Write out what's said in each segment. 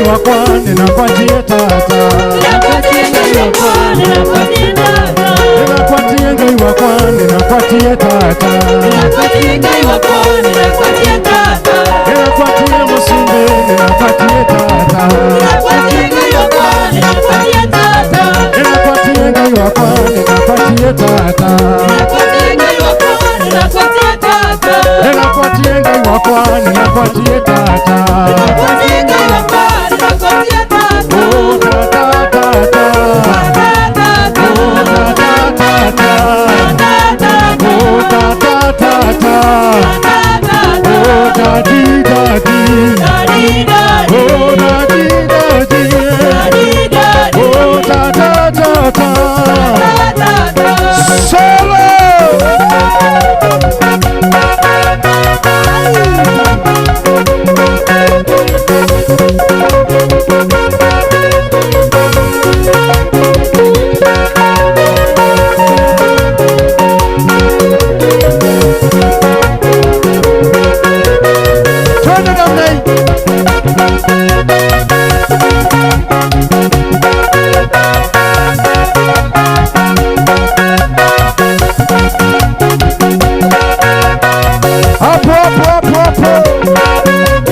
Wakwa ninapatie tata, ninapatie Ngai wakwa ninapatie tata, ninapatie Musumbe ninapatie tata, ninapatie Ngai wakwa ninapatie tata, ninapatie Ngai wakwa ninapatie tata. Oh tata tata, oh tata tata, oh tata tata, oh daddy daddy, oh daddy daddy, oh tata tata. Solo. Twende namna hii. Hapo hapo hapo hapo.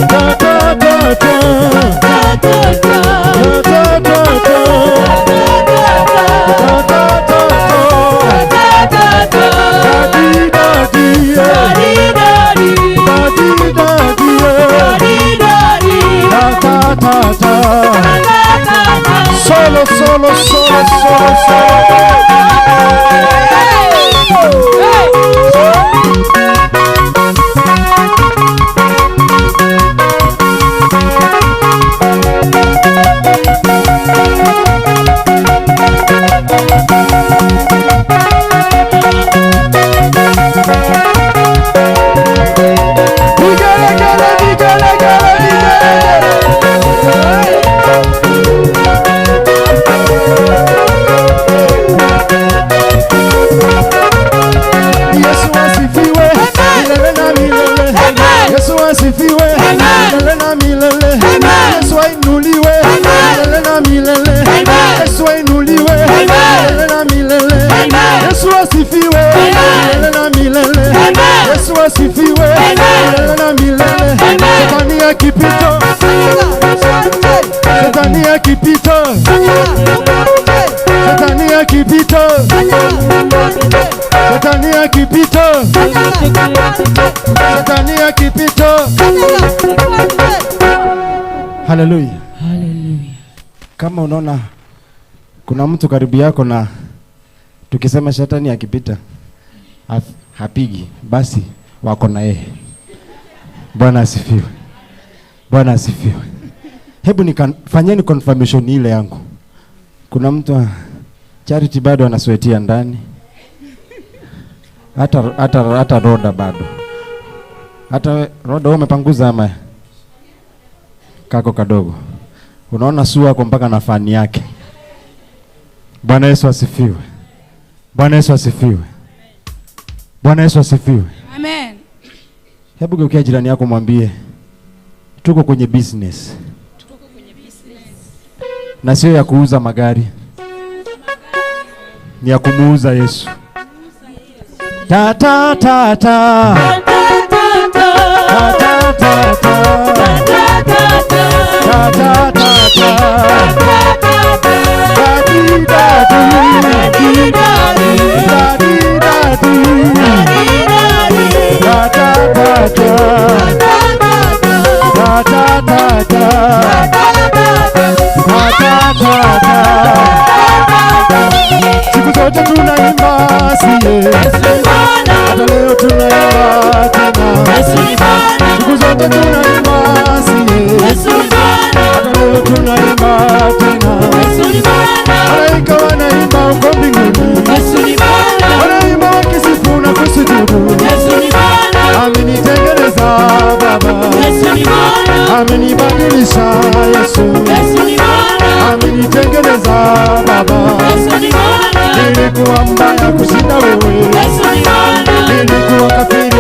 Ta ta ta ta. Ta ta ta ta. Ta ta ta ta. Daddy daddy, daddy daddy, ta ta ta ta. Solo solo solo solo solo. Vigelegele, vigelegele, vigelegele. Yesu asifiwe milele na milele. Yesu asifiwe milele na milele. Yesu ainuliwe milele na milele. Yesu ainuliwe milele na milele. Yesu asifiwe milele na milele. Yesu asifiwe milele na milele. Shetani akipita, shetani akipita, shetani akipita, shetani akipita, shetani akipita. Haleluya. Hallelujah. Kama unaona kuna mtu karibu yako na tukisema shetani akipita hapigi, basi wako na yeye. Bwana asifiwe. Bwana asifiwe. Hebu fanyeni confirmation ile yangu. Kuna mtu Charity bado anaswetia ndani. Hata Roda bado. Hata Roda wewe umepanguza ama kako kadogo. Unaona sua kwa mpaka na fani yake. Bwana Yesu asifiwe. Bwana Yesu asifiwe. Bwana Yesu asifiwe. Amen. Hebu geukia jirani yako mwambie tuko kwenye business. Na sio ya kuuza magari. Ni ya kumuuza Yesu. Ta ta ta ta. Ta ta ta ta. Ta ta ta ta. Daddy daddy. Daddy daddy. Ta ta ta ta. Ta ta ta ta. Ta ta ta ta. Siku zote tunaimba siye, hata leo tunaimba tena. Siku zote tunaimba siye, hata leo tunaimba tena. Malaika wanaimba huko mbinguni, wanaimba wakisifu na kusujudu.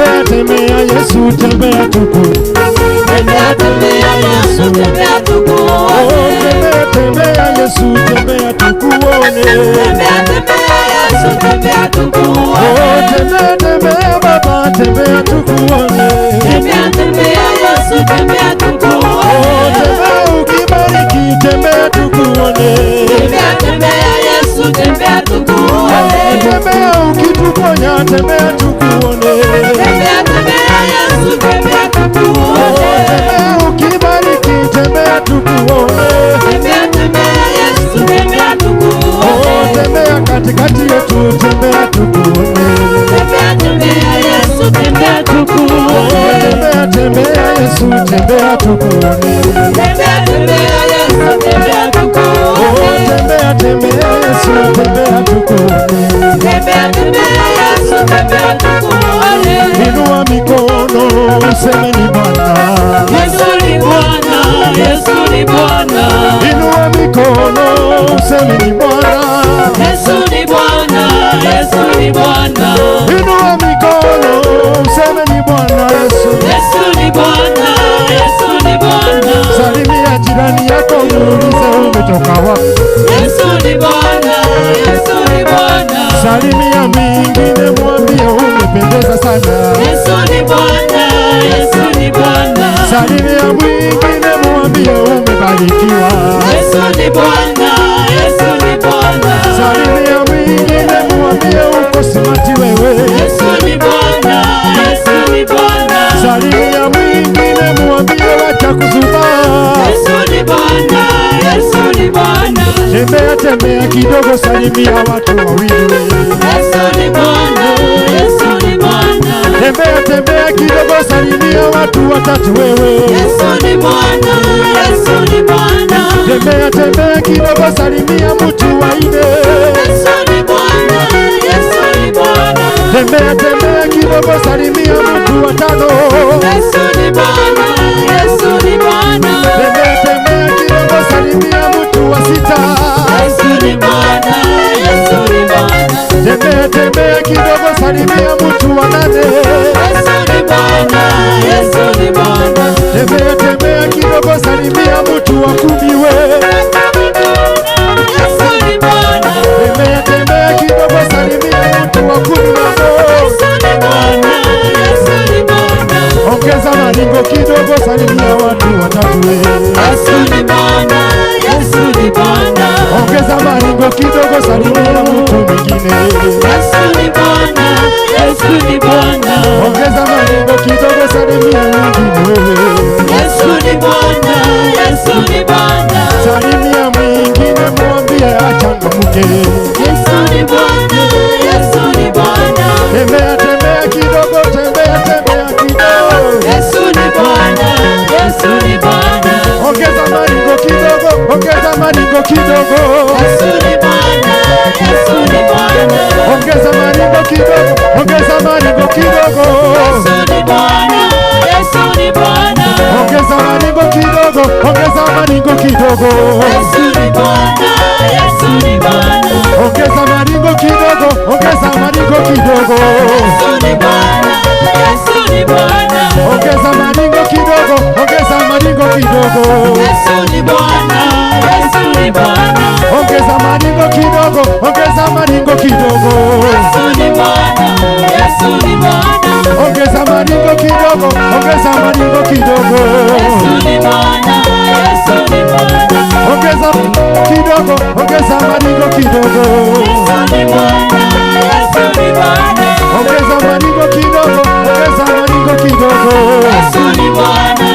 Tembea tembea Yesu, tembea tukuone. Tembea tembea Yesu, tembea tukuone. Tembea tembea Yesu, tembea tukuone. Tembea tembea Yesu, tembea tukuone. Tembea tembea Baba, tembea tukuone. Tembea tembea Yesu, tembea tukuone. Tembea ukibariki, tembea tukuone. Tembea tembea Yesu, tembea tukuone. Tembea ukituponya, tembea tukuone. Tembea tembea Yesu, tembea tukuone. Tembea ukibariki, tembea tukuone. Tembea tembea Yesu, tembea tukuone. Tembea katikati yetu, tembea tukuone. Tembea tembea Yesu, tembea tukuone. Tembea tembea Yesu, tembea tukuone. Tembea tembea Yesu, tembea tukuone. Tembea tembea Yesu, tembea tukuone. Tembea tembea Yesu, tembea tukuone. Inua mikono useme ni Bwana. Yesu ni Bwana, Yesu ni Bwana. Inua mikono useme ni Bwana. Yesu ni Bwana, Yesu ni Bwana. Inua mikono useme ni Bwana Yesu. Yesu ni Bwana, Yesu ni Bwana. Salimia jirani yako muulize umetoka wapi. Yesu ni Bwana, Yesu ni Bwana. Salimia mwingine mwambie umependeza sana. Yesu ni Bwana, Yesu ni Bwana. Salimia mwingine mwambie umebarikiwa. Yesu ni Bwana, Yesu ni Bwana. Salimia mwingine mwambie uko smart wewe. Yesu ni Bwana, Yesu ni Bwana. Salimia mwingine mwambie wacha kuzubaa. Yesu ni Bwana, Yesu ni Bwana. Tembea tembea kidogo, salimia watu wawili. Yesu ni Bwana, Yesu ni Bwana. Tembea tembea kidogo, salimia watu watatu wewe. Yesu ni Bwana, Yesu ni Bwana. Tembea tembea kidogo, salimia mtu wa nne. Yesu ni Bwana, Yesu ni Bwana. Tembea tembea kidogo, salimia mtu wa tano. Yesu ni Bwana, Yesu ni Bwana. Tembea tembea kidogo, salimia mtu wa sita. Yesu ni Bwana, Yesu ni Bwana. Tembea tembea kidogo, salimia mtu wa nane. Yesu ni Bwana, Yesu ni Bwana. Tembea tembea kidogo, salimia mtu wa 10 we. Yesu ni Bwana. Tembea tembea kidogo, salimia mtu wa 11. Yesu ni Bwana, Yesu ni Bwana. Ongeza maringo kidogo, salimia watu watatu we. Yesu ni Bwana, Yesu ni Bwana. Ongeza maringo kidogo, salimia mtu mwingine. Yesu ni Bwana, Yesu ni Bwana. Ongeza maringo kidogo, salimia mwingine wewe. Yesu ni Bwana, Yesu ni Bwana. Salimia mwingine mwambie achangamke. Yesu ni Bwana, Yesu ni Bwana. Tembea tembea kidogo, tembea tembea kidogo. Yesu ni Bwana, Yesu ni Bwana. Ongeza maringo kidogo, ongeza maringo kidogo. Yesu ni Bwana, Yesu ni Bwana. Ongeza maringo kidogo, ongeza maringo kidogo. Yesu ni Bwana, Yesu ni Bwana. Ongeza maringo kidogo, ongeza maringo kidogo. Yesu ni Bwana, Yesu ni Bwana. Ongeza maringo kidogo, ongeza maringo kidogo. Yesu ni Bwana, Yesu ni Bwana. Ongeza maringo kidogo, ongeza maringo kidogo. Yesu ni Bwana, Yesu ni Bwana. Ongeza maringo kidogo, ongeza maringo kidogo. Yesu ni Bwana, Yesu ni Bwana. Ongeza maringo kidogo, ongeza maringo kidogo. Yesu ni Bwana, Yesu ni Bwana. Ongeza kidogo, ongeza maringo kidogo. Yesu ni Bwana, Yesu ni Bwana. Ongeza maringo kidogo, ongeza maringo kidogo. Yesu ni Bwana,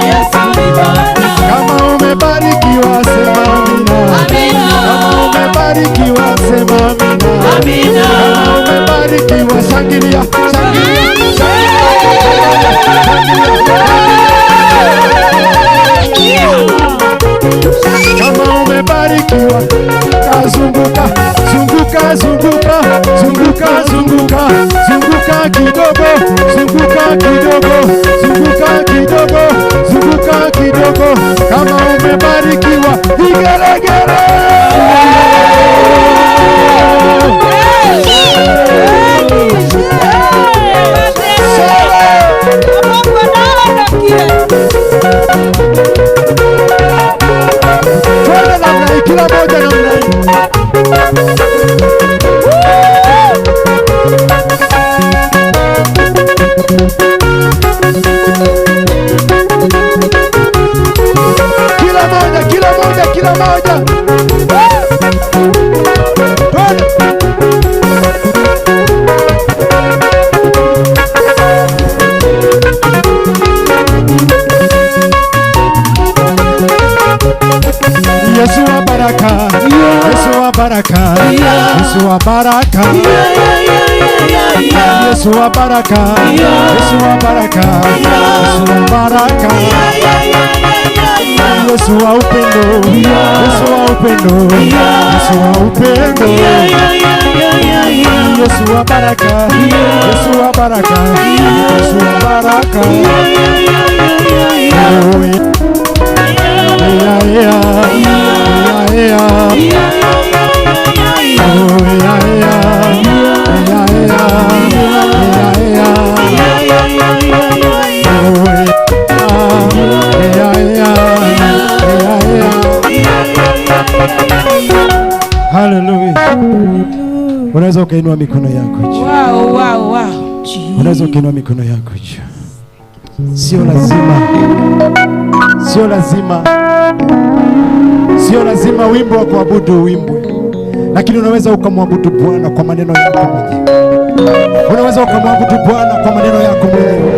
Yesu ni Bwana. Kama umebarikiwa sema amina. Amina. Kama umebarikiwa sema amina. Amina. Kama umebarikiwa shangilia, shangilia, shangilia. Kama umebarikiwa kazunguka, zunguka, zunguka, zunguka, zunguka, zunguka kidogo, zunguka kidogo, zunguka kidogo, zunguka kidogo. Kama umebarikiwa vigelegele. Baraka, Yesu wa baraka, Yesu wa baraka, Yesu wa baraka, Yesu wa baraka, Yesu wa upendo, Yesu wa upendo, Yesu wa upendo, Yesu wa baraka, Yesu wa baraka, Yesu wa baraka. Yeah, yeah, yeah, yeah. Oh, yeah, yeah, yeah, yeah, yeah. Oh, yeah, yeah, yeah, yeah. Hallelujah. Unaweza ukainua mikono yako juu. Wow, wow, wow. Unaweza ukainua mikono yako juu. Sio lazima, sio lazima, sio lazima wimbo wa kuabudu uimbwe, lakini unaweza ukamwabudu Bwana kwa maneno yako mwenyewe. Unaweza ukamwabudu Bwana kwa maneno yako mwenyewe.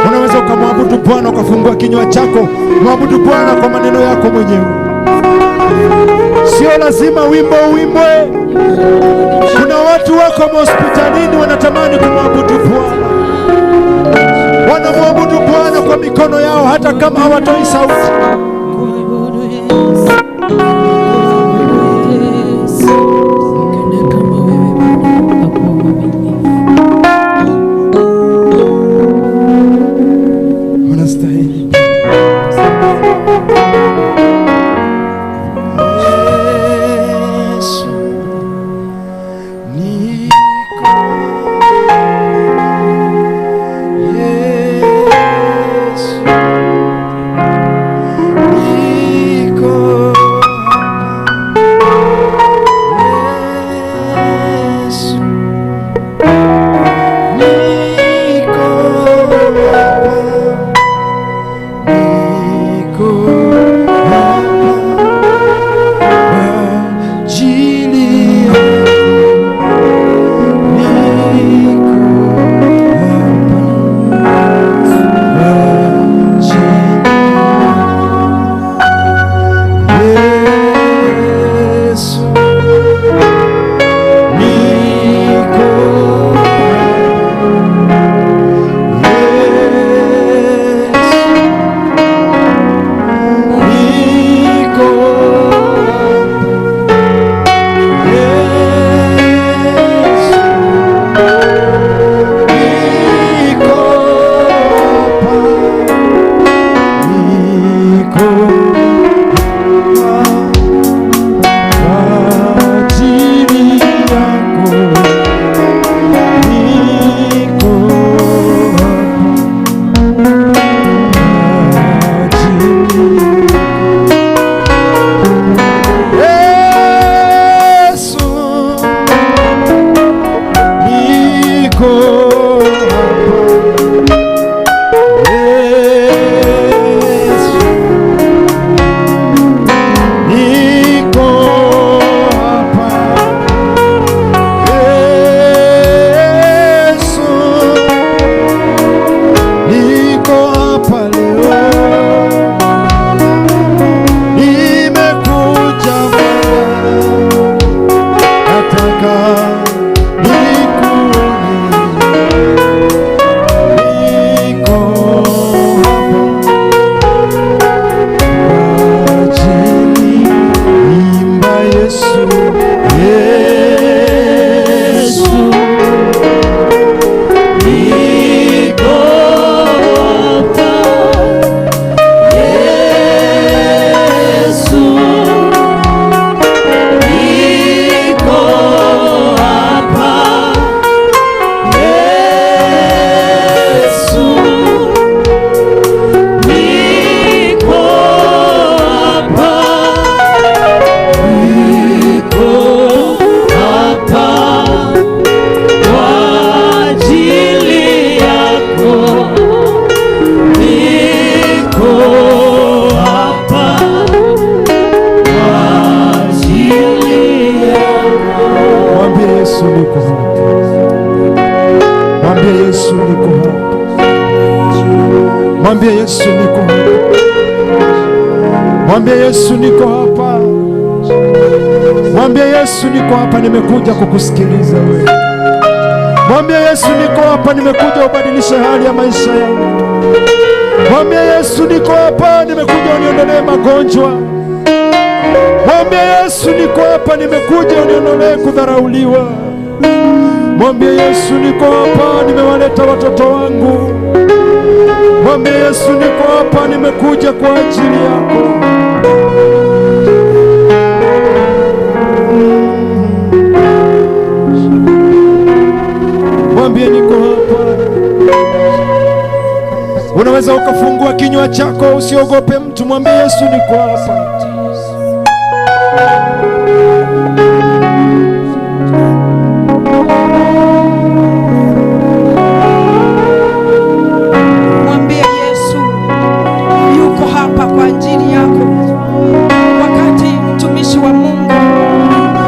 Unaweza ukamwabudu Bwana ukafungua kinywa chako, mwabudu Bwana kwa maneno yako mwenyewe. Sio lazima wimbo uimbwe. Kuna watu wako hospitalini wanatamani kumwabudu Bwana. Wanamwabudu Bwana kwa mikono yao hata kama hawatoi sauti. Unastahili. Yesu, niko Yesu, niko Yesu, niko hapa, niko hapa kwa ajili yako, niko hapa kwa ajili Yesu, niko Yesu, niko Yesu, niko hapa, niko hapa kwa ajili yako, niko hapa kwa ajili Yesu, niko hapa. Yesu, niko hapa. Yesu, niko hapa leo. Nimekuja Baba, nataka nikuone. Niko hapa kwa ajili. Imba Yesu, Yesu, Niko hapa, Yesu, niko hapa, Yesu, niko hapa, niko hapa kwa ajili yako, niko hapa kwa ajili yako. Mwambie Yesu niko hapa. Mwambie Yesu niko hapa. Mwambie Yesu niko hapa. Mwambie Yesu niko hapa. Mwambie Yesu, niko hapa, nimekuja kukusikiliza wewe. Mwambie Yesu, niko hapa, nimekuja ubadilishe hali ya maisha yangu. Mwambie Yesu, niko hapa, nimekuja uniondolee magonjwa. Mwambie Yesu, niko hapa, nimekuja uniondolee kudharauliwa. Mwambie Yesu, niko hapa, nimewaleta watoto wangu. Mwambie Yesu, niko hapa, nimekuja kwa ajili yako. Mwambie niko hapa. Unaweza ukafungua kinywa chako, usiogope mtu. Mwambie Yesu, niko hapa. Mwambie Yesu yuko hapa kwa ajili yako. Wakati mtumishi wa Mungu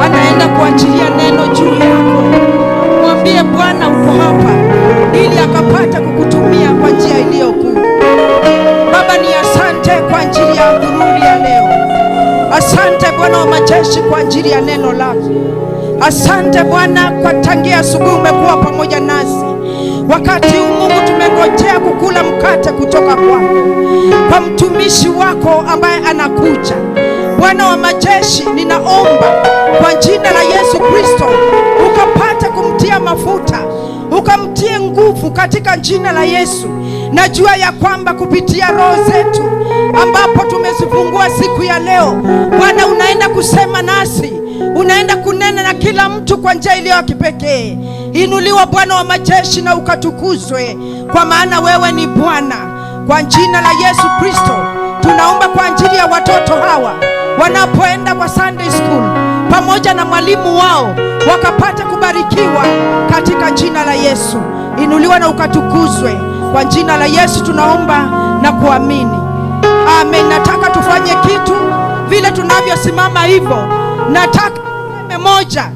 anaenda kuachilia neno juu yako, mwambie Bwana uko hapa ili akapata kukutumia kwa njia iliyo kuu. Baba, ni asante kwa ajili ya adhuhuri ya leo. Asante Bwana wa majeshi kwa ajili ya neno lako. Asante Bwana kwa tangia asubuhi umekuwa pamoja nasi. Wakati huu Mungu tumengojea kukula mkate kutoka kwako, kwa mtumishi wako ambaye anakuja. Bwana wa majeshi, ninaomba kwa jina la Yesu Kristo ukapate kumtia mafuta, ukamtie nguvu katika jina la Yesu. Najua ya kwamba kupitia roho zetu ambapo tumezifungua siku ya leo, Bwana unaenda kusema nasi, unaenda kunena na kila mtu kwa njia iliyo ya kipekee. Inuliwa Bwana wa majeshi na ukatukuzwe, kwa maana wewe ni Bwana. Kwa jina la Yesu Kristo tunaomba kwa ajili ya watoto hawa wanapoenda kwa Sunday school pamoja na mwalimu wao, wakapata kubarikiwa katika jina la Yesu. Inuliwa na ukatukuzwe, kwa jina la Yesu tunaomba na kuamini, amen. Nataka tufanye kitu vile tunavyosimama hivyo. Nataka useme 1,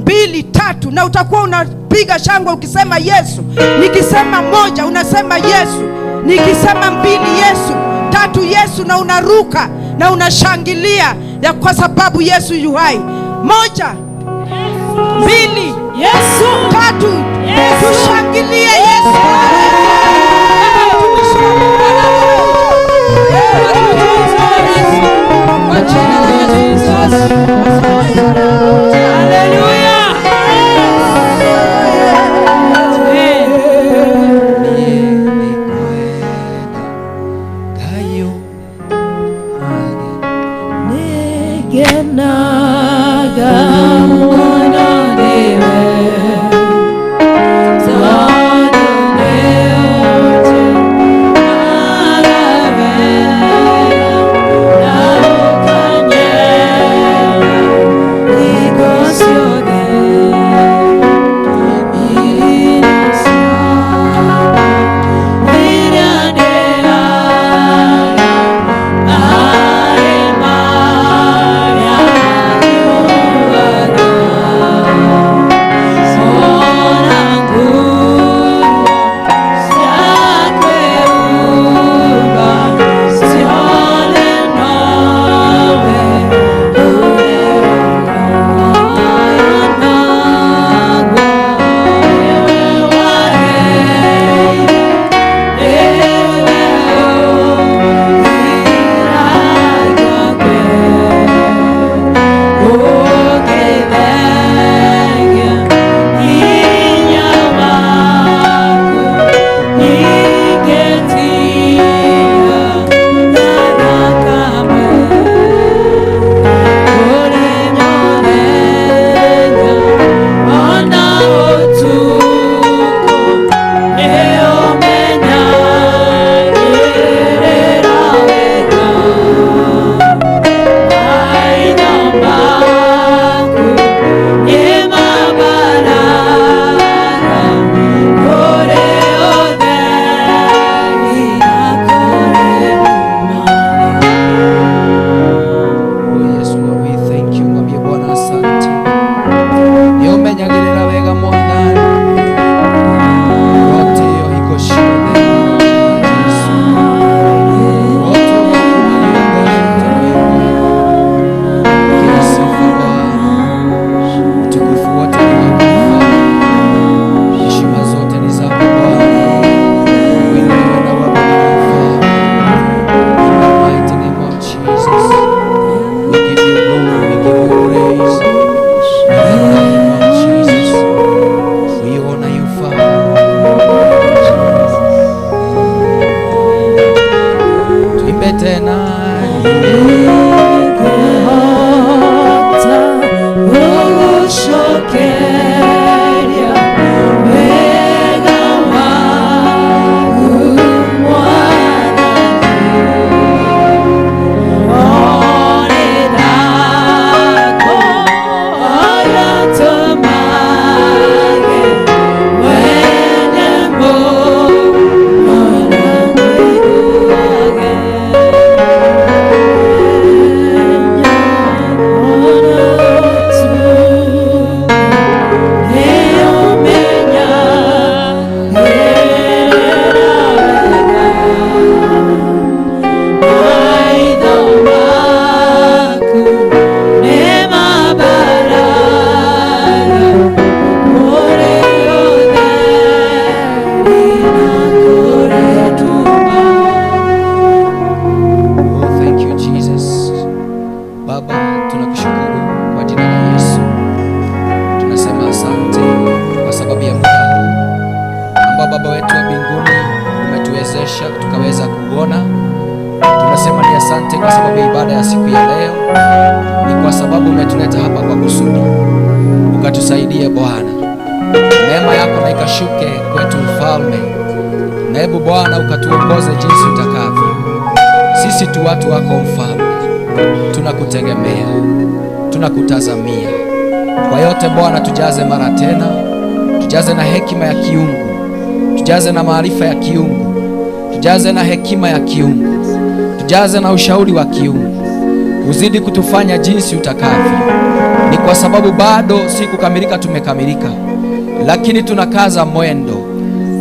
2, 3, na utakuwa unapiga shangwe ukisema Yesu. Nikisema 1 unasema Yesu, nikisema 2 Yesu, 3 Yesu, na unaruka na unashangilia ya kwa sababu Yesu yu hai. 1, 2, Yesu, 3, Yesu. Tushangilie Yesu. Kwa jina la Yesu. Haleluya. Ngenaga muno niwe, tondũ nĩ kwamba Baba wetu wa mbinguni umetuwezesha tukaweza kuona. Tunasema ni asante kwa sababu ya ibada ya siku ya leo, ni kwa sababu umetuleta hapa kwa kusudi, ukatusaidie Bwana. Neema yako na ikashuke kwetu Mfalme, na hebu Bwana ukatuongoze jinsi utakavyo. Sisi tu watu wako Mfalme, tunakutegemea, tunakutazamia kwa yote Bwana. Tujaze mara tena, tujaze na hekima ya kiungu, tujaze na maarifa ya kiungu, tujaze na hekima ya kiungu, tujaze na ushauri wa kiungu, uzidi kutufanya jinsi utakavyo. Ni kwa sababu bado si kukamilika, tumekamilika, lakini tunakaza mwendo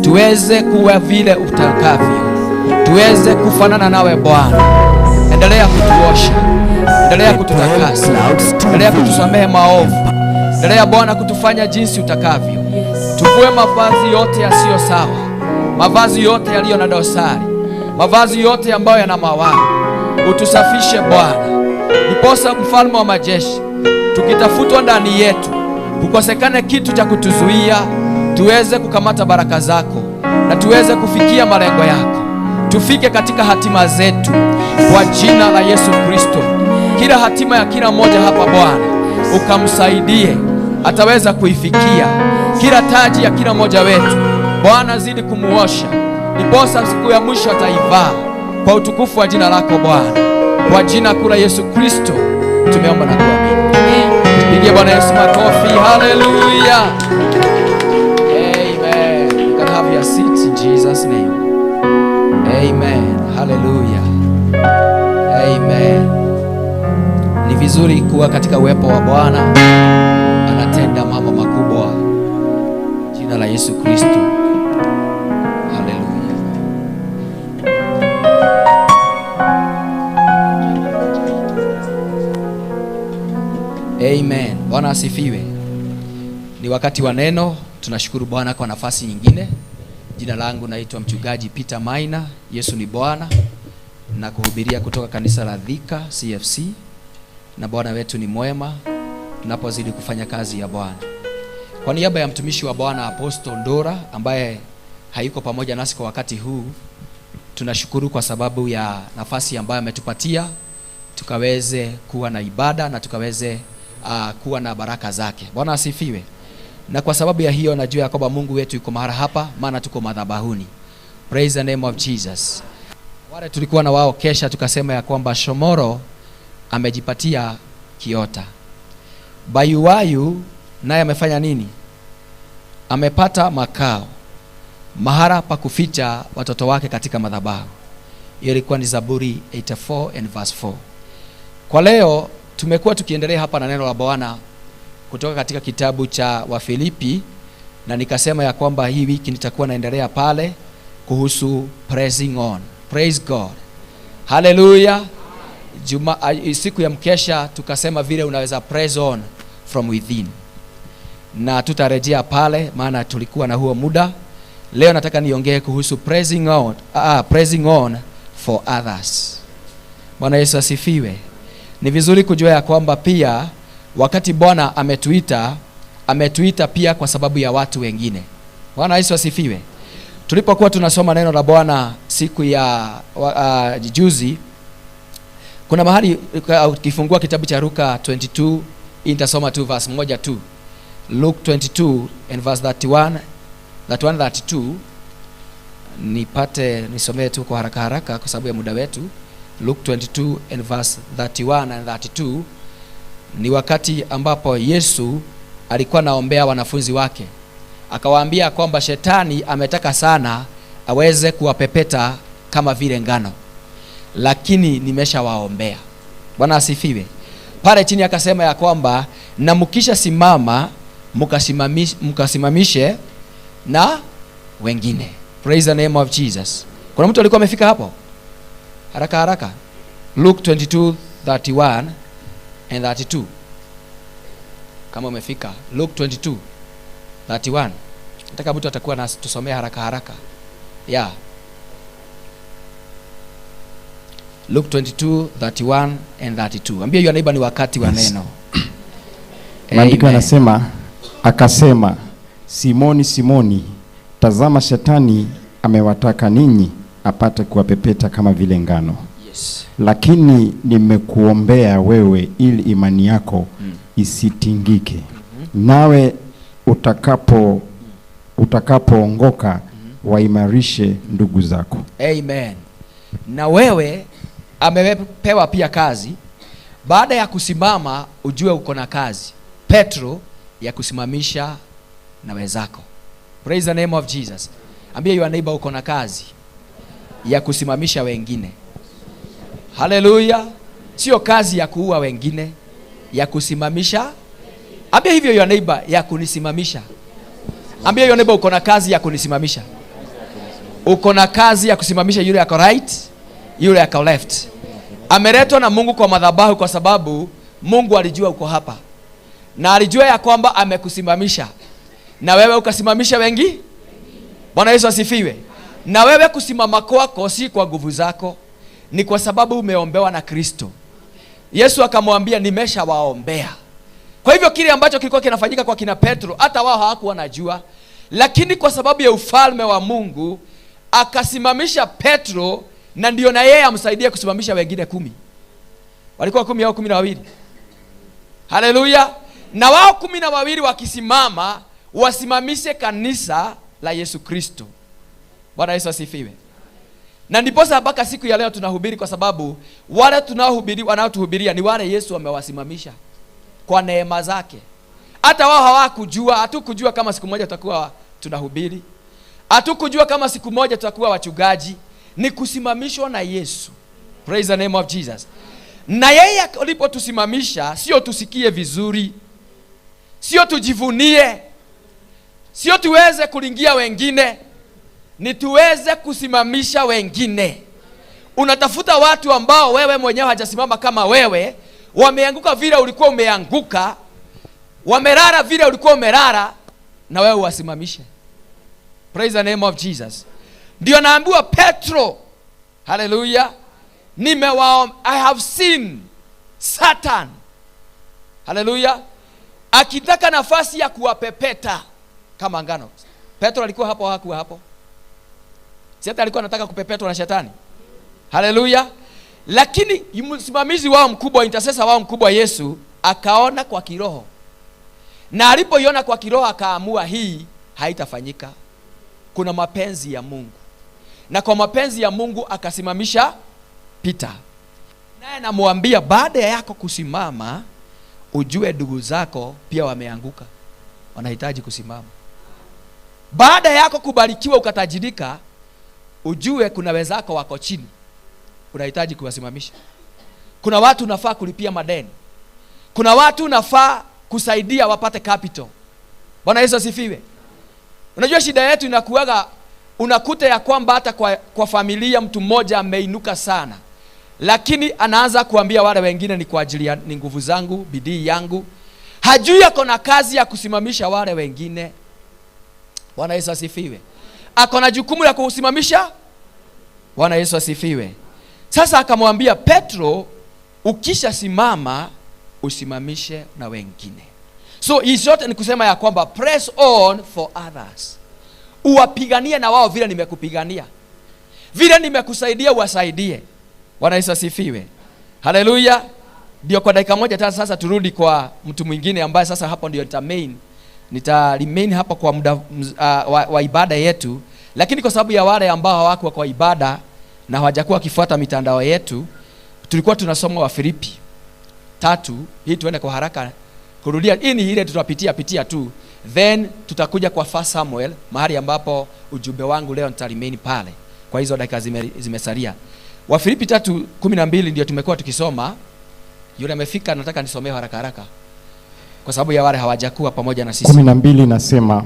tuweze kuwa vile utakavyo, tuweze kufanana nawe Bwana. Endelea kutuosha, endelea kututakasa, endelea kutusamehe maovu, endelea Bwana kutufanya jinsi utakavyo. Tuvue mavazi yote yasiyo sawa, mavazi yote yaliyo na dosari, mavazi yote ambayo yana mawaa, utusafishe Bwana, ndiposa Mfalme wa majeshi, tukitafutwa ndani yetu kukosekane kitu cha kutuzuia, tuweze kukamata baraka zako na tuweze kufikia malengo yako, tufike katika hatima zetu kwa jina la Yesu Kristo. Kila hatima ya kila mmoja hapa Bwana ukamsaidie, ataweza kuifikia. Kila taji ya kila mmoja wetu Bwana zidi kumuosha, ndiposa siku ya mwisho ataivaa kwa utukufu wa jina lako Bwana. Kwa jina kuu la Yesu Kristo tumeomba na kuamini. Tupigie Bwana Yesu makofi. Hallelujah. Amen. You can have your seats in Jesus' name. Amen. Hallelujah. Amen. Ni vizuri kuwa katika uwepo wa Bwana, anatenda mambo makubwa. Jina la Yesu Kristo. Hallelujah. Amen. Bwana asifiwe. Ni wakati wa neno. Tunashukuru Bwana kwa nafasi nyingine. Jina langu naitwa Mchungaji Peter Maina. Yesu ni Bwana, na kuhubiria kutoka kanisa la Thika CFC. Na Bwana wetu ni mwema tunapozidi kufanya kazi ya Bwana. Kwa niaba ya mtumishi wa Bwana Apostle Ndora ambaye hayuko pamoja nasi kwa wakati huu, tunashukuru kwa sababu ya nafasi ambayo ametupatia tukaweze kuwa na ibada na tukaweze kuwa na baraka zake. Bwana asifiwe. Na kwa sababu ya hiyo najua ya kwamba Mungu wetu yuko mahali hapa, maana tuko madhabahuni. Praise the name of Jesus. Wale tulikuwa na wao kesha tukasema ya kwamba Shomoro amejipatia kiota. Bayuwayu naye amefanya nini? Amepata makao, mahara pa kuficha watoto wake katika madhabahu. Hiyo ilikuwa ni Zaburi 84 and verse 4. Kwa leo tumekuwa tukiendelea hapa na neno la Bwana kutoka katika kitabu cha Wafilipi, na nikasema ya kwamba hii wiki nitakuwa naendelea pale kuhusu pressing on. Praise God. Hallelujah. Juma, siku ya mkesha tukasema vile unaweza press on from within, na tutarejea pale maana tulikuwa na huo muda. Leo nataka niongee kuhusu pressing on for others. Bwana Yesu asifiwe. Ni vizuri kujua ya kwamba pia wakati Bwana ametuita, ametuita pia kwa sababu ya watu wengine. Bwana Yesu asifiwe. Tulipokuwa tunasoma neno la Bwana siku ya juzi, kuna mahali ukifungua kitabu cha Luka 22, nitasoma tu verse 1 tu. Luke 22 and verse 31, 31 32, nipate nisomee tu kwa haraka haraka kwa sababu ya muda wetu. Luke 22 and verse 31 and 32 ni wakati ambapo Yesu alikuwa anaombea wanafunzi wake. Akawaambia kwamba shetani ametaka sana aweze kuwapepeta kama vile ngano, lakini nimeshawaombea. Bwana asifiwe. Pale chini akasema ya kwamba na mkisha simama mkasimamishe na wengine. Praise the name of Jesus. Kuna mtu alikuwa amefika hapo? Haraka haraka. Luke 22:31 and 32. Kama umefika Luke 22:31. Nataka mtu atakuwa na tusomea haraka haraka. Yeah. Luke 22:31 and 32. Ambia your neighbor ni wakati wa neno. Maandiko yanasema, akasema, Simoni, Simoni, Tazama, shetani amewataka ninyi apate kuwapepeta kama vile ngano. Yes. Lakini nimekuombea wewe ili imani yako isitingike. Nawe utakapoongoka waimarishe ndugu zako. Amen. Na wewe amepewa pia kazi. Baada ya kusimama ujue uko na kazi, Petro, ya kusimamisha na wenzako. Praise the name of Jesus. Ambia your neighbor uko na kazi ya kusimamisha wengine. Haleluya. Sio kazi ya kuua wengine, ya kusimamisha. Ambia hivyo your neighbor, ya kunisimamisha. Ambia your neighbor uko na kazi ya kunisimamisha. Uko na kazi ya kusimamisha yule yako right, yule yako left. Ameletwa na Mungu kwa madhabahu kwa sababu Mungu alijua uko hapa. Na alijua ya kwamba amekusimamisha. Na wewe ukasimamisha wengi? Bwana Yesu asifiwe. Na wewe kusimama kwako si kwa nguvu zako, ni kwa sababu umeombewa na Kristo. Yesu akamwambia nimeshawaombea. Kwa hivyo kile ambacho kilikuwa kinafanyika kwa kina Petro, hata wao hawakuwa wanajua, lakini kwa sababu ya ufalme wa Mungu akasimamisha Petro, na ndio na yeye amsaidie kusimamisha wengine 10. Walikuwa 10 au 12. Haleluya. Na wao 12 wakisimama, wasimamishe kanisa la Yesu Kristo. Bwana Yesu asifiwe. Na ndiposa mpaka siku ya leo tunahubiri, kwa sababu wale tunaohubiri, wanaotuhubiria ni wale Yesu amewasimamisha kwa neema zake. Hata wao hawakujua, hatukujua kama siku moja tutakuwa tunahubiri. Hatukujua kama siku moja tutakuwa wachungaji. Ni kusimamishwa na Yesu. Praise the name of Jesus. Na yeye alipotusimamisha, sio tusikie vizuri, sio tujivunie, sio tuweze kulingia wengine, ni tuweze kusimamisha wengine. Unatafuta watu ambao wewe mwenyewe hajasimama kama wewe, wameanguka vile ulikuwa umeanguka, wamerara vile ulikuwa umerara, na wewe uwasimamishe. Praise the name of Jesus. Ndio naambiwa Petro, hallelujah, I have seen Satan, hallelujah, akitaka nafasi ya kuwapepeta kama ngano. Petro alikuwa hapo, hakuwa hapo? Si hata alikuwa anataka kupepetwa na shetani. Hallelujah. Lakini msimamizi wao mkubwa, intercessor wao mkubwa Yesu, akaona kwa kiroho. Na alipoiona kwa kiroho akaamua hii haitafanyika. Kuna mapenzi ya Mungu. Na kwa mapenzi ya Mungu akasimamisha Peter. Naye anamwambia baada yako kusimama, ujue ndugu zako pia wameanguka, wanahitaji kusimama. Baada yako kubarikiwa ukatajirika, ujue kuna wenzako wako chini, unahitaji kuwasimamisha. Kuna watu unafaa kulipia madeni. Kuna watu unafaa kusaidia wapate capital. Bwana Yesu asifiwe. Unajua shida yetu inakuwaga, unakuta ya kwamba hata kwa familia mtu mmoja ameinuka sana, lakini anaanza kuambia wale wengine ni kwa ajili ya ni nguvu zangu, bidii yangu. Hajui ako na kazi ya kusimamisha wale wengine. Bwana Yesu asifiwe. Ako na jukumu la kusimamisha. Bwana Yesu asifiwe. Sasa akamwambia Petro, ukishasimama usimamishe na wengine. So hii yote ni kusema ya kwamba press on for others. Uwapiganie na wao vile nimekupigania. Vile nimekusaidia uwasaidie. Bwana Yesu asifiwe. Haleluya. Ndio kwa dakika moja tena sasa turudi kwa mtu mwingine ambaye sasa hapo ndio nita remain hapo kwa muda wa ibada yetu. Lakini kwa sababu ya wale ambao hawakuwa kwa ibada na hawajakuwa wakifuata mitandao yetu, tulikuwa tunasoma wa Filipi 3. Hii tuende kwa haraka kurudia. Hii ni ile tutapitia pitia tu, then tutakuja kwa 1 Samuel, mahali ambapo ujumbe wangu leo nita remain pale kwa hizo dakika zimesalia. Wa Filipi 3:12 ndio tumekuwa tukisoma. Yule amefika, nataka nisomee haraka haraka kwa sababu ya wale hawajakuwa pamoja na sisi. 12 nasema,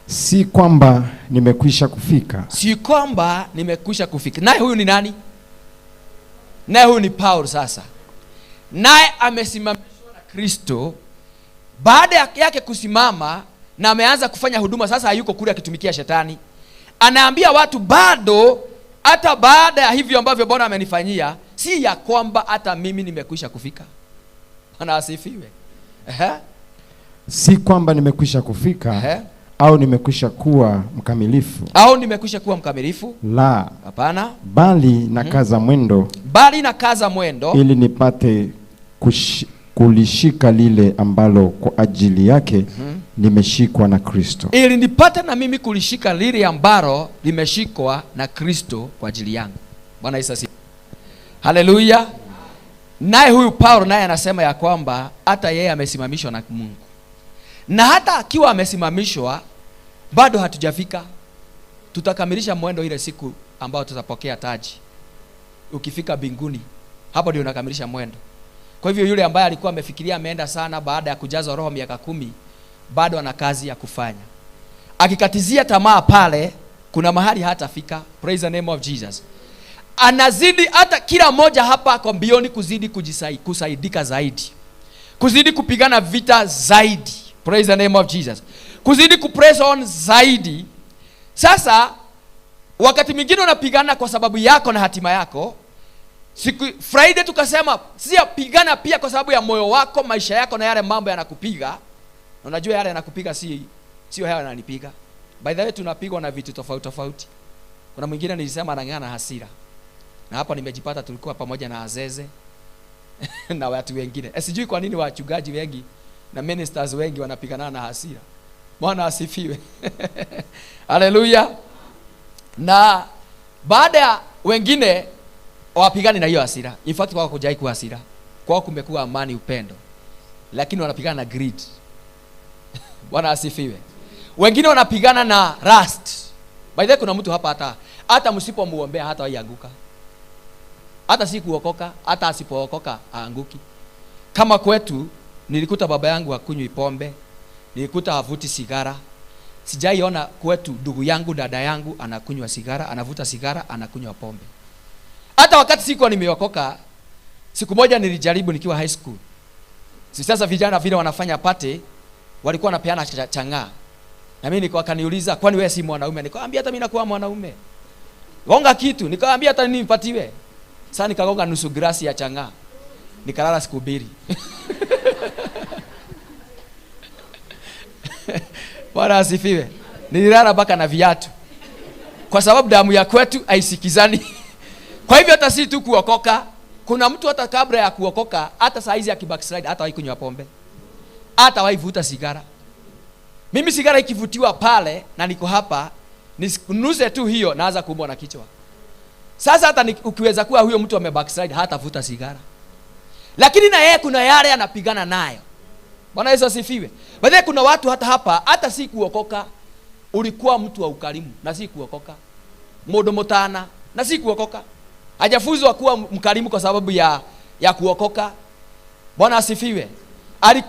si kwamba nimekwisha kufika. Si kwamba nimekwisha kufika. Naye huyu ni nani? Naye huyu ni Paul sasa. Naye amesimamishwa na Kristo. Baada yake kusimama na ameanza kufanya huduma sasa, hayuko kule akitumikia shetani. Anaambia watu bado, hata baada ya hivyo ambavyo Bwana amenifanyia, si ya kwamba hata mimi nimekwisha kufika. Bwana asifiwe. Si kwamba nimekwisha kufika. Au nimekwisha kuwa mkamilifu? Au nimekwisha kuwa mkamilifu? La. Hapana. Bali nakaza mwendo. Bali nakaza mwendo ili nipate kulishika lile ambalo kwa ajili yake nimeshikwa na Kristo. Ili nipate na mimi kulishika lile ambalo limeshikwa na Kristo kwa ajili yangu. Bwana Yesu asifiwe. Haleluya. Naye huyu Paulo naye anasema ya kwamba hata yeye amesimamishwa na Mungu. Na hata akiwa amesimamishwa bado hatujafika. Tutakamilisha mwendo ile siku ambayo tutapokea taji. Ukifika mbinguni, hapo ndio unakamilisha mwendo. Kwa hivyo yule ambaye alikuwa amefikiria ameenda sana baada ya kujazwa roho miaka 10, bado ana kazi ya kufanya. Akikatizia tamaa pale, kuna mahali hatafika. Praise the name of Jesus. Anazidi, hata kila mmoja hapa ako mbioni kuzidi kusaidika zaidi. Kuzidi kupigana vita zaidi. Praise the name of Jesus. Kuzidi kupress on zaidi. Sasa wakati mwingine unapigana kwa sababu yako na hatima yako. Siku Friday tukasema sio pigana pia kwa sababu ya moyo wako, maisha yako na yale mambo yanakupiga. Na unajua yale yanakupiga sio hayo yananipiga. By the way, tunapigwa na vitu tofauti tofauti. Kuna mwingine nilisema anang'ana na hasira. Na hapa nimejipata tulikuwa pamoja na Azeze na watu wengine. Sijui kwa nini wachungaji wengi na ministers wengi wanapigana na hasira. Bwana asifiwe. Haleluya. Na baada ya wengine wapigani na hiyo hasira. In fact kwao kujai kuwa hasira. Kwao kumekuwa amani, upendo. Lakini wanapigana na greed. Bwana asifiwe. Wengine wanapigana na lust. By the way, kuna mtu hapa hata msipomuombea hata haianguka. Hata si kuokoka, hata asipookoka aanguki. Kama kwetu nilikuta baba yangu hakunywi pombe, nilikuta havuti sigara. Sijaiona kwetu ndugu yangu, dada yangu anakunywa sigara, anavuta sigara, anakunywa pombe. Hata wakati sikuwa nimeokoka, siku moja nilijaribu nikiwa high school. Si sasa vijana vile wanafanya party, walikuwa wanapeana chang'aa. Na mimi nikawakaniuliza, kwani wewe si mwanaume? Nikamwambia hata mimi nakuwa mwanaume. Gonga kitu, nikamwambia hata nini nipatiwe. Sasa nikagonga nusu glasi ya chang'aa. Nikalala siku 2. Bwana asifiwe. Nililala mpaka na viatu. Kwa sababu damu ya kwetu haisikizani. Kwa hivyo hata si tu kuokoka, kuna mtu hata kabla ya kuokoka, hata saa hizi akibackslide hata haikunywa pombe. Hata haivuta sigara. Mimi sigara ikivutiwa pale na niko hapa, ninuze tu hiyo naanza kuumwa na kichwa. Sasa hata ukiweza kuwa huyo mtu amebackslide hatavuta sigara. Lakini na yeye kuna yale anapigana nayo. Bwana Yesu asifiwe. Baadaye kuna watu hata hapa hata si kuokoka, ulikuwa mtu wa ukarimu na si kuokoka. Modo motana na si kuokoka. Hajafuzwa kuwa mkarimu kwa sababu ya kuokoka. Bwana asifiwe.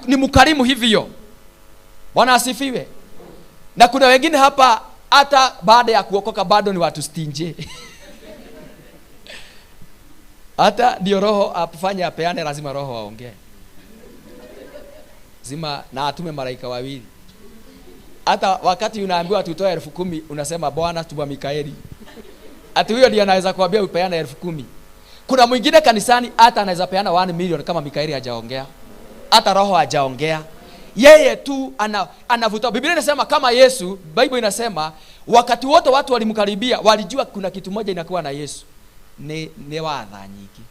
Ni mkarimu hivyo. Bwana asifiwe. Na kuna wengine hapa hata baada ya kuokoka bado ni watu stingy. Hata ndio roho afanye apeane, lazima roho aongee. Zima na atume malaika wawili. Hata wakati unaambiwa tutoe 10,000 unasema Bwana tuma Mikaeli. Ati huyo ndiye anaweza kuambia upeane 10,000. Kuna mwingine kanisani hata anaweza peana 1 million kama Mikaeli hajaongea. Hata roho hajaongea. Yeye tu anavuta. Biblia inasema kama Yesu, Bible inasema wakati wote watu walimkaribia walijua kuna kitu moja inakuwa na Yesu. Ni wadha nyingi.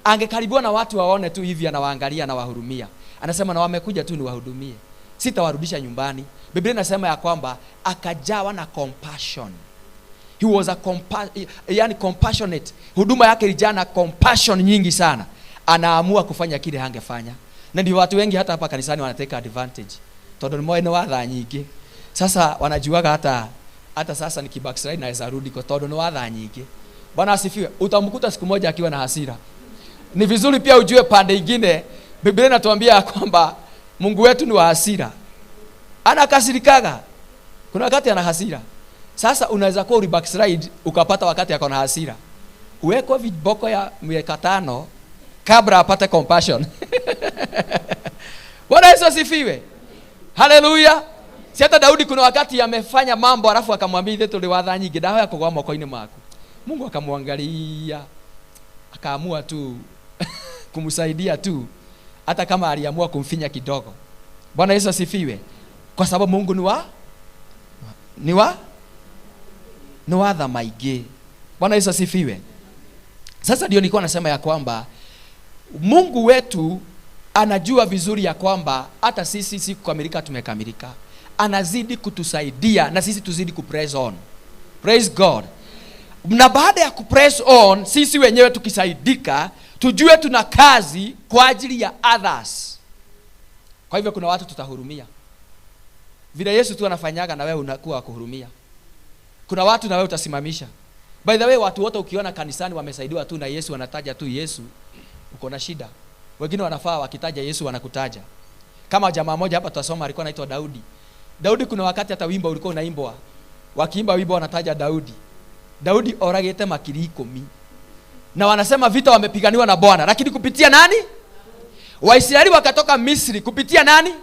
Angekaribiwa na watu waone tu hivi anawaangalia na wahurumia. Anasema na wamekuja tu niwahudumie. Sitawarudisha nyumbani. Biblia inasema ya kwamba akajawa na compassion. He was a compassionate. Huduma yake ilijaa na compassion nyingi sana. Anaamua kufanya kile hangefanya. Na ndio watu wengi hata hapa kanisani wanateka advantage. Todo ni moyo wadha nyingi. Sasa wanajuaga hata sasa nikibackslide naweza rudi kwa todo ni wadha nyingi. Bwana asifiwe. Utamkuta siku moja akiwa na hasira. Ni vizuri pia ujue pande nyingine. Biblia inatuambia kwamba Mungu wetu ni wa hasira. Anakasirikaga. Kuna wakati ana hasira. Sasa unaweza kuwa uli backslide ukapata wakati akona hasira. Uwekwe viboko ya miaka 5 kabla apate compassion. Bwana Yesu asifiwe. Haleluya. Si hata Daudi kuna wakati amefanya mambo alafu akamwambia ithe tuli watha nyingi dawa yako kwa moko-inĩ maku. Mungu akamwangalia akaamua tu kumsaidia tu hata kama aliamua kumfinya kidogo. Bwana Yesu asifiwe. Kwa sababu Mungu ni wa Ni wa? Ni watha maingĩ. Bwana Yesu asifiwe. Sasa ndio nilikuwa nasema ya kwamba Mungu wetu anajua vizuri ya kwamba hata sisi si kukamilika, tumekamilika. Anazidi kutusaidia na sisi tuzidi kupress on. Praise God. Na baada ya kupress on, sisi wenyewe tukisaidika, tujue tuna kazi kwa ajili ya others. Kwa hivyo kuna watu tutahurumia. Vile Yesu tu anafanyaga na wewe unakuwa wa kuhurumia. Kuna watu na wewe utasimamisha. By the way, watu wote ukiona kanisani wamesaidiwa tu na Yesu, wanataja tu Yesu, uko na shida. Wengine wanafaa wakitaja Yesu wanakutaja. Kama jamaa moja hapa tutasoma alikuwa anaitwa Daudi. Daudi kuna wakati hata wimbo ulikuwa unaimbwa. Wakiimba wimbo wanataja Daudi. Daudi oragete makiri 10. Na wanasema vita wamepiganiwa na Bwana, lakini kupitia nani? Waisraeli wakatoka Misri kupitia nani?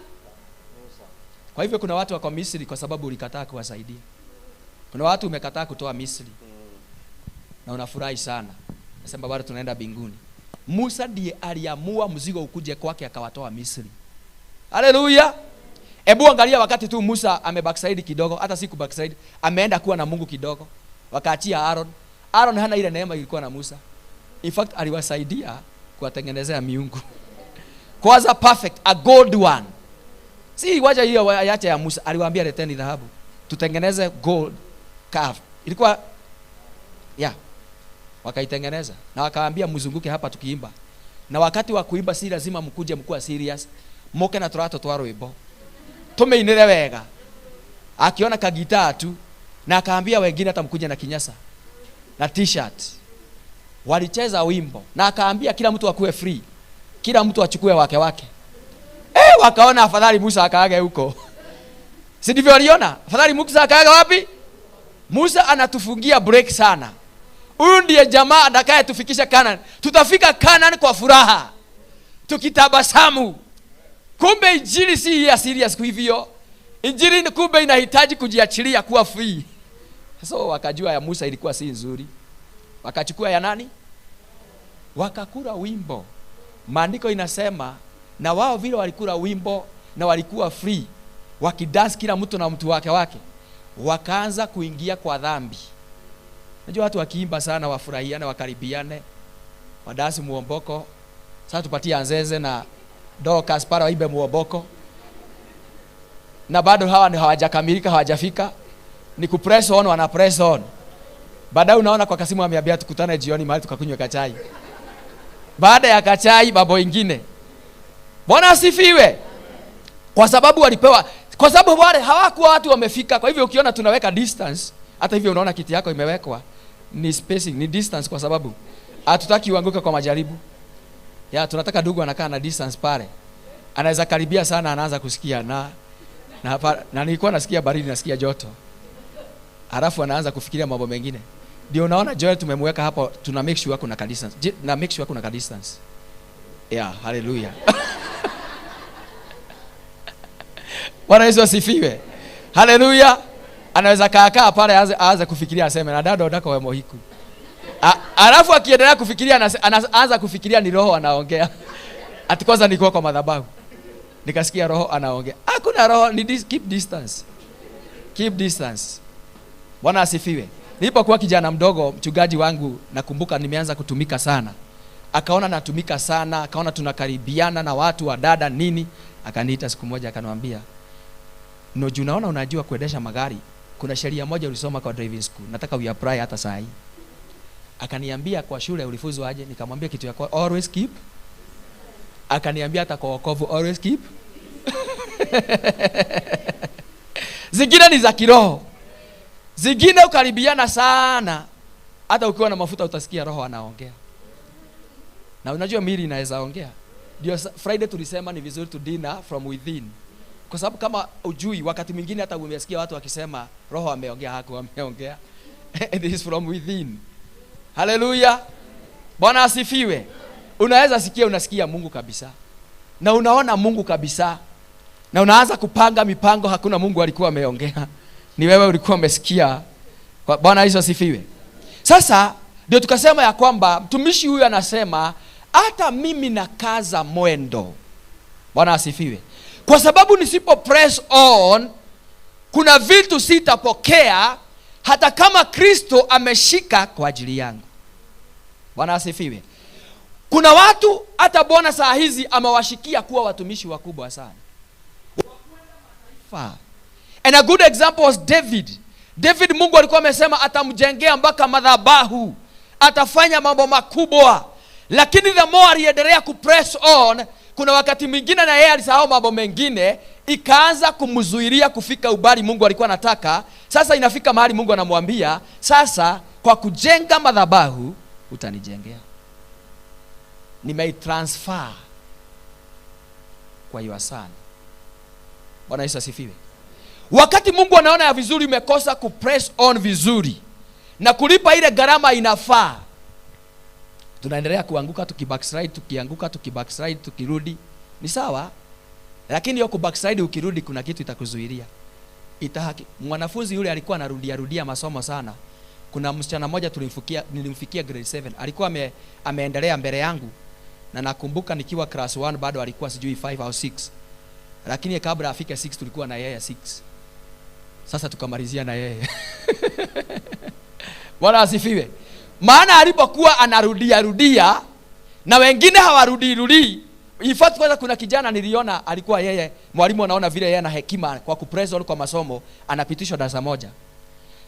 Kwa hivyo kuna watu wako Misri kwa sababu ulikataa kuwasaidia. Kuna watu umekataa kutoa Misri. Na unafurahi sana. Nasema bado tunaenda mbinguni. Musa ndiye aliamua mzigo ukuje kwake akawatoa Misri. Haleluya. Ebu angalia wakati tu Musa ame backslide kidogo, hata si ku backslide, ameenda kuwa na Mungu kidogo. Wakaachia Aaron. Aaron hana ile neema ilikuwa na Musa. In fact aliwasaidia kuwatengenezea miungu. Kwanza perfect, a gold one. Si wacha hiyo ayache ya Musa, aliwaambia leteni dhahabu. Tutengeneze gold calf. Ilikuwa yeah. Wakaitengeneza na wakaambia mzunguke hapa tukiimba. Na wakati wa kuimba si lazima mkuje mkuwa serious. Moke na turato twa rwimbo. Tumeinire wega. Akiona kagitaa tu na akaambia wengine hata mkuje na kinyasa na t-shirt. Walicheza wimbo na akaambia kila mtu akue free. Kila mtu achukue wake wake. Wakaona afadhali Musa akaage huko. Si ndivyo waliona? Afadhali Musa akaage wapi? Musa anatufungia break sana. Huyu ndiye jamaa atakayetufikisha Canaan. Tutafika Canaan kwa furaha, tukitabasamu. Kumbe injili si ya serious hivyo. Injili kumbe inahitaji kujiachilia kuwa free. So wakajua ya Musa ilikuwa si nzuri. Wakachukua ya nani? Wakakula wimbo. Maandiko inasema na wao vile walikula wimbo na walikuwa free, wakidance kila mtu na mtu wake wake, wakaanza kuingia kwa dhambi. Najua watu wakiimba sana wafurahiane, wakaribiane, wadasi muomboko. Sasa tupatie Anzeze na Dorcas para waimbe muomboko. Na bado hawa ni hawajakamilika, hawajafika. Ni kupress on, wana press on. Baadaye unaona kwa Kasimu ameambia tukutane jioni mahali tukakunywe kachai. Baada ya kachai mambo ingine. Bwana asifiwe. Kwa sababu walipewa, kwa sababu wale hawakuwa watu wamefika. Kwa hivyo ukiona tunaweka distance, hata hivyo unaona kiti yako imewekwa ni spacing, ni distance, kwa sababu hatutaki uanguke kwa majaribu. Ya tunataka ndugu anakaa na distance pale. Anaweza karibia sana anaanza kusikia na nilikuwa nasikia baridi, nasikia joto. Halafu anaanza kufikiria mambo mengine. Ndio unaona Joel tumemweka hapo, tuna make sure kuna distance. Na make sure kuna distance. Yeah, hallelujah. Bwana Yesu asifiwe. Hallelujah. Anaweza kaa pale aanze kufikiria aseme na dada ndako we mohiku. Alafu akiendelea kufikiria anaanza kufikiria ni roho anaongea. Ati kwanza nilikuwa kwa madhabahu. Nikasikia roho anaongea. Hakuna roho, ni keep distance. Keep distance. Bwana asifiwe. Nilipokuwa kijana mdogo, mchungaji wangu nakumbuka nimeanza kutumika sana. Akaona natumika sana, akaona tunakaribiana na watu wa dada nini, akaniita siku moja akaniambia, "No, unaona unajua kuendesha magari, kuna sheria moja ulisoma kwa driving school, nataka uiapply hata saa hii." Akaniambia kwa shule ulifuzwa aje? Nikamwambia kitu ya kwa always keep. Akaniambia hata kwa wokovu always keep. Zingine ni za kiroho. Zingine ukaribiana sana, hata ukiwa na mafuta utasikia roho anaongea. Na unajua mili inaweza ongea. Ndio Friday tulisema ni vizuri to dinner from within. Kwa sababu kama ujui wakati mwingine hata umesikia watu wakisema roho ameongea, haku ameongea. It is from within. Hallelujah. Bwana asifiwe. Unaweza sikia, unasikia Mungu kabisa. Na unaona Mungu kabisa. Na unaanza kupanga mipango, hakuna Mungu alikuwa ameongea. Ni wewe ulikuwa umesikia. Bwana Yesu asifiwe. Sasa ndio tukasema ya kwamba mtumishi huyu anasema hata mimi nakaza mwendo. Bwana asifiwe. Kwa sababu nisipo press on Kuna vitu sitapokea hata kama Kristo ameshika kwa ajili yangu. Bwana asifiwe. Kuna watu hata Bwana saa hizi amewashikia kuwa watumishi wakubwa sana. And a good example was David. David, Mungu alikuwa amesema atamjengea mpaka madhabahu, atafanya mambo makubwa. Lakini the more aliendelea kupress on, kuna wakati mwingine na yeye alisahau mambo mengine, ikaanza kumzuilia kufika ubali Mungu alikuwa anataka. Sasa inafika mahali Mungu anamwambia, sasa kwa kujenga madhabahu utanijengea. Nimeitransfer kwa your son. Bwana Yesu asifiwe. Wakati Mungu anaona ya vizuri umekosa kupress on vizuri na kulipa ile gharama inafaa, tunaendelea kuanguka, tukibackslide, tukianguka, tukibackslide, tukirudi. Ni sawa, lakini hiyo kubackslide ukirudi kuna kitu itakuzuilia. Itahaki. Mwanafunzi yule alikuwa anarudia rudia masomo sana. Kuna msichana mmoja nilimfikia grade 7. Alikuwa ameendelea mbele yangu, na nakumbuka nikiwa class 1 bado alikuwa sijui 5 au 6. Lakini kabla afike 6 tulikuwa na yeye 6. Sasa tukamalizia na yeye. Bwana asifiwe. Maana alipokuwa anarudia rudia na wengine hawarudi rudi. In fact kwanza kuna kijana niliona alikuwa yeye, mwalimu anaona vile yeye ana hekima kwa kupress on kwa masomo, anapitishwa darasa moja.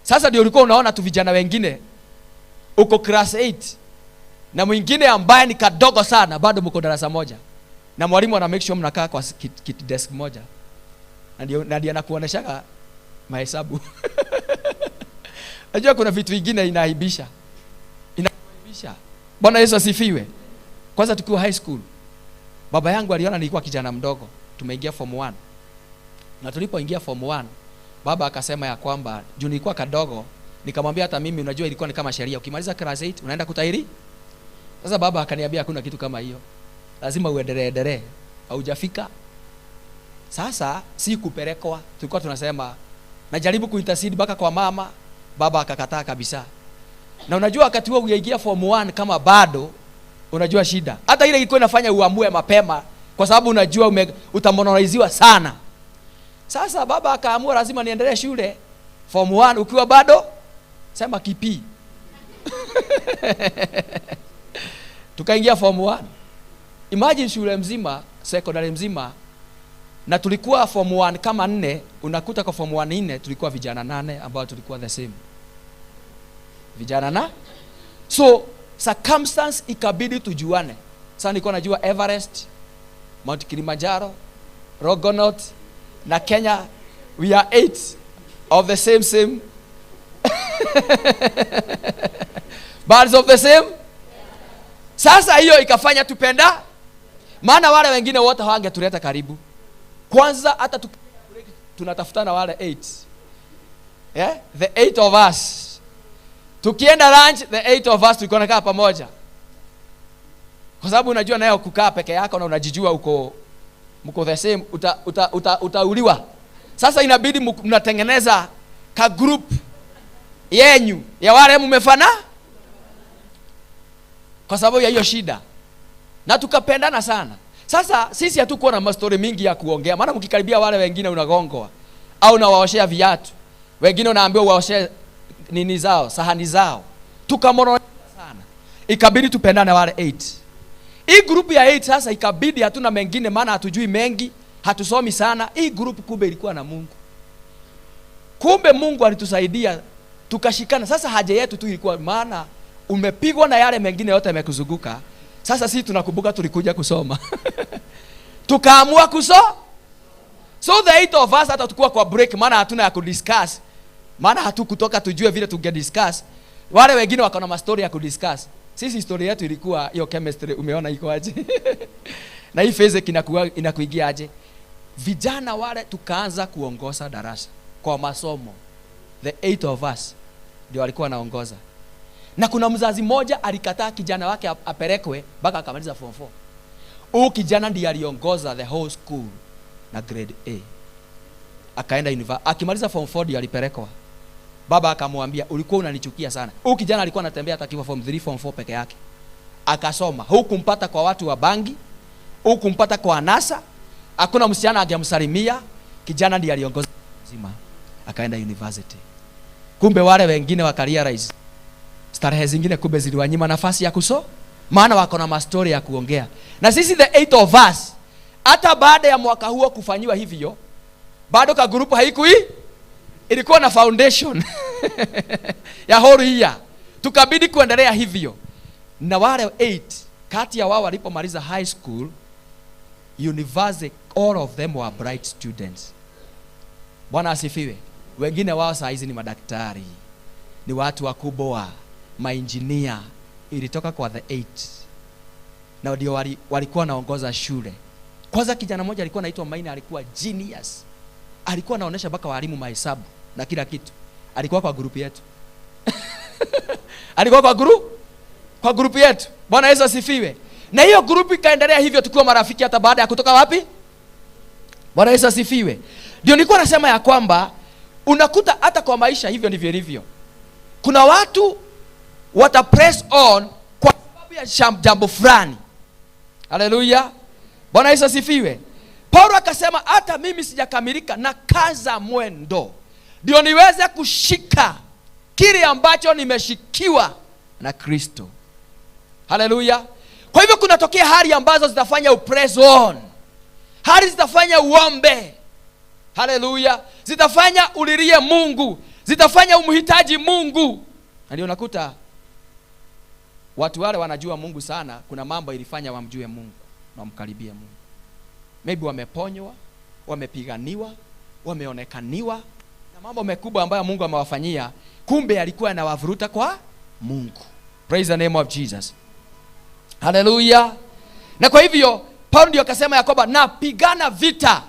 Sasa ndio ulikuwa unaona tu vijana wengine uko class 8 na mwingine ambaye ni kadogo sana bado mko darasa moja. Na mwalimu ana make sure mnakaa kwa kit desk moja. Na ndio anakuoneshaga mahesabu. Najua kuna vitu vingine inaaibisha. Inaaibisha. Bwana Yesu asifiwe. Kwanza tukiwa high school, baba yangu aliona nilikuwa kijana mdogo. Tumeingia form 1. Na tulipoingia form 1, baba akasema ya kwamba juu nilikuwa kadogo, nikamwambia hata mimi unajua ilikuwa ni kama sheria, ukimaliza class 8 unaenda kutahiri. Sasa baba akaniambia hakuna kitu kama hiyo. Lazima uendelee endelee. Haujafika. Sasa si kupelekwa, tulikuwa tunasema najaribu kuintercede mpaka kwa mama, baba akakataa kabisa. Na unajua wakati huo ukiingia form 1 kama bado unajua shida. Hata ile ilikuwa inafanya uamue mapema kwa sababu unajua utamonoliziwa sana. Sasa baba akaamua lazima niendelee shule form 1 ukiwa bado sema kipi. Tukaingia form 1. Imagine shule mzima, secondary mzima, na tulikuwa form 1 kama 4, unakuta kwa form 1 4 tulikuwa vijana 8 ambao tulikuwa the same. Vijana na? So circumstance ikabidi tujuane. Sasa nilikuwa najua Everest, Mount Kilimanjaro, Rogonot na Kenya, we are 8 of the same birds of the same. Sasa hiyo ikafanya tupenda, maana wale wengine wote hawangetuleta karibu. Kwanza hata tunatafutana wale 8. Yeah? The 8 of us. Tukienda lunch, the 8 of us tulikuwa tunakaa pamoja. Kwa sababu unajua nayo kukaa peke yako na unajijua uko mko the same, utauliwa. Sasa inabidi mnatengeneza ka group yenyu ya wale mmefana kwa sababu ya hiyo shida. Na tukapendana sana. Sasa sisi hatukuwa na mastori mingi ya kuongea, maana mkikaribia wale wengine unagongwa au unawaoshea viatu. Wengine unaambiwa waoshe nini zao, sahani zao. Tukamona sana. Ikabidi tupendane wale 8. Hii group ya 8 sasa ikabidi hatuna mengine, maana hatujui mengi, hatusomi sana. Hii group kumbe ilikuwa na Mungu. Kumbe Mungu alitusaidia tukashikana. Sasa haja yetu tu ilikuwa, maana umepigwa na yale mengine yote yamekuzunguka. Sasa sisi tunakumbuka tulikuja kusoma. Tukaamua kusoma. So the 8 of us hata tukua kwa break, maana hatuna ya kudiscuss. Maana hatukutoka tujue vile tungediscuss. Wale wengine wakaona mastori ya kudiscuss. Sisi story yetu ilikuwa hiyo chemistry, umeona iko aje? Na hii physics inakuingia aje? Vijana wale tukaanza kuongoza darasa kwa masomo. The 8 of us ndio walikuwa wanaongoza. Na kuna mzazi mmoja alikataa kijana wake apelekwe mpaka akamaliza form 4. Huyu kijana ndiye aliongoza the whole school na grade A. Akaenda university. Akimaliza form 4 ndiye alipelekwa. Baba akamwambia ulikuwa unanichukia sana. Huyu kijana alikuwa anatembea hata akiwa form 3 form 4 peke yake. Akasoma. Hukumpata kwa watu wa bangi, hukumpata kwa anasa. Hakuna msichana angemsalimia. Kijana ndiye aliongoza mzima. Akaenda university. Kumbe wale wengine wakarealize starehe zingine kumbe ziliwanyima nafasi ya kuso, maana wako na mastori ya kuongea. Na sisi the 8 of us, hata baada ya mwaka huo kufanyiwa hivyo, bado ka group haikui, ilikuwa na foundation ya whole year. Tukabidi kuendelea hivyo. Na wale 8 kati ya wao walipomaliza high school, university, all of them were bright students. Bwana asifiwe. Wengine wao saa hizi ni madaktari, ni watu wakubwa, maengineer. Ilitoka kwa the 8. Na ndio walikuwa wanaongoza shule. Kwanza kijana mmoja alikuwa anaitwa Maina, alikuwa genius. Alikuwa anaonesha mpaka walimu mahesabu na kila kitu. Alikuwa kwa group yetu. Alikuwa kwa group yetu. Bwana Yesu asifiwe. Na hiyo group ikaendelea hivyo tukiwa marafiki hata baada ya kutoka wapi? Bwana Yesu asifiwe. Ndio nilikuwa nasema ya kwamba unakuta hata kwa maisha hivyo ndivyo ilivyo. Kuna watu wata press on kwa sababu ya jambo fulani. Haleluya. Bwana Yesu asifiwe. Paulo akasema hata mimi sijakamilika na kaza mwendo, ndio niweze kushika kile ambacho nimeshikiwa na Kristo. Haleluya. Kwa hivyo kunatokea hali ambazo zitafanya upress on. Hali zitafanya uombe. Haleluya. Zitafanya ulilie Mungu. Zitafanya umhitaji Mungu. Na ndio unakuta watu wale wanajua Mungu sana, kuna mambo ilifanya wamjue Mungu na wamkaribie Mungu. Maybe wameponywa, wamepiganiwa, wameonekaniwa na mambo makubwa ambayo Mungu amewafanyia, kumbe alikuwa anawavuruta kwa Mungu. Praise the name of Jesus. Hallelujah. Na kwa hivyo Paulo ndio akasema ya kwamba napigana vita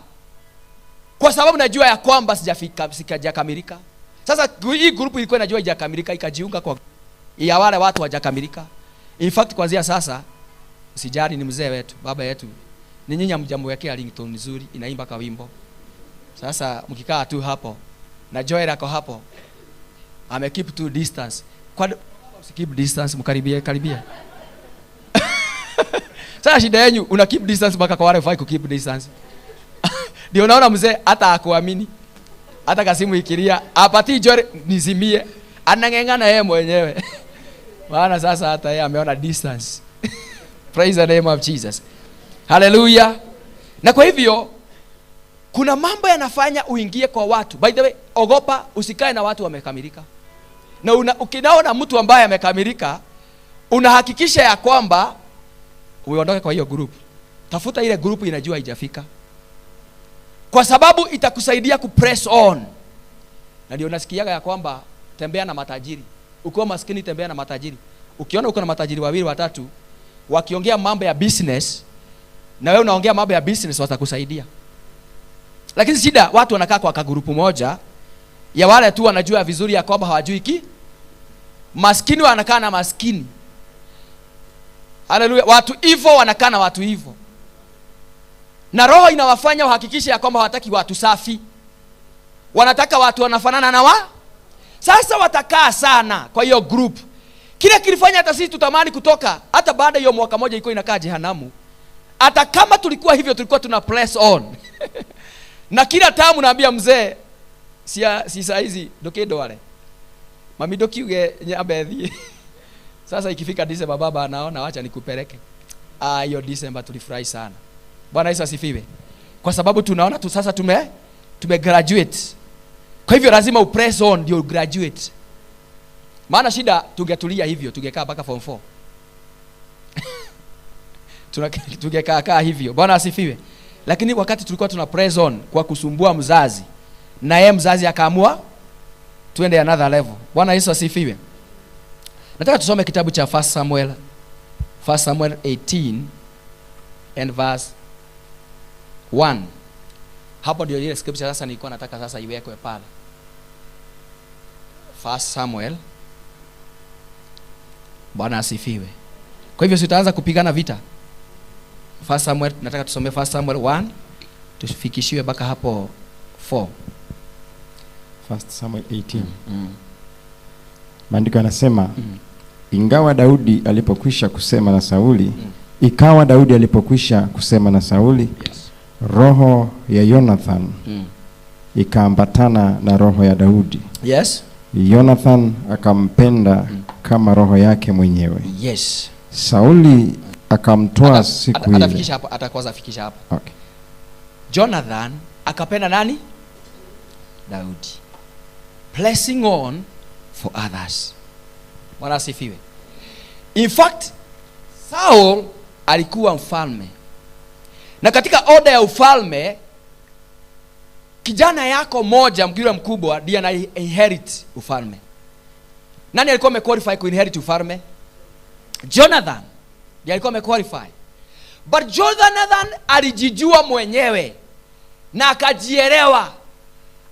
kwa sababu najua ya kwamba sijafika, sijakamilika. Sasa hii group ilikuwa inajua haijakamilika, ikajiunga kwa ya wale watu hawajakamilika. In fact kuanzia sasa sijali, ni mzee wetu, baba yetu. Ni nyinyi hamjamwekea ringtone nzuri inaimba kwa wimbo. Sasa mkikaa tu hapo na Joel ako hapo, ame keep to distance. Kwa keep distance, mkaribie karibia. Sasa shida yenu una keep distance mpaka kwa wale hufai ku keep distance. Ndio unaona mzee hata akuamini. Hata kasimu ikilia, apatii Joel nizimie, anang'eng'ana yeye mwenyewe. Maana sasa hata yeye ameona distance. Praise the name of Jesus. Hallelujah. Na kwa hivyo kuna mambo yanafanya uingie kwa watu. By the way, ogopa usikae na watu wamekamilika. Na ukinaona mtu ambaye amekamilika, unahakikisha ya kwamba uiondoke kwa hiyo group. Tafuta ile group inajua haijafika, kwa sababu itakusaidia kupress on. Na ndio unasikiaga ya kwamba tembea na matajiri. Ukiwa maskini tembea na matajiri. Ukiona uko na matajiri wawili watatu wakiongea mambo ya business na wewe unaongea mambo ya business, watakusaidia. Lakini shida watu wanakaa kwa kagrupu moja ya wale tu wanajua vizuri ya kwamba hawajui ki. Maskini wanakaa na maskini. Haleluya. Watu hivyo wanakaa na watu hivyo. Na roho inawafanya wahakikishe ya kwamba hawataki watu safi. Wanataka watu wanafanana na wa. Sasa watakaa sana kwa hiyo group. Kile kilifanya hata sisi tutamani kutoka, hata baada hiyo mwaka moja ilikuwa inakaa jehanamu. Hata kama tulikuwa hivyo tulikuwa tuna press on. Na kila tamu naambia mzee, si saa hizi dokedo wale. Mami dokiuge nyabethi. Sasa ikifika December baba anaona acha nikupeleke. Ah, hiyo December tulifurahi sana. Bwana Yesu asifiwe. Kwa sababu tunaona tu sasa tume graduate. Kwa hivyo lazima upress on ndio graduate. Maana shida tungetulia hivyo tungekaa mpaka form 4. Tungekaa hivyo. Bwana asifiwe. Lakini wakati tulikuwa tuna press on kwa kusumbua mzazi, na yeye mzazi akaamua tuende another level. Bwana Yesu asifiwe. Nataka tusome kitabu cha 1 Samuel, 1 Samuel 18 and verse 1. Hapo ndio ile scripture sasa nilikuwa nataka sasa iwekwe pale. 1 Samuel. Bwana asifiwe. Kwa hivyo sitaanza kupigana vita. 1 Samuel, nataka tusome 1 Samuel 1 tufikishiwe mpaka hapo 4. 1 Samuel 18. Maandiko yanasema ingawa Daudi alipokwisha kusema na Sauli, ikawa Daudi alipokwisha kusema na Sauli, Yes. roho ya Jonathan ikaambatana na roho ya Daudi. Yes. Jonathan akampenda kama roho yake mwenyewe. Yes. Sauli akamtoa siku ile. Atafikisha hapo, atakwanza afikisha hapo. Okay. Jonathan akapenda nani? Daudi. Blessing on for others. Bwana asifiwe. In fact, Saul alikuwa mfalme. Na katika oda ya ufalme, kijana yako moja mkubwa mkubwa ndiye ana inherit ufalme. Nani alikuwa amequalify kuinherit ufalme? Jonathan ndiye alikuwa amequalify. But Jonathan alijijua mwenyewe na akajielewa.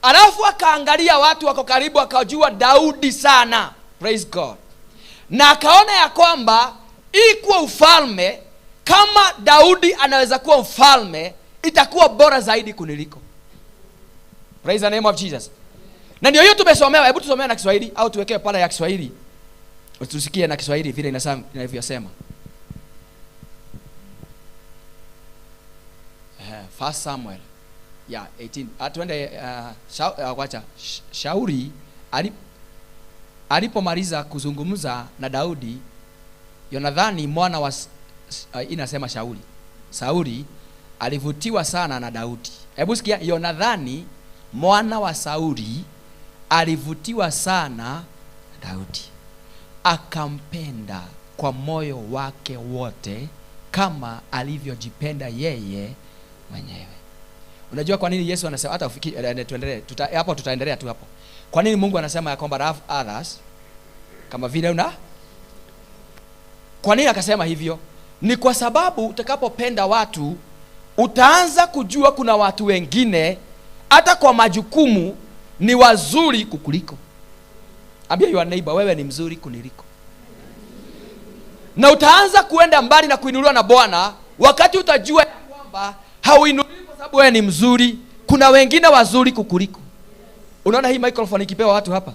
Alafu akaangalia watu wako karibu, akajua Daudi sana. Praise God. Na akaona ya kwamba ili kuwa ufalme, kama Daudi anaweza kuwa mfalme, itakuwa bora zaidi kuniliko. Praise the name of Jesus. Na ndio hiyo tumesomewa. Hebu tusomee na Kiswahili au tuwekee pale ya Kiswahili. Tusikie na Kiswahili vile inavyosema. First Samuel. Yeah, 18. Atuende wacha. Shauri alipomaliza kuzungumza na Daudi, Yonathani mwana wa inasema Shauli. Sauli alivutiwa sana na Daudi. Hebu sikia, Yonathani mwana wa Sauli alivutiwa sana na Daudi. Akampenda kwa moyo wake wote kama alivyojipenda yeye mwenyewe. Unajua kwa nini Yesu anasema hata tuendelee, hapo tutaendelea tu hapo. Kwa nini Mungu anasema ya kwamba love others kama vile una? Kwa nini akasema hivyo? Ni kwa sababu utakapopenda watu utaanza kujua kuna watu wengine hata kwa majukumu ni wazuri kukuliko. Ambia your neighbor, wewe ni mzuri kuniliko. Na utaanza kuenda mbali na kuinuliwa na Bwana wakati utajua kwamba hauinuliwi kwa sababu wewe ni mzuri, kuna wengine wazuri kukuliko. Unaona hii microphone ikipewa watu hapa,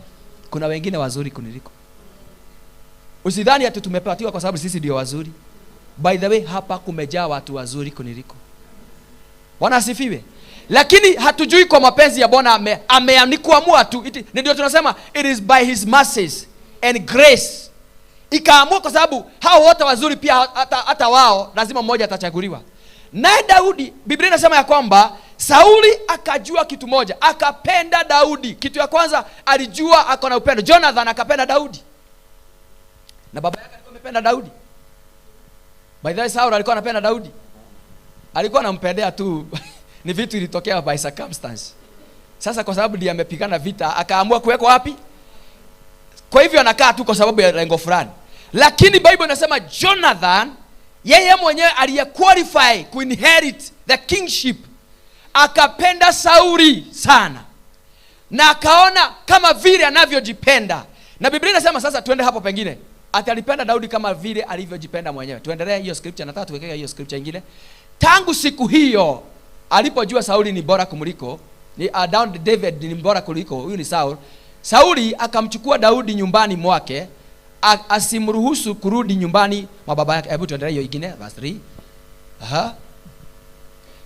kuna wengine wazuri kuniliko. Usidhani ati tumepatiwa kwa sababu sisi ndio wazuri. By the way, hapa kumejaa watu wazuri kuniliko. Bwana asifiwe. Lakini hatujui kwa mapenzi ya Bwana ameamua tu. Ndio tunasema it is by his mercies and grace. Ikaamua kwa sababu hao wote wazuri pia hata wao lazima mmoja atachaguliwa. Naye Daudi, Biblia inasema ya kwamba Sauli akajua kitu moja, akapenda Daudi. Kitu ya kwanza alijua ako na upendo. Jonathan akapenda Daudi. Na baba yake alikuwa amependa Daudi. By the way, Saul alikuwa anapenda Daudi. Alikuwa anampendea tu. Ni vitu ilitokea by circumstance. Sasa kwa sababu ndiye amepigana vita, akaamua kuwekwa wapi? Kwa hivyo anakaa tu kwa sababu ya lengo fulani. Lakini Bible inasema Jonathan yeye mwenyewe aliyequalify kuinherit the kingship akapenda Sauli sana. Na akaona kama vile anavyojipenda. Na Biblia inasema sasa tuende hapo pengine. Ati alipenda Daudi kama vile alivyojipenda mwenyewe. Tuendelee hiyo scripture, nataka tuwekee hiyo scripture nyingine. Tangu siku hiyo alipojua Sauli ni bora kumliko, ni David ni bora kuliko, huyu ni Saul. Sauli akamchukua Daudi nyumbani mwake, asimruhusu kurudi nyumbani mwa baba yake. Hebu tuendelee hiyo nyingine, verse 3. Aha.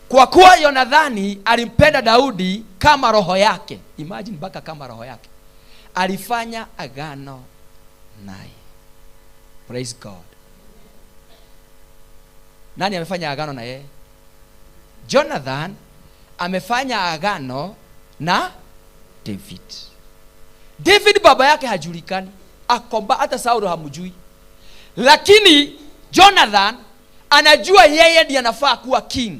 Kwa kuwa Yonathani alimpenda Daudi kama roho yake. Imagine mpaka kama roho yake. Alifanya agano naye. Praise God. Nani amefanya agano na yeye? Jonathan amefanya agano na David. David baba yake hajulikani, akomba hata Saul hamjui. Lakini Jonathan anajua yeye ndiye anafaa kuwa king.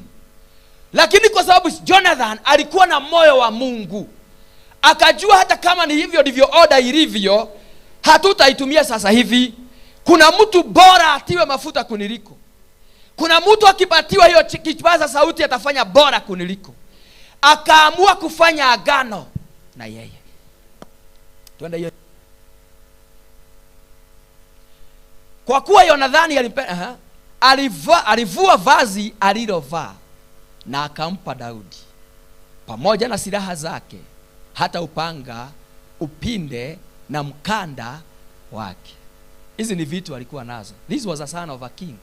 Lakini kwa sababu Jonathan alikuwa na moyo wa Mungu, akajua hata kama ni hivyo ndivyo order ilivyo, hatutaitumia sasa hivi. Kuna mtu bora atiwe mafuta kuniliko. Kuna mtu akipatiwa hiyo kipaza sauti atafanya bora kuniliko. Akaamua kufanya agano na yeye. Tuende hiyo. Kwa kuwa Yonathani alimpenda, alivua vazi alilovaa na akampa Daudi pamoja na silaha zake, hata upanga, upinde na mkanda wake. Hizi ni vitu alikuwa nazo. This was a son of a king.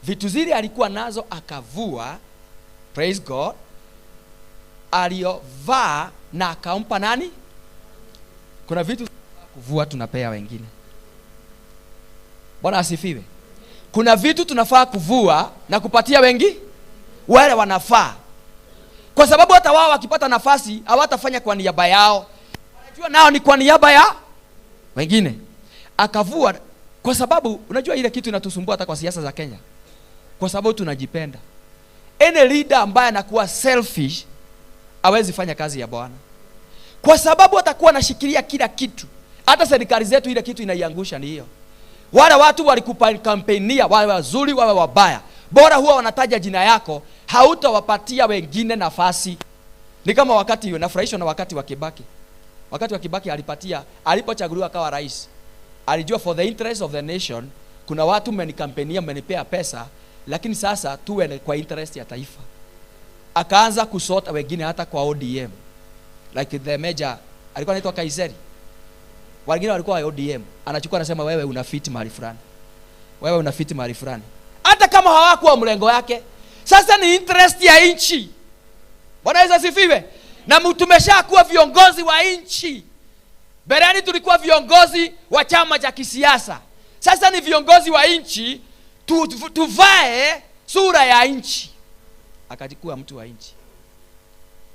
Vitu zile alikuwa nazo akavua. Praise God. aliyovaa na akampa nani? Kuna vitu kuvua tunapea wengine. Bwana asifiwe. Kuna vitu tunafaa kuvua na kupatia wengi wale wanafaa. Kwa sababu hata wao wakipata nafasi hawatafanya kwa niaba yao. Wanajua nao ni kwa niaba ya wengine. Akavua kwa sababu unajua ile kitu inatusumbua hata kwa siasa za Kenya. Kwa sababu tunajipenda. Any leader ambaye anakuwa selfish hawezi fanya kazi ya Bwana. Kwa sababu atakuwa anashikilia kila kitu. Hata serikali zetu ile kitu inaiangusha ni hiyo. Wale watu walikupa kampenia, wawe wazuri wawe wabaya, bora huwa wanataja jina yako, hautawapatia wengine nafasi. Ni kama wakati hiyo nafurahishwa na wakati wa Kibaki. Wakati wa Kibaki alipatia, alipochaguliwa akawa rais, alijua for the interest of the nation, kuna watu mmenikampenia, mmenipea pesa, lakini sasa tuwe kwa interest ya taifa. Akaanza kusota wengine hata kwa ODM. Like the major alikuwa anaitwa Kaiseri. Wengine walikuwa wa ODM. Anachukua anasema wewe una fit mahali fulani. Wewe una fit mahali fulani. Hata kama hawakuwa mlengo yake. Sasa ni interest ya nchi. Bwana Yesu asifiwe. Na tumeshakuwa viongozi wa nchi. Bereni tulikuwa viongozi wa chama cha kisiasa. Sasa ni viongozi wa nchi, tuvae sura ya nchi. Akajikuwa mtu wa nchi.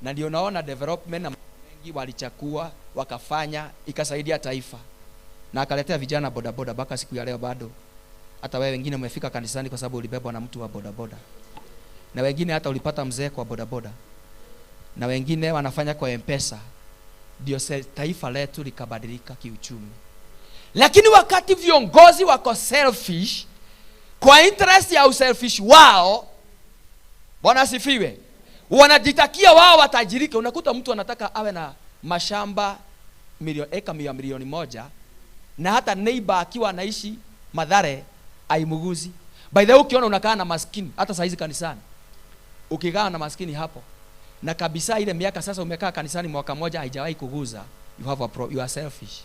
Na ndio naona development na mengi walichakua, wakafanya, ikasaidia taifa. Na akaletea vijana bodaboda mpaka siku ya leo bado. Hata wewe wengine umefika kanisani kwa sababu ulibebwa na mtu wa bodaboda. Na wengine hata ulipata mzee kwa bodaboda. Na wengine wanafanya kwa M-Pesa. Ndio taifa letu likabadilika kiuchumi. Lakini wakati viongozi wako selfish, kwa interest ya uselfish wao, Bwana asifiwe, wanajitakia wao watajirike. Unakuta mtu anataka awe na mashamba eka 1,000,000 na hata neighbor akiwa anaishi Mathare aimuguzi. By the way, ukiona unakaa na maskini hata saa hizi kanisani, ukikaa na maskini hapo na kabisa ile miaka sasa umekaa kanisani mwaka moja haijawahi kuguza, you have a you are selfish.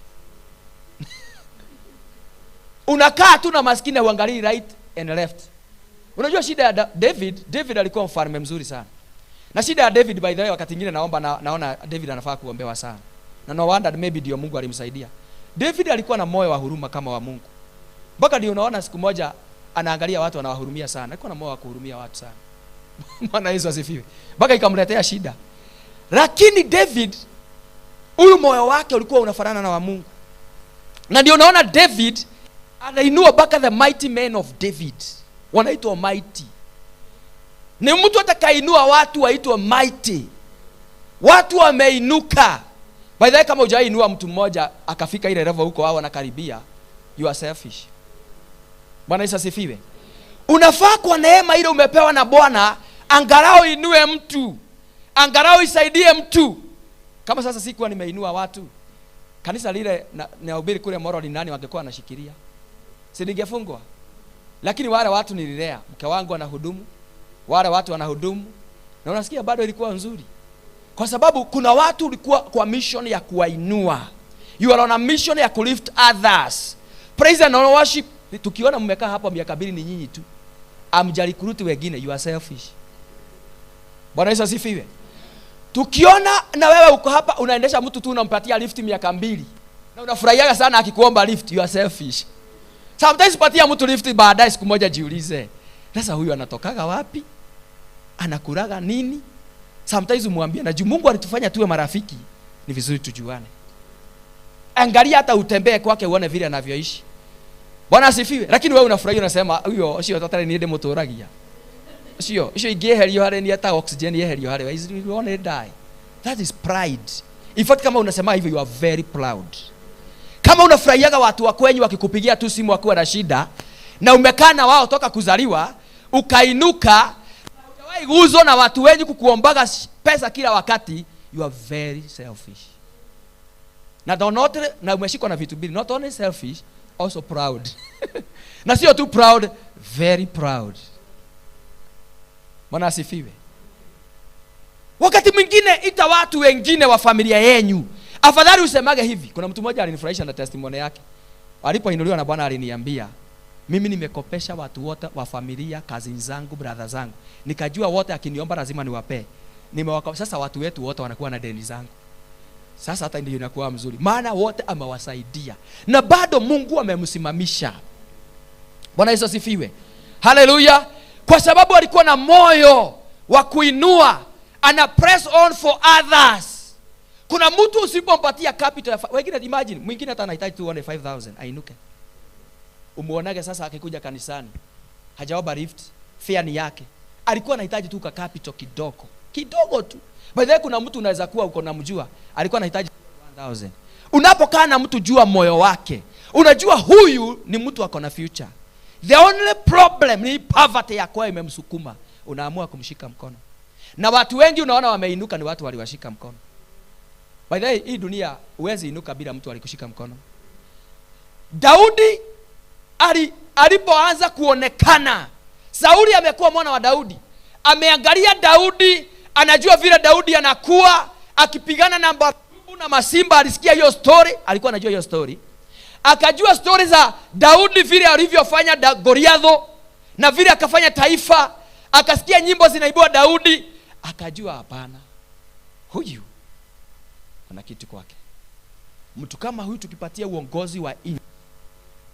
Unakaa tu na maskini uangalie right and left. Unajua shida ya David, David alikuwa mfalme mzuri sana. Na shida ya David, by the way, wakati mwingine naomba naona David anafaa kuombewa sana. Na no wonder maybe ndio Mungu alimsaidia. David alikuwa na moyo wa huruma kama wa Mungu. Mpaka ndio unaona siku moja anaangalia watu anawahurumia sana. Alikuwa na moyo wa kuhurumia watu sana. Bwana Yesu asifiwe. Mpaka ikamletea shida. Lakini David huyu moyo wake ulikuwa unafanana na wa Mungu. Na ndio unaona David anainua mpaka the mighty men of David. Wanaitwa mighty. Ni mtu atakainua watu waitwa mighty. Watu wameinuka. By the way, kama hujainua mtu mmoja akafika ile level huko wao wanakaribia, you are selfish. Bwana Yesu asifiwe. Unafaa kwa neema ile umepewa na Bwana angalau inue mtu. Angalau isaidie mtu. Kama sasa sikuwa nimeinua watu, kanisa lile nahubiri kule Moro ni nani wangekuwa wanashikilia? Si ningefungwa. Lakini wale watu nililea, mke wangu anahudumu, wale watu wanahudumu, na unasikia bado ilikuwa nzuri. Kwa sababu kuna watu ulikuwa kwa mission ya kuwainua. You are on a mission ya kulift others. Praise and worship. Tukiona mmekaa hapa miaka 2 ni nyinyi tu. Amjalikuruti wengine, you are selfish. Bwana Yesu asifiwe. Tukiona na wewe uko hapa unaendesha mtu tu unampatia lift miaka 2. Na unafurahiaga sana akikuomba lift, you are selfish. Sometimes patia mtu lift baadaye siku moja jiulize, sasa huyu anatokaga wapi? Anakulaga nini? Sometimes umwambie, na Mungu alitufanya tuwe marafiki, ni vizuri tujuane. Angalia hata utembee kwake uone vile anavyoishi. Bwana asifiwe. Lakini wewe unafurahia unasema huyo sio totally ni ndimuturagia. Sio, sio ingeherio hare ni hata oxygen yeherio hare. You want to die. That is pride. In fact kama unasema hivyo you are very proud. Kama unafurahiaga watu wa kwenyu wakikupigia tu simu wakiwa na shida na umekaa na wao toka kuzaliwa, ukainuka, hujawahi guzo na watu wenyu kukuombaga pesa kila wakati, you are very selfish. Na don't na umeshikwa na vitu mbili, not only selfish, also proud. Na sio tu proud, very proud. Bwana asifiwe. Wakati mwingine ita watu wengine wa familia yenyu. Afadhali usemage hivi. Kuna mtu mmoja alinifurahisha na testimony yake. Alipoinuliwa na Bwana aliniambia, mimi nimekopesha watu wote wa familia, kazi zangu, brother zangu. Nikajua wote akiniomba lazima niwape. Nimewaka sasa watu wetu wote wanakuwa na deni zangu. Sasa hata ndio inakuwa mzuri. Maana wote amewasaidia. Na bado Mungu amemsimamisha. Bwana Yesu asifiwe. Haleluya. Kwa sababu alikuwa na moyo wa kuinua, ana press on for others. Kuna mtu usipompatia capital, wengine imagine, mwingine hata anahitaji tu 5,000 ainuke. Umuonage sasa akikuja kanisani, hajaomba lift, fare ni yake. Alikuwa anahitaji tu ka capital kidogo. Kidogo tu. By the way, kuna mtu unaweza kuwa uko unamjua, alikuwa anahitaji 1,000. Unapokaa na mtu jua moyo wake. Unajua huyu ni mtu ako na future. The only problem ni poverty ya kwa imemsukuma. Unaamua kumshika mkono. Na watu wengi unaona wameinuka ni watu waliwashika mkono. By the way, hii dunia huwezi inuka bila mtu alikushika mkono. Daudi alipoanza kuonekana, Sauli amekuwa mwana wa Daudi. Ameangalia Daudi, anajua vile Daudi anakuwa akipigana na mbabu na masimba. Alisikia hiyo story, alikuwa anajua hiyo story. Akajua story za Daudi vile alivyofanya Goliatho na vile akafanya taifa. Akasikia nyimbo zinaibua Daudi, akajua hapana, huyu kuna kitu kwake. Mtu kama huyu tukipatia uongozi wa nchi,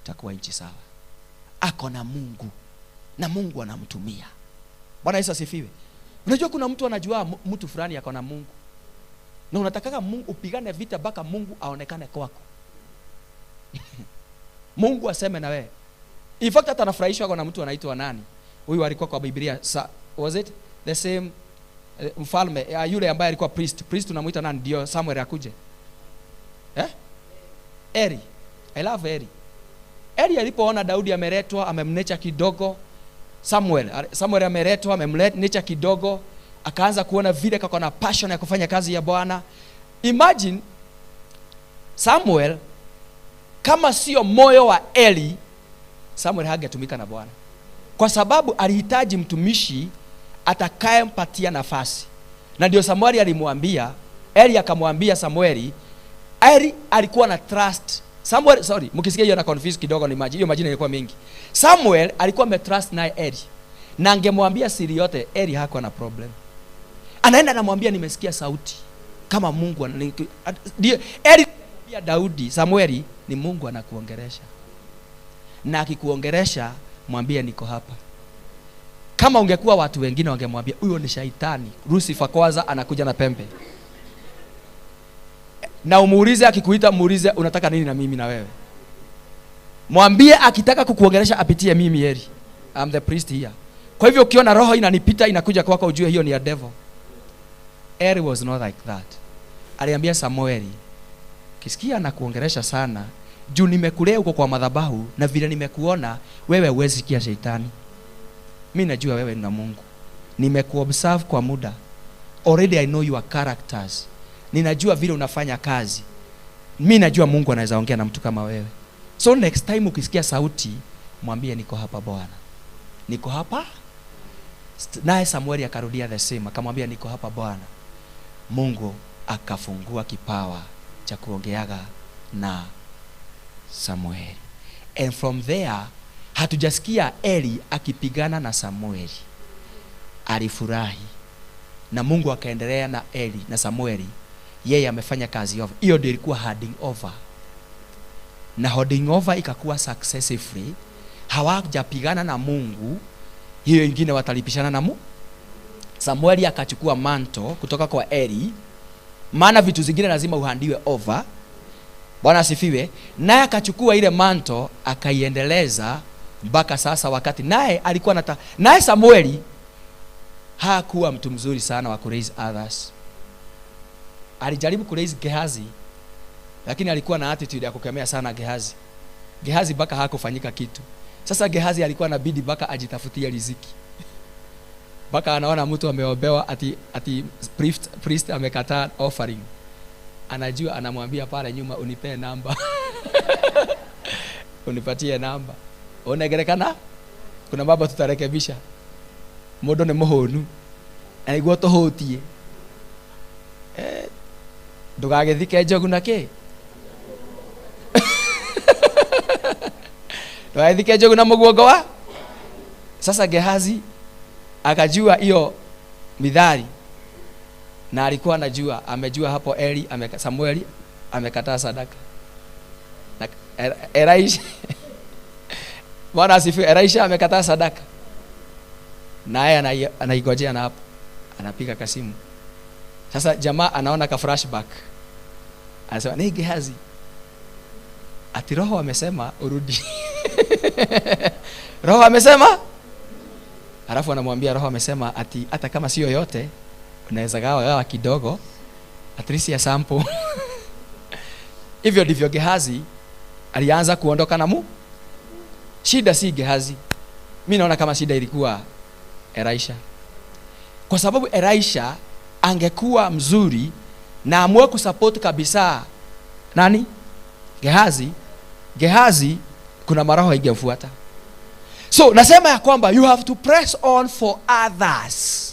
itakuwa nchi sawa. Ako na Mungu na Mungu anamtumia. Bwana Yesu asifiwe. Unajua kuna mtu anajua mtu fulani ako na Mungu. Na unataka Mungu upigane vita mpaka Mungu aonekane kwako. Mungu aseme na wewe. In fact hata anafurahishwa na mtu anaitwa nani? Huyu alikuwa kwa Biblia, was it the same mfalme yule ambaye alikuwa priest. Priest tunamuita nani? Ndio Samuel akuje. Eli. I love Eli. Eli alipoona Daudi ameletwa, amemnecha kidogo. Samuel ameletwa, amemnecha kidogo, akaanza kuona vile kako na passion ya kufanya kazi ya Bwana. Imagine Samuel kama sio moyo wa Eli, Samuel hangetumika na Bwana. Kwa sababu alihitaji mtumishi atakayempatia nafasi. Na ndio Samuel alimwambia, Eli akamwambia Samueli. Eli alikuwa na trust. Samuel, sorry, mkisikia hiyo na confuse kidogo, ni maji. Hiyo majina ilikuwa mingi. Samuel alikuwa ametrust naye Eli. Na angemwambia siri yote, Eli hakuwa na problem. Anaenda anamwambia nimesikia sauti kama Mungu. Eli alimwambia Daudi, Samueli, ni Mungu anakuongelesha. Na akikuongelesha mwambie niko hapa. Kama ungekuwa watu wengine wangemwambia huyo ni shaitani, Lucifer kwanza anakuja na pembe. Na umuulize, akikuita muulize unataka nini na mimi na wewe. Mwambie akitaka kukuongelesha apitie mimi Eli. I'm the priest here. Kwa hivyo ukiona roho inanipita inakuja kwako ujue hiyo ni ya devil. Eli was not like that. Aliambia Samueli, kisikia na kuongelesha sana, juu nimekulea huko kwa madhabahu na vile nimekuona wewe huwezi sikia shaitani. Mimi najua wewe ni Mungu. Nimekuobserve kwa muda. Already I know your characters. Ninajua vile unafanya kazi. Mimi najua Mungu anaweza ongea na mtu kama wewe. So next time ukisikia sauti, mwambie niko hapa Bwana. Niko hapa. Naye Samueli akarudia the same, akamwambia niko hapa Bwana. Mungu akafungua kipawa cha kuongeaga na Samueli. And from there hatujasikia Eli akipigana na Samueli. Alifurahi. Na Mungu akaendelea na Eli na Samueli. Yeye amefanya kazi over. Hiyo ndio ilikuwa handing over. Na handing over ikakuwa successfully. Hawajapigana na Mungu. Hiyo ingine watalipishana na Mungu. Samueli akachukua manto kutoka kwa Eli. Maana vitu zingine lazima uhandiwe over. Bwana asifiwe. Naye akachukua ile manto akaiendeleza mpaka sasa wakati naye alikuwa naye Samueli hakuwa mtu mzuri sana wa kuraise others. Alijaribu kuraise Gehazi, lakini alikuwa na attitude ya kukemea sana Gehazi. Gehazi mpaka hakufanyika kitu. Sasa Gehazi alikuwa na bidii mpaka ajitafutie riziki. Mpaka anaona mtu ameombewa ati priest amekataa offering. Anajua anamwambia pale nyuma unipee namba. Unipatie namba. Unagerekana? Kuna baba tutarekebisha. Mundu ni muhunu. Na niguo tuhutie. Ndugagithike njogu na ki? Ndugagithike njogu na muguongo wa? Sasa Gehazi akajua hiyo midhari. Na alikuwa anajua, amejua hapo Eli, Samueli amekataa sadaka. Na Elisha Bwana asifiwe, Elisha amekataa sadaka. Naye anaigojea na hapo anapiga kasimu. Sasa jamaa anaona ka flashback. Anasema, "Ni Gehazi. Ati roho amesema urudi." Roho amesema? Alafu anamwambia roho amesema ati hata kama sio yote unaweza gawa kidogo, at least ya sample. Hivyo ndivyo Gehazi alianza kuondoka na mu. Shida si Gehazi. Mimi naona kama shida ilikuwa Elisha. Kwa sababu Elisha angekuwa mzuri na amue kusupport kabisa nani? Gehazi. Gehazi kuna maroho ingemfuata. So nasema ya kwamba you have to press on for others.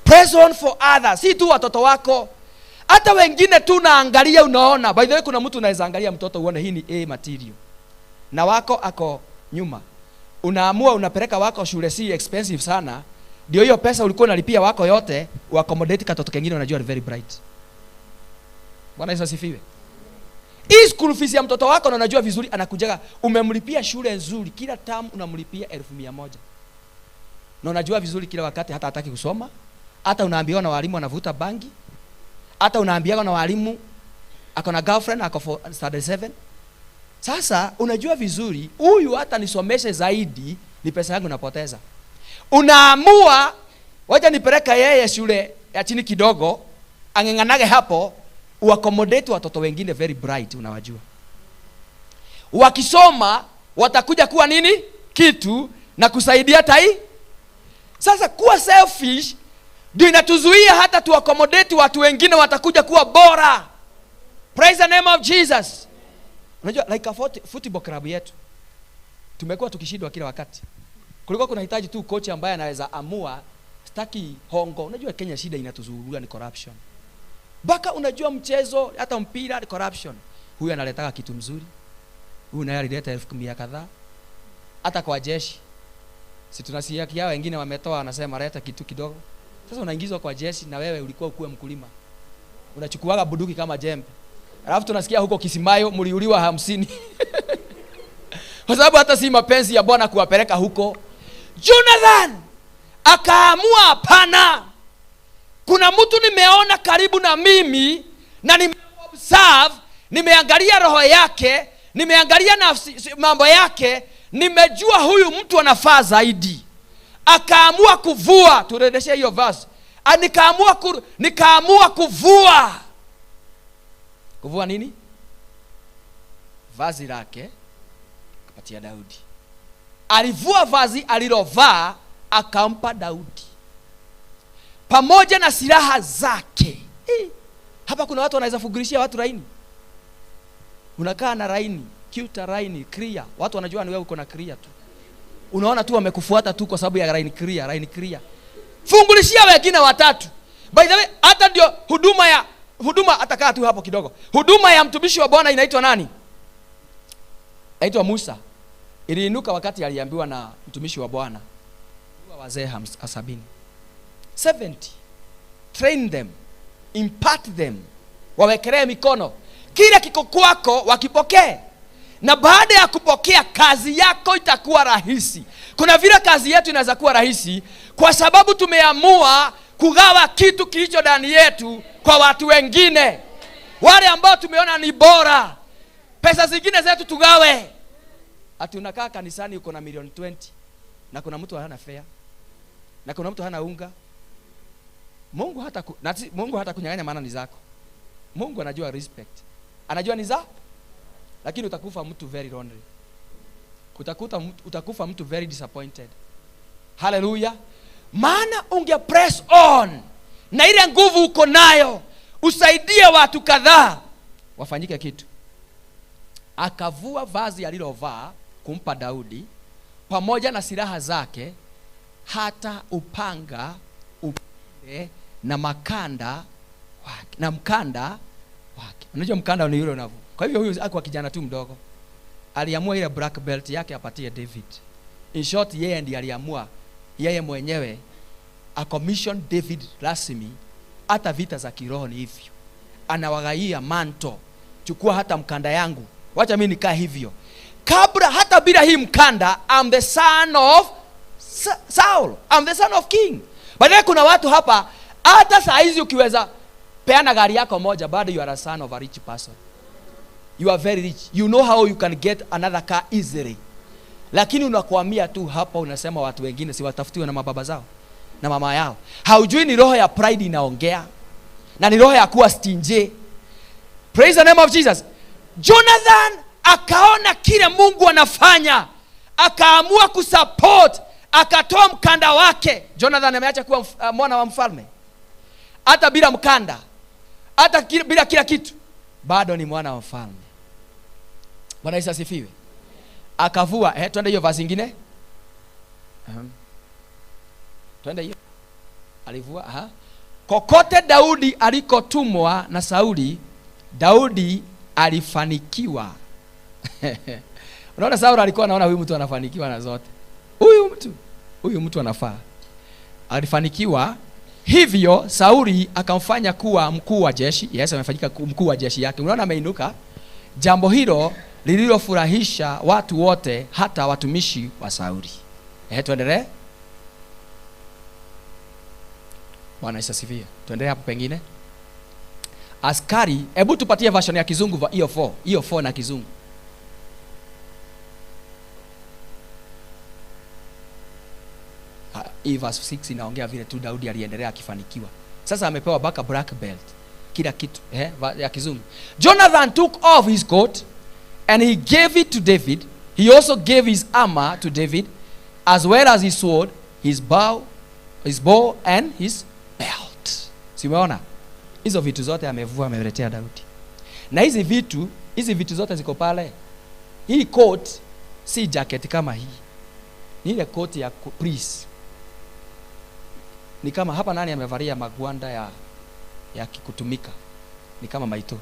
Press on for others. Si tu watoto wako. Hata wengine tu naangalia unaona. By the way, kuna mtu unaweza angalia mtoto uone hii ni A material. Na wako ako nyuma. Unaamua unapeleka wako shule si expensive sana. Ndio hiyo pesa ulikuwa unalipia wako yote, uaccommodate katoto kengine unajua ni very bright. Bwana Yesu asifiwe. Hii school fees ya mtoto wako na unajua vizuri anakujaga, umemlipia shule nzuri, kila term unamlipia 100,000. Na unajua vizuri kila wakati hata hataki kusoma, hata unaambiwa na walimu anavuta bangi, hata unaambiwa na walimu ako na girlfriend ako standard 7. Sasa unajua vizuri huyu hata nisomeshe zaidi ni pesa yangu napoteza. Unaamua wacha nipeleka yeye shule ya chini kidogo, angenganage hapo, uaccommodate watoto wengine very bright unawajua. Wakisoma watakuja kuwa nini? Kitu na kusaidia tai. Sasa kuwa selfish ndio inatuzuia hata tuaccommodate watu wengine watakuja kuwa bora. Praise the name of Jesus. Unajua like a football club yetu tumekuwa tukishindwa kila wakati. Kulikuwa kunahitaji tu coach ambaye anaweza amua sitaki hongo. Unajua Kenya shida inatuzurura ni corruption. Baka unajua mchezo hata mpira ni corruption. Huyu analetaka kitu mzuri. Huyu naye alileta 10,000 kadhaa. Hata kwa jeshi. Si tunasikia wengine wametoa anasema leta kitu kidogo. Sasa unaingizwa kwa jeshi na wewe ulikuwa ukuwe mkulima. Unachukuaga bunduki kama jembe. Alafu tunasikia huko Kisimayo mliuliwa 50. Kwa sababu hata si mapenzi ya Bwana kuwapeleka huko. Jonathan akaamua hapana. Kuna mtu nimeona karibu na mimi na nimeobserve, nimeangalia roho yake, nimeangalia nafsi, mambo yake, nimejua huyu mtu anafaa zaidi. Akaamua kuvua, turejeshe hiyo verse. Nikaamua kuvua. Kuvua nini? Vazi lake akapatia Daudi. Alivua vazi alilovaa akampa Daudi. Pamoja na silaha zake. Hapa kuna watu wanaweza fugurishia watu raini. Unakaa na raini, cute raini, clear. Watu wanajua ni wewe uko na clear tu. Unaona tu wamekufuata tu kwa sababu ya raini clear, raini clear. Fungulishia wengine watatu. By the way, hata ndio huduma atakaa tu hapo kidogo. Huduma ya mtumishi wa Bwana inaitwa nani? Inaitwa Musa. Iliinuka wakati aliambiwa na mtumishi wa Bwana, wazee 70. 70. Train them, impart them, wawekelee mikono. Kile kiko kwako wakipokee. Na baada ya kupokea kazi yako itakuwa rahisi. Kuna vile kazi yetu inaweza kuwa rahisi kwa sababu tumeamua kugawa kitu kilicho ndani yetu kwa watu wengine. Wale ambao tumeona ni bora. Pesa zingine zetu tugawe. Ati unakaa kanisani uko na milioni 20 na kuna mtu hana fare. Na kuna mtu hana unga. Mungu hata kunyang'anya maana ni zako. Mungu anajua respect. Anajua ni za. Lakini utakufa mtu very lonely. Utakufa mtu very disappointed. Hallelujah. Maana unge press on na ile nguvu uko nayo usaidie watu kadhaa wafanyike kitu. Akavua vazi alilovaa kumpa Daudi pamoja na silaha zake, hata upanga, upinde na makanda wake, na mkanda wake. Unajua mkanda ni yule unavu. Kwa hivyo huyu hakuwa kijana tu mdogo. Aliamua ile black belt yake apatie David. In short, yeye ndiye aliamua yeye mwenyewe a commission David rasmi. Hata vita za kiroho ni hivyo. Anawagaia manto. Chukua hata mkanda yangu. Wacha mimi nikaa hivyo. Kabla hata bila hii mkanda, I'm the son of Saul. I'm the son of king. Baadaye kuna watu hapa hata saa hizi ukiweza peana gari yako moja, bado you are a son of a rich person. You are very rich. You know how you can get another car easily. Lakini unakwamia tu hapa, unasema watu wengine si watafutiwe na mababa zao na mama yao. Haujui ni roho ya pride inaongea na ni roho ya kuwa stingy. Praise the name of Jesus. Jonathan akaona kile Mungu anafanya, akaamua kusupport, akatoa mkanda wake. Jonathan ameacha kuwa mwana wa mfalme. Hata bila mkanda, hata bila kila kitu, bado ni mwana wa mfalme. Bwana Yesu asifiwe. Akavua, twende hiyo verse nyingine. Twende hiyo. Alivua, Kokote Daudi alikotumwa na Sauli, Daudi alifanikiwa. Unaona Sauli alikuwa anaona huyu mtu anafanikiwa na zote. Huyu mtu anafaa. Alifanikiwa. Hivyo Sauli akamfanya kuwa mkuu wa jeshi. Yes, amefanyika mkuu wa jeshi yake. Unaona ameinuka. Jambo hilo lililofurahisha watu wote, hata watumishi wa Sauli. Tuendelee. Bwana Yesu asifiwe. Tuendelee hapo pengine. Askari, hebu tupatie version ya kizungu hiyo 4. Hiyo 4 na kizungu. Hii verse 6 inaongea vile tu Daudi aliendelea akifanikiwa. Sasa amepewa baka black belt. Kila kitu ya kizungu. Jonathan took off his coat and he gave it to David. He also gave his armor to David, as well as his sword, his bow and his belt. Si umeona? Hizo vitu zote amevua, ameletea Daudi. Na hizi vitu zote ziko pale. Hii coat si jacket kama hii. Ni ile coat ya priest. Ni kama hapa nani amevalia magwanda ya kutumika. Ni kama maito.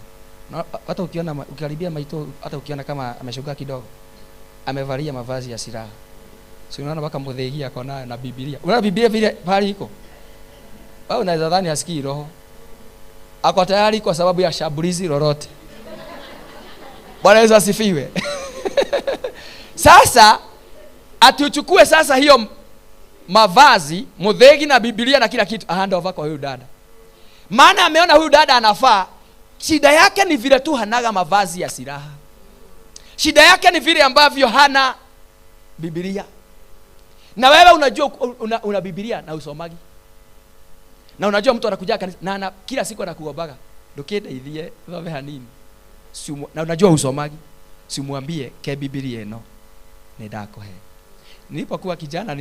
Na hata ukiona ukikaribia maito, hata ukiona kama ameshuka kidogo. Amevalia mavazi ya silaha. Si unaona mpaka mudhegia kwa nayo na Biblia. Unaona Biblia vile pale iko. Wewe unaweza dhani hasikii roho. Ako tayari kwa sababu ya shambulizi lolote. Bwana Yesu asifiwe. Sasa atuchukue sasa hiyo mavazi, mudhegi na Biblia na kila kitu, hand over kwa huyu dada. Maana ameona huyu dada anafaa. Shida yake ni vile tu hanaga mavazi ya silaha. Shida yake ni vile ambavyo hana Biblia. Na wewe unajua una Biblia na usomagi. Na unajua mtu anakuja kanisa na kila siku anakuombaga. Ndukende ithie thome hanini. Na unajua usomagi. Simuambie ke Biblia eno ni ndakuhe. Nilipokuwa kijana,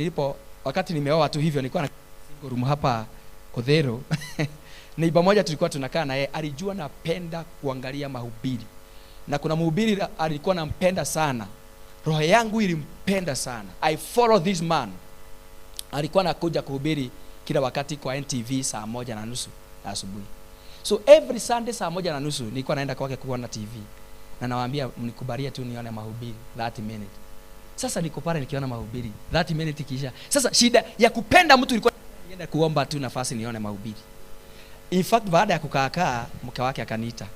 wakati nimeoa tu hivyo, nilikuwa na single room hapa Odhero. Neighbor moja tulikuwa tunakaa na yeye, alijua napenda kuangalia mahubiri. Na kuna mhubiri alikuwa nampenda sana. Roho yangu ilimpenda sana. I follow this man. Alikuwa anakuja kuhubiri kila wakati kwa NTV saa 1:30 asubuhi. So every Sunday saa 1:30 nilikuwa naenda kwake kuona TV. Na nawaambia mnikubalie tu nione mahubiri 30 minutes. Sasa niko pale nikiona mahubiri 30 minutes kisha. Sasa shida ya kupenda mtu ilikuwa nienda kuomba tu nafasi nione mahubiri. In fact baada ya kukaa mke wake akaniita.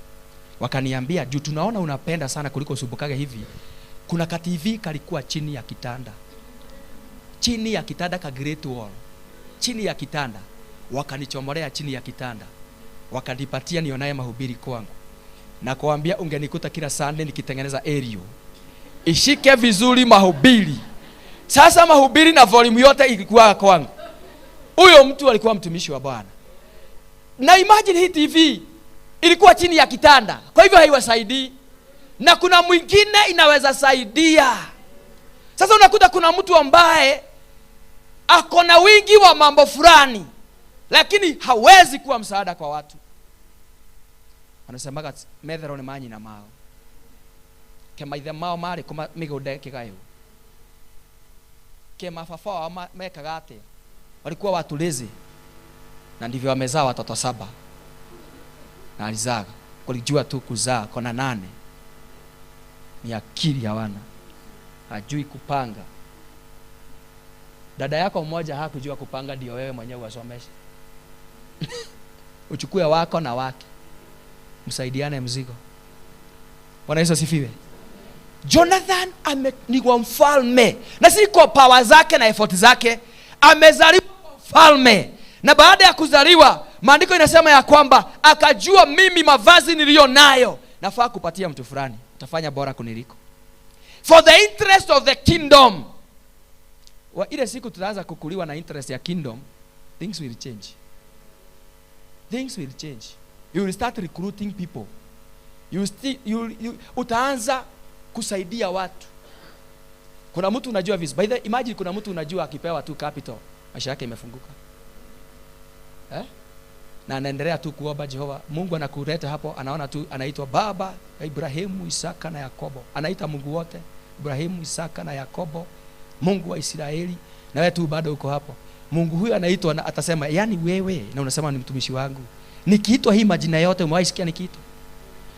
Wakaniambia juu tunaona unapenda sana kuliko usubukage hivi. Kuna ka TV kalikuwa chini ya kitanda. Chini ya kitanda ka Great Wall. Chini ya kitanda. Wakanichomolea chini ya kitanda. Wakanipatia nionaye mahubiri kwangu. Na kuambia ungenikuta kila Sunday nikitengeneza aerial. Ishike vizuri mahubiri. Sasa mahubiri na volume yote ilikuwa kwangu. Huyo mtu alikuwa mtumishi wa Bwana. Na imagine hii TV ilikuwa chini ya kitanda. Kwa hivyo haiwasaidii. Na kuna mwingine inaweza saidia. Sasa unakuta kuna mtu ambaye ako na wingi wa mambo fulani, lakini hawezi kuwa msaada kwa watu. Anasemaga methero ni manyi na mao. Kema ithe mao mari kuma migunda kigayo. Kema fafa wa mekaga atia. Walikuwa watulizi. Na ndivyo wamezaa watoto 7. Na alizaa, kulijua tu kuzaa kona 8. Ni akili hawana. Hajui kupanga. Dada yako mmoja hakujua kupanga, ndio wewe mwenyewe wasomeshe. Uchukue wako na wake, msaidiane mzigo. Bwana Yesu asifiwe. Jonathan ni wa mfalme, na si kwa power zake na effort zake. Amezaliwa kwa mfalme, na baada ya kuzaliwa maandiko inasema ya kwamba akajua, mimi mavazi niliyo nayo nafaa kupatia mtu fulani, utafanya bora kuniliko, for the interest of the kingdom. Ile siku tutaanza kukuliwa na interest ya kingdom, things will change. Things will change. You will start recruiting people. You still, you, you, utaanza kusaidia watu. Kuna mtu unajua vizuri. By the imagine kuna mtu unajua akipewa tu capital, maisha yake imefunguka. Eh? Na anaendelea tu kuomba Jehova. Mungu anakuleta hapo, anaona tu anaitwa baba Ibrahimu, Isaka na Yakobo. Anaita Mungu wote, Ibrahimu, Isaka na Yakobo, Mungu wa Israeli, na wewe tu bado uko hapo. Mungu huyu anaitwa na atasema, yani wewe na unasema ni mtumishi wangu. Nikiitwa hii majina yote umewahi sikia nikiitwa?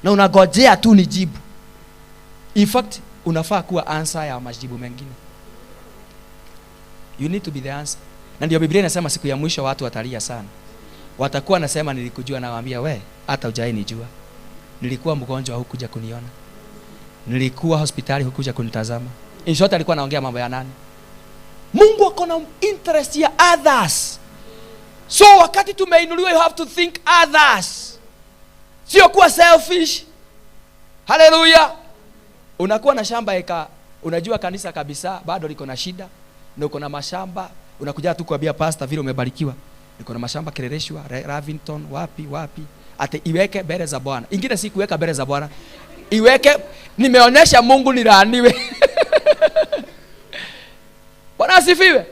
Na unagojea tu nijibu. In fact, unafaa kuwa answer ya majibu mengine. You need to be the answer. Na ndio Biblia inasema siku ya mwisho watu watalia sana. Watakuwa nasema nilikujua, na waambia we, hata hujai nijua. Nilikuwa mgonjwa hukuja kuniona. Nilikuwa hospitali hukuja kunitazama. In short, alikuwa anaongea mambo ya nani? Mungu ako na interest ya others. So wakati tumeinuliwa, you have to think others. Sio kuwa selfish. Hallelujah. Unakuwa na shamba eka, unajua kanisa kabisa bado liko na shida, na uko na mashamba, unakuja tu kuambia pastor vile umebarikiwa. Niko na mashamba Kileleshwa, Lavington, wapi wapi. Ate iweke mbele za Bwana. Ingine si kuweka mbele za Bwana. Iweke, nimeonyesha Mungu nilaaniwe. Bwana asifiwe.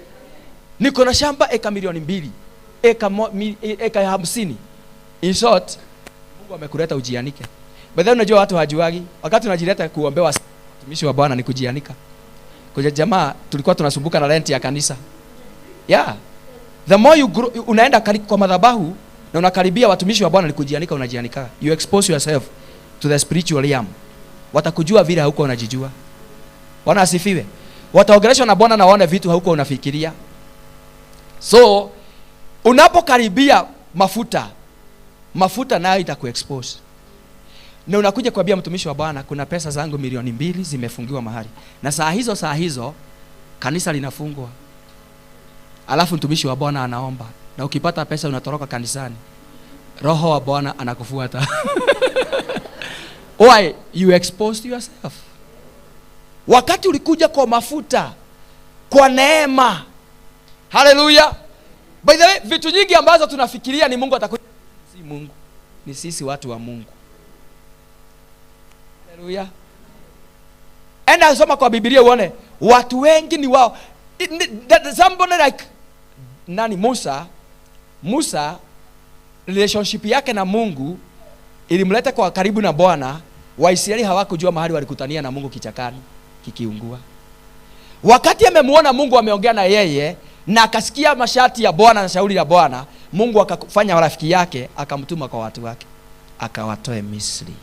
Niko na shamba eka 2,000,000, eka 50. In short, Mungu amekuleta ujianike. By the way, unajua watu hawajuagi. Wakati unajileta kuombewa mtumishi wa Bwana ni kujianika. Kwa jamaa tulikuwa tunasumbuka na rent ya kanisa. Yeah. The more you grow, unaenda kwa madhabahu na unakaribia watumishi wa Bwana ni kujianika, unajianika. You expose yourself to the spiritual realm. Watakujua vile hauko unajijua. Bwana asifiwe. Wataongeleshwa na Bwana na waone vitu hauko unafikiria. So unapokaribia mafuta, mafuta nayo itakuexpose. Na unakuja kuambia mtumishi wa Bwana kuna pesa zangu 2,000,000 zimefungiwa mahali. Na saa hizo kanisa linafungwa. Alafu mtumishi wa Bwana anaomba. Na ukipata pesa unatoroka kanisani. Roho wa Bwana anakufuata. Why? You exposed yourself. Wakati ulikuja kwa mafuta, kwa neema. Hallelujah. By the way, vitu nyingi ambazo tunafikiria ni Mungu atakuja, si Mungu. Ni sisi watu wa Mungu. Hallelujah. Enda soma kwa Biblia uone watu wengi ni wao. Somebody like nani, Musa. Musa relationship yake na Mungu ilimleta kwa karibu na Bwana. Waisraeli hawakujua mahali walikutania na Mungu kichakani kikiungua. Wakati amemuona Mungu ameongea na yeye na akasikia masharti ya Bwana na shauri la Bwana, Mungu akafanya rafiki yake akamtuma kwa watu wake, akawatoe Misri.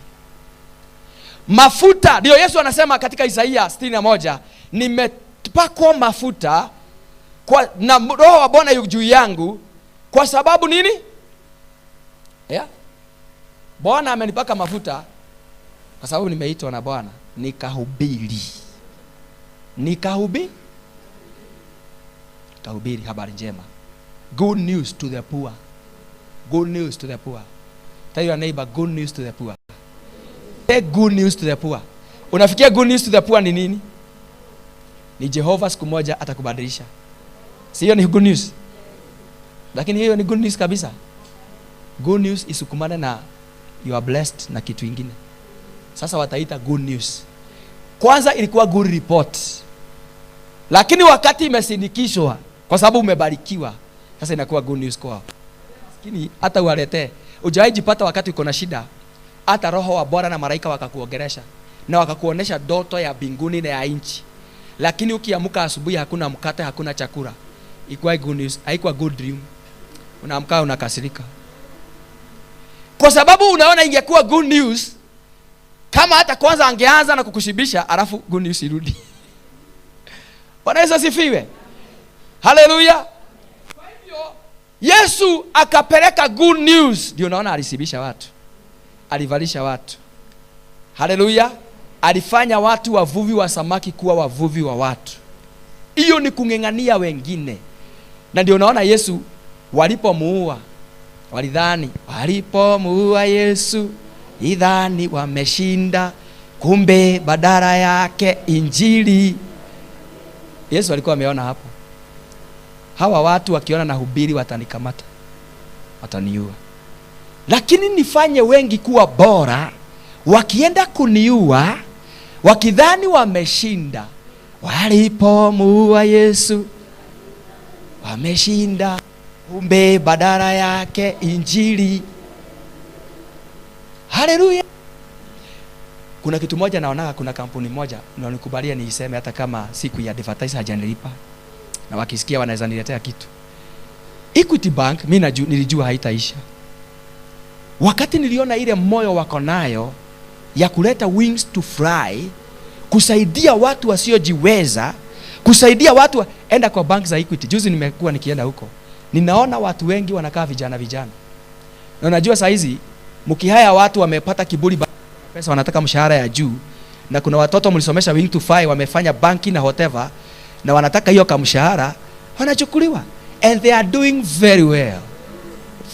Mafuta, ndio Yesu anasema katika Isaia 61, nimepakwa mafuta kwa, na roho wa Bwana yu juu yangu, kwa sababu nini? Yeah. Bwana amenipaka mafuta kwa sababu nimeitwa na Bwana nikahubiri. Nikahubiri. Nikahubiri habari njema. Good news to the poor. Good news to the poor. Tell your neighbor, good news to the poor. Say good news to the poor. Unafikia good news to the poor ni nini? Ni Jehova siku moja atakubadilisha. Si hiyo ni good news? Lakini hiyo ni good news kabisa. Good news isukumane na you are blessed na kitu ingine. Sasa wataita good news. Kwanza ilikuwa good report. Lakini wakati imesindikishwa kwa sababu umebarikiwa, sasa inakuwa good news kwao. Lakini hata uwaletee, hujawahi jipata wakati uko na shida, hata roho wa Bwana na malaika wakakuongelesha na wakakuonesha ndoto ya mbinguni na ya nchi. Lakini ukiamka asubuhi hakuna mkate, hakuna chakula. Ikuwa good news, haikuwa good dream. Unaamka unakasirika. Kwa sababu unaona ingekuwa good news kama hata kwanza angeanza na kukushibisha alafu good news irudi. Bwana Yesu asifiwe. Hallelujah. Kwa hivyo Yesu akapeleka good news. Ndio naona alisibisha watu, alivalisha watu. Haleluya. Alifanya watu wavuvi wa samaki kuwa wavuvi wa watu. Hiyo ni kung'eng'ania wengine. Na ndio naona Yesu walipomuua walidhani, walipomuua Yesu idhani wameshinda, kumbe badala yake injili. Yesu alikuwa ameona hapo, hawa watu wakiona na hubiri watanikamata, wataniua, lakini nifanye wengi kuwa bora, wakienda kuniua wakidhani wameshinda. Walipomuua Yesu wameshinda, kumbe badala yake injili. Haleluya. Kuna kitu moja naonaga, kuna kampuni moja na nikubalia niiseme hata kama siku ya advertise hajanilipa, na wakisikia wanaweza niletea kitu. Equity Bank mimi nilijua haitaisha. Wakati niliona ile moyo wako nayo ya kuleta wings to fly, kusaidia watu wasiojiweza, kusaidia watu enda kwa bank za Equity. Juzi nimekuwa nikienda huko, ninaona watu wengi wanakaa vijana vijana. Na unajua saa hizi mkihaya watu wamepata kiburi pesa, wanataka mshahara ya juu, na kuna watoto mlisomesha wing to fly wamefanya banki na whatever, na wanataka hiyo kamshahara, wanachukuliwa. And they are doing very well,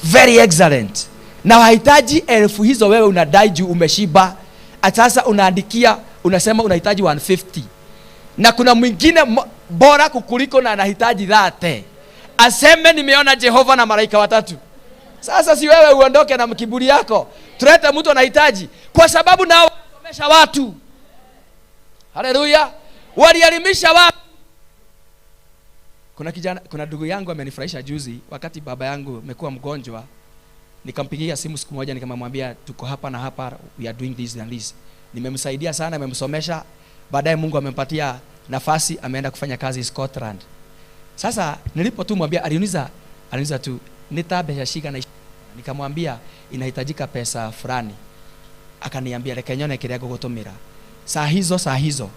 very excellent. Na wahitaji elfu hizo, wewe unadai juu umeshiba. Sasa unaandikia, unasema unahitaji 150. Na kuna mwingine bora kukuliko na anahitaji 30. Aseme nimeona Jehova na malaika watatu. Sasa si wewe uondoke na kiburi yako, tulete mtu anahitaji, kwa sababu nao walisomesha watu. Haleluya. Walielimisha watu. Kuna kijana, kuna ndugu yangu amenifurahisha juzi wakati baba yangu amekuwa mgonjwa. Nikampigia simu siku moja nikamwambia tuko hapa na hapa, we are doing this and this. Nimemsaidia sana, nimemsomesha. Baadaye Mungu amempatia nafasi, ameenda kufanya kazi Scotland. Sasa nilipo tu mwambia, aliniuliza tu nitabesha shika na, nikamwambia inahitajika pesa fulani. Akaniambia reke nyone kile gugutumira. Saa hizo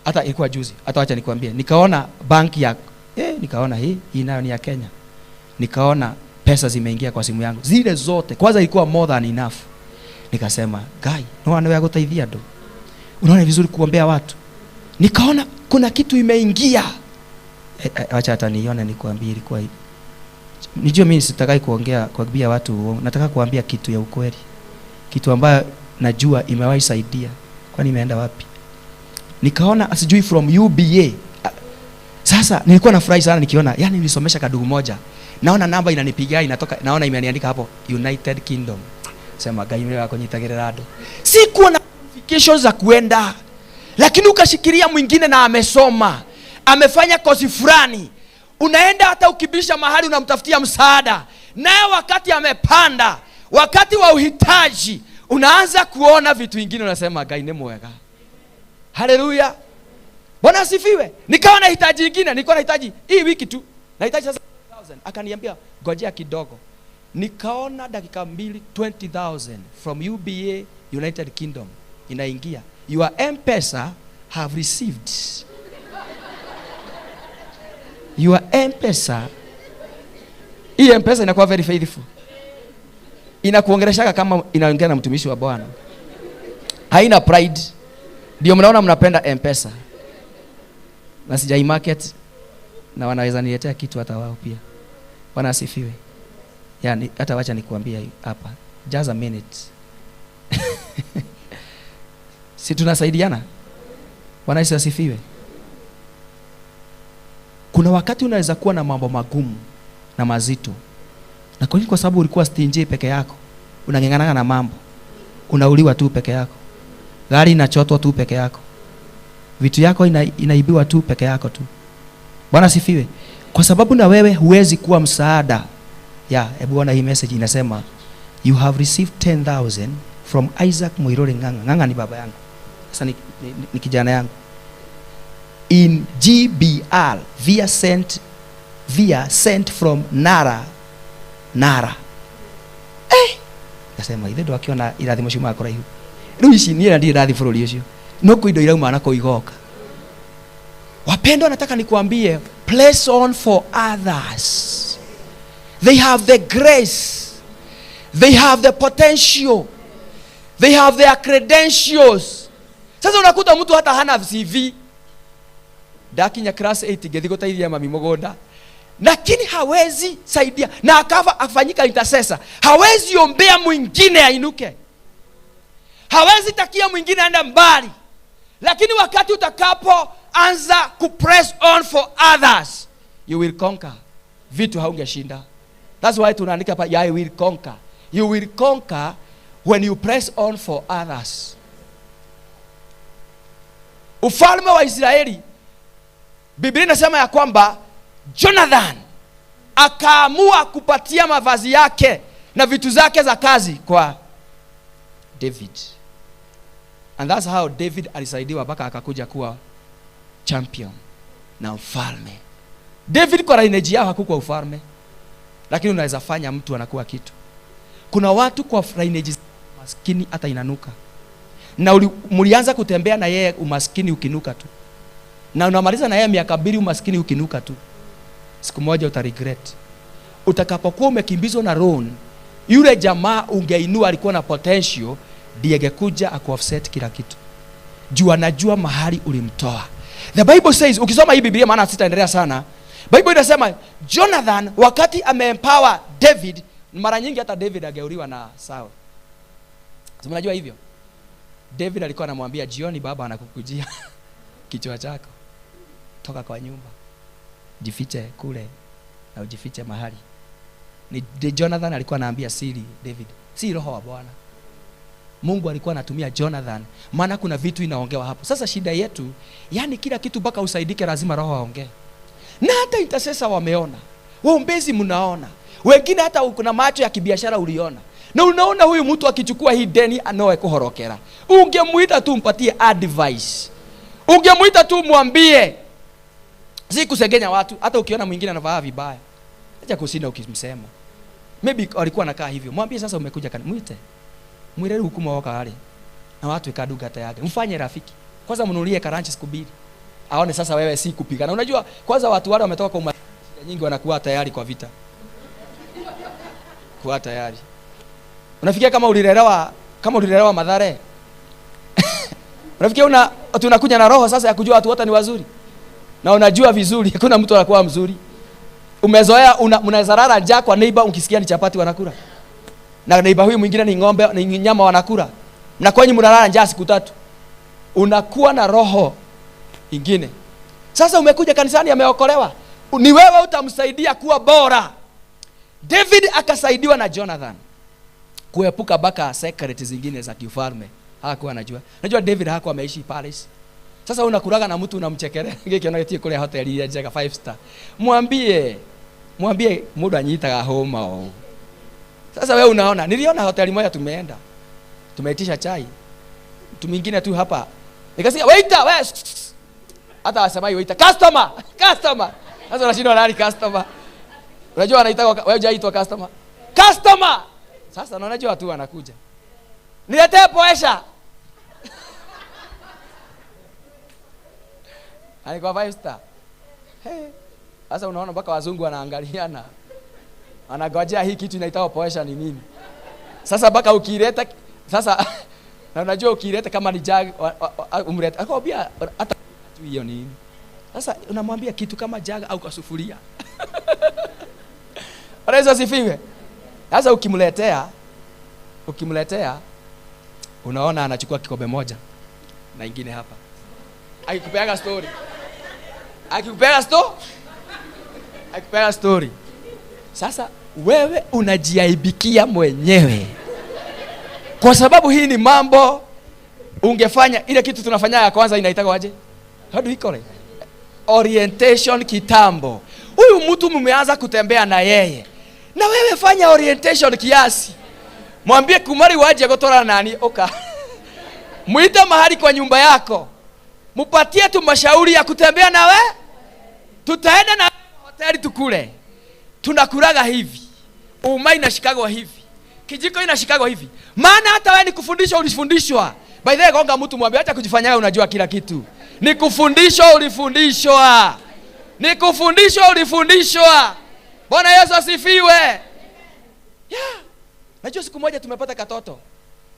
hata ilikuwa juzi, hata acha nikwambie, nikaona banki ya nikaona hii nayo ni ya Kenya. Nikaona pesa zimeingia kwa simu yangu zile zote, kwanza ilikuwa more than enough. Nikasema guy, no one wewe gutaithia ndo, unaona vizuri kuombea watu. Nikaona kuna kitu imeingia. Acha hata nione nikwambie ilikuwa hivi. Nijue mimi sitakai kuongea kuambia watu, nataka kuambia kitu ya ukweli, kitu ambayo najua imewahi saidia. Kwani imeenda wapi? Nikaona sijui from UBA. Sasa nilikuwa nafurahi sana nikiona, yani nilisomesha kadugu moja, naona namba inanipigia inatoka, naona imeniandika hapo United Kingdom. Sema gai mimi wako nyitagererado. Sikuwa na qualifications za kuenda, lakini ukashikilia mwingine na amesoma, amefanya kozi fulani, unaenda hata ukibisha mahali unamtafutia msaada, naye wakati amepanda, wakati wa uhitaji, unaanza kuona vitu vingine, unasema gai ni mwega. Haleluya. Bwana asifiwe. Nikawa nahitaji nyingine, nilikuwa nahitaji hii wiki tu, nahitaji sasa 1,000. Akaniambia ngojea kidogo. Nikaona dakika mbili 20,000 from UBA United Kingdom inaingia. Your M-Pesa have received. Your M-Pesa. Hii M-Pesa inakuwa very faithful. Inakuongelesha kama inaongea na mtumishi wa Bwana. Haina pride. Ndio mnaona mnapenda M-Pesa. Na sijai market na wanaweza niletea kitu hata wao pia. Bwana asifiwe. Yani hata wacha nikuambia hapa. Just a minute. Si tunasaidiana? Bwana Yesu asifiwe. Kuna wakati unaweza kuwa na mambo magumu na mazito. Na kwa nini? Kwa sababu ulikuwa stingy peke yako. Unang'ang'ana na mambo. Unauliwa tu peke yako. Gari inachotwa tu peke yako. Vitu yako inaibiwa tu peke yako tu. Bwana asifiwe. Kwa sababu na wewe huwezi kuwa msaada. Ya, hebu ona hii message inasema you have received 10,000 from Isaac Muiruri Ng'ang'a. Ng'ang'a ni baba yangu. Sasa ni kijana yangu. In GBR via sent from Nara. Nara. Nasema ithe ndo akiona irathimo ciuma kuraihu. Riu ici ni ndi irathi bururi ucio. No kuindo irauma na kuigoka. Wapendwa, nataka nikuambie, place on for others. They have the grace. They have the potential. They have their credentials. Sasa unakuta mtu hata hana CV. Ndakinya class 8 ngĩthiĩ gũteithia mami mũgũnda. Lakini hawezi saidia na akafa afanyika intercessor. Hawezi ombea mwingine ainuke. Hawezi takia mwingine aende mbali. Lakini wakati utakapoanza kupress on for others, you will conquer. Vitu haungeshinda. That's why tunaandika hapa, I will conquer. You will conquer when you press on for others. Ufalme wa Israeli, Biblia inasema ya kwamba Jonathan akaamua kupatia mavazi yake na vitu zake za kazi kwa David. And that's how David alisaidiwa mpaka akakuja kuwa champion na mfalme. David kwa lineage yao hakukuwa ufalme, lakini unaweza fanya mtu anakuwa kitu. Kuna watu kwa lineage maskini hata inanuka. Na mlianza kutembea na yeye umaskini ukinuka tu. Na unamaliza na yeye miaka 2 umaskini ukinuka tu. Siku moja utaregret. Utakapokuwa umekimbizwa na loan, yule jamaa ungeinua alikuwa na potential, ndiye angekuja akuoffset kila kitu. Juu anajua mahali ulimtoa. The Bible says, ukisoma hii Biblia maana sitaendelea sana. Bible inasema Jonathan wakati ameempower David, mara nyingi hata David ageuliwa na Saul. Si mnajua hivyo? David alikuwa anamwambia jioni baba anakukujia kichwa chako. Toka kwa nyumba. Jifiche kule na ujifiche mahali. Ni Jonathan alikuwa anaambia siri David. Si roho wa Bwana. Mungu alikuwa anatumia Jonathan, maana kuna vitu inaongewa hapo. Sasa shida yetu, yani kila kitu mpaka usaidike lazima roho aongee. Na hata intercessor wameona. Waombezi mnaona. Wengine hata kuna macho ya kibiashara uliona. Na unaona huyu mtu akichukua hii deni anoe kuhorokera. Ungemuita tu mpatie advice. Ungemuita tu mwambie. Si kusegenya watu, hata ukiona mwingine anavaa vibaya. Acha kushinda ukimsema. Maybe alikuwa anakaa hivyo. Mwambie sasa umekuja kani, muite. Mwirere hukumu waka wale. Na watu ikaduga tayari. Mfanye rafiki. Kwanza mnunulie karanchi siku 2. Aone sasa wewe si kupigana. Unajua kwanza watu wale wametoka kwa shida nyingi wanakuwa tayari kwa vita. Kuwa tayari. Unafikia kama ulilelewa Mathare. Unafikia tunakuja na roho sasa ya kujua watu wote ni wazuri. Na unajua vizuri hakuna mtu anakuwa mzuri. Umezoea unaweza njaa kwa neighbor ukisikia ni chapati wanakula. Na neighbor huyu mwingine ni ng'ombe ni nyama wanakula. Na kwenye mnalala njaa siku 3. Unakuwa na roho ingine. Sasa umekuja kanisani ameokolewa. Ni wewe utamsaidia kuwa bora. David akasaidiwa na Jonathan kuepuka baka secret zingine za kifalme. Hakuwa anajua. Unajua David hakuwa ameishi palace. Sasa unakulaga na mtu unamchekelea. Ngikiona eti kule hoteli ya njega 5 star. Mwambie muda anyitaga homa o. Sasa wewe unaona, niliona hoteli moja tumeenda. Tumeitisha chai. Mtu mwingine tu hapa. Nikasikia waiter, wewe. Hata wasemai waiter, customer, customer. Sasa unashindwa nani customer? Unajua anaita wewe hujaitwa customer. Customer. Sasa unajua watu wanakuja. Niletee poesha. Alikuwa 5 star. Hey. Sasa unaona mpaka wazungu wanaangaliana. Anagojea hii kitu inaitwa poesha ni nini? Sasa mpaka ukileta sasa na unajua ukileta kama ni jag umleta akwambia hata hiyo ni nini? Sasa unamwambia kitu kama jag au kasufuria. Anaweza sifiwe. Sasa ukimletea unaona anachukua kikombe moja na ingine hapa. Akikupeaga story. Akikupeaga story. Sasa wewe unajiaibikia mwenyewe. Kwa sababu hii ni mambo ungefanya ile kitu tunafanya ya kwanza inaitwa aje? How do we call it? Orientation kitambo. Huyu mtu mmeanza kutembea na yeye. Na wewe fanya orientation kiasi. Mwambie kumari waje gotora nani oka. Muite mahali kwa nyumba yako. Mupatie tu mashauri ya kutembea nawe. Tutaenda na hoteli tukule. Tunakulaga hivi. Uma inashikagwa hivi. Kijiko inashikagwa hivi. Maana hata wewe ni kufundishwa ulifundishwa. By the way, gonga mtu mwambie acha kujifanya unajua kila kitu. Ni kufundishwa ulifundishwa. Ni kufundishwa ulifundishwa. Bwana Yesu asifiwe. Yeah. Najua siku moja tumepata katoto.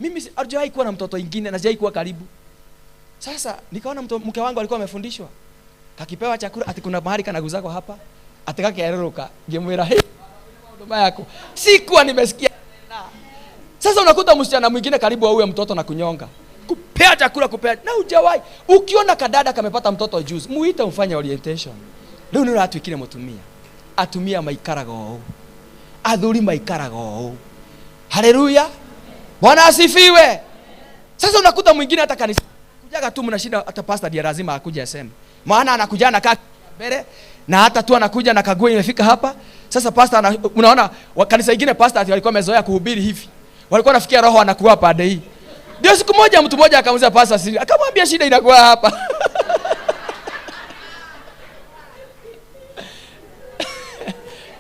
Mimi hatujawahi kuwa na mtoto ingine na sijawahi kuwa karibu. Sasa nikaona mke wangu alikuwa amefundishwa. Kakipewa chakula ati kuna mahali kanaguzako hapa, atakakeeruka. Ngemwira hey, huduma yako. Sikuwa nimesikia tena. Sasa unakuta msichana mwingine karibu auwe mtoto na kunyonga. Kupea chakula, kupea na hujawahi. Ukiona kadada kamepata mtoto juzi, muite umfanye orientation. Leo ndio atuikire mutumia. Atumia maikaraga oo. Athuri maikaraga oo. Haleluya. Bwana asifiwe. Sasa unakuta mwingine hata kanisa kujaga tu mnashinda, hata pastor ndiye lazima akuje aseme. Maana anakuja na kaa mbele na hata tu anakuja na kagua imefika hapa. Sasa pastor unaona kanisa ingine pastor alikuwa amezoea kuhubiri hivi. Walikuwa nafikia roho anakuwa pande hii. Ndio siku moja mtu mmoja akamuuliza pastor siri, akamwambia shida inakuwa hapa.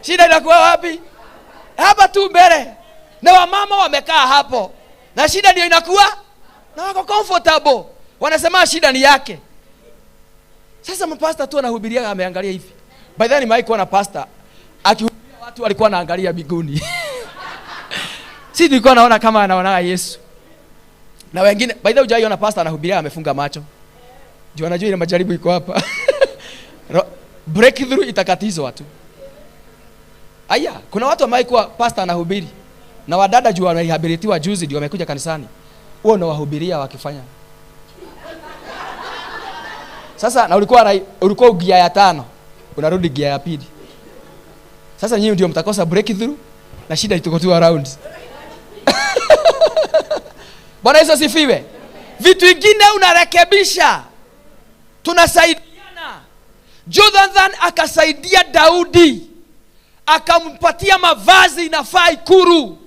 Shida inakuwa wapi? Hapa tu mbele. Na wamama wamekaa hapo. Na shida ndio inakuwa na wako comfortable. Wanasema shida ni yake. Sasa mpasta tu anahubiria ameangalia hivi. By the way nimewahi kuona pastor akihubiria watu walikuwa wanaangalia biguni. Si nilikuwa naona kama anaona Yesu. Na wengine by the way hujaiona pastor anahubiria amefunga macho. Juu anajua ile majaribu iko hapa. Breakthrough itakatizwa tu. Aya, kuna watu ambao kuwa pastor anahubiri na wadada juu wanarehabilitiwa juzi ndio wamekuja kanisani. Huo unawahubiria wakifanya. Sasa na ulikuwa gia ya 5, unarudi gia ya 2. Sasa nyinyi ndio mtakosa breakthrough na shida itakuwa tu around. Bwana Yesu asifiwe. Vitu vingine unarekebisha. Tunasaidiana. Jonathan akasaidia Daudi. Akampatia mavazi inafaa ikuru.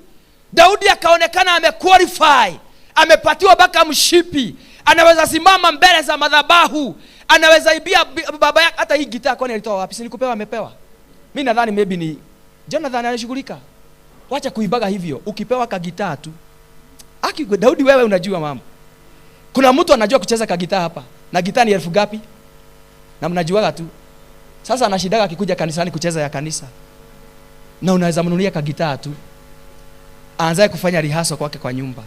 Daudi akaonekana amequalify. Amepatiwa baka mshipi. Anaweza simama mbele za madhabahu. Anaweza ibia baba yake. Hata hii gitaa kwani alitoa wapi? Si nikupewa amepewa. Mimi nadhani maybe ni Jonathan anashughulika. Wacha kuibaga hivyo. Ukipewa ka gitaa tu. Aki Daudi wewe unajua mambo. Kuna mtu anajua kucheza ka gitaa hapa. Na gitaa ni 1000 gapi? Na mnajuaga tu. Sasa anashidaga akikuja kanisani kucheza ya kanisa. Na unaweza mnunulia ka gitaa tu. Aanzae kufanya rehearsal kwake kwa nyumba.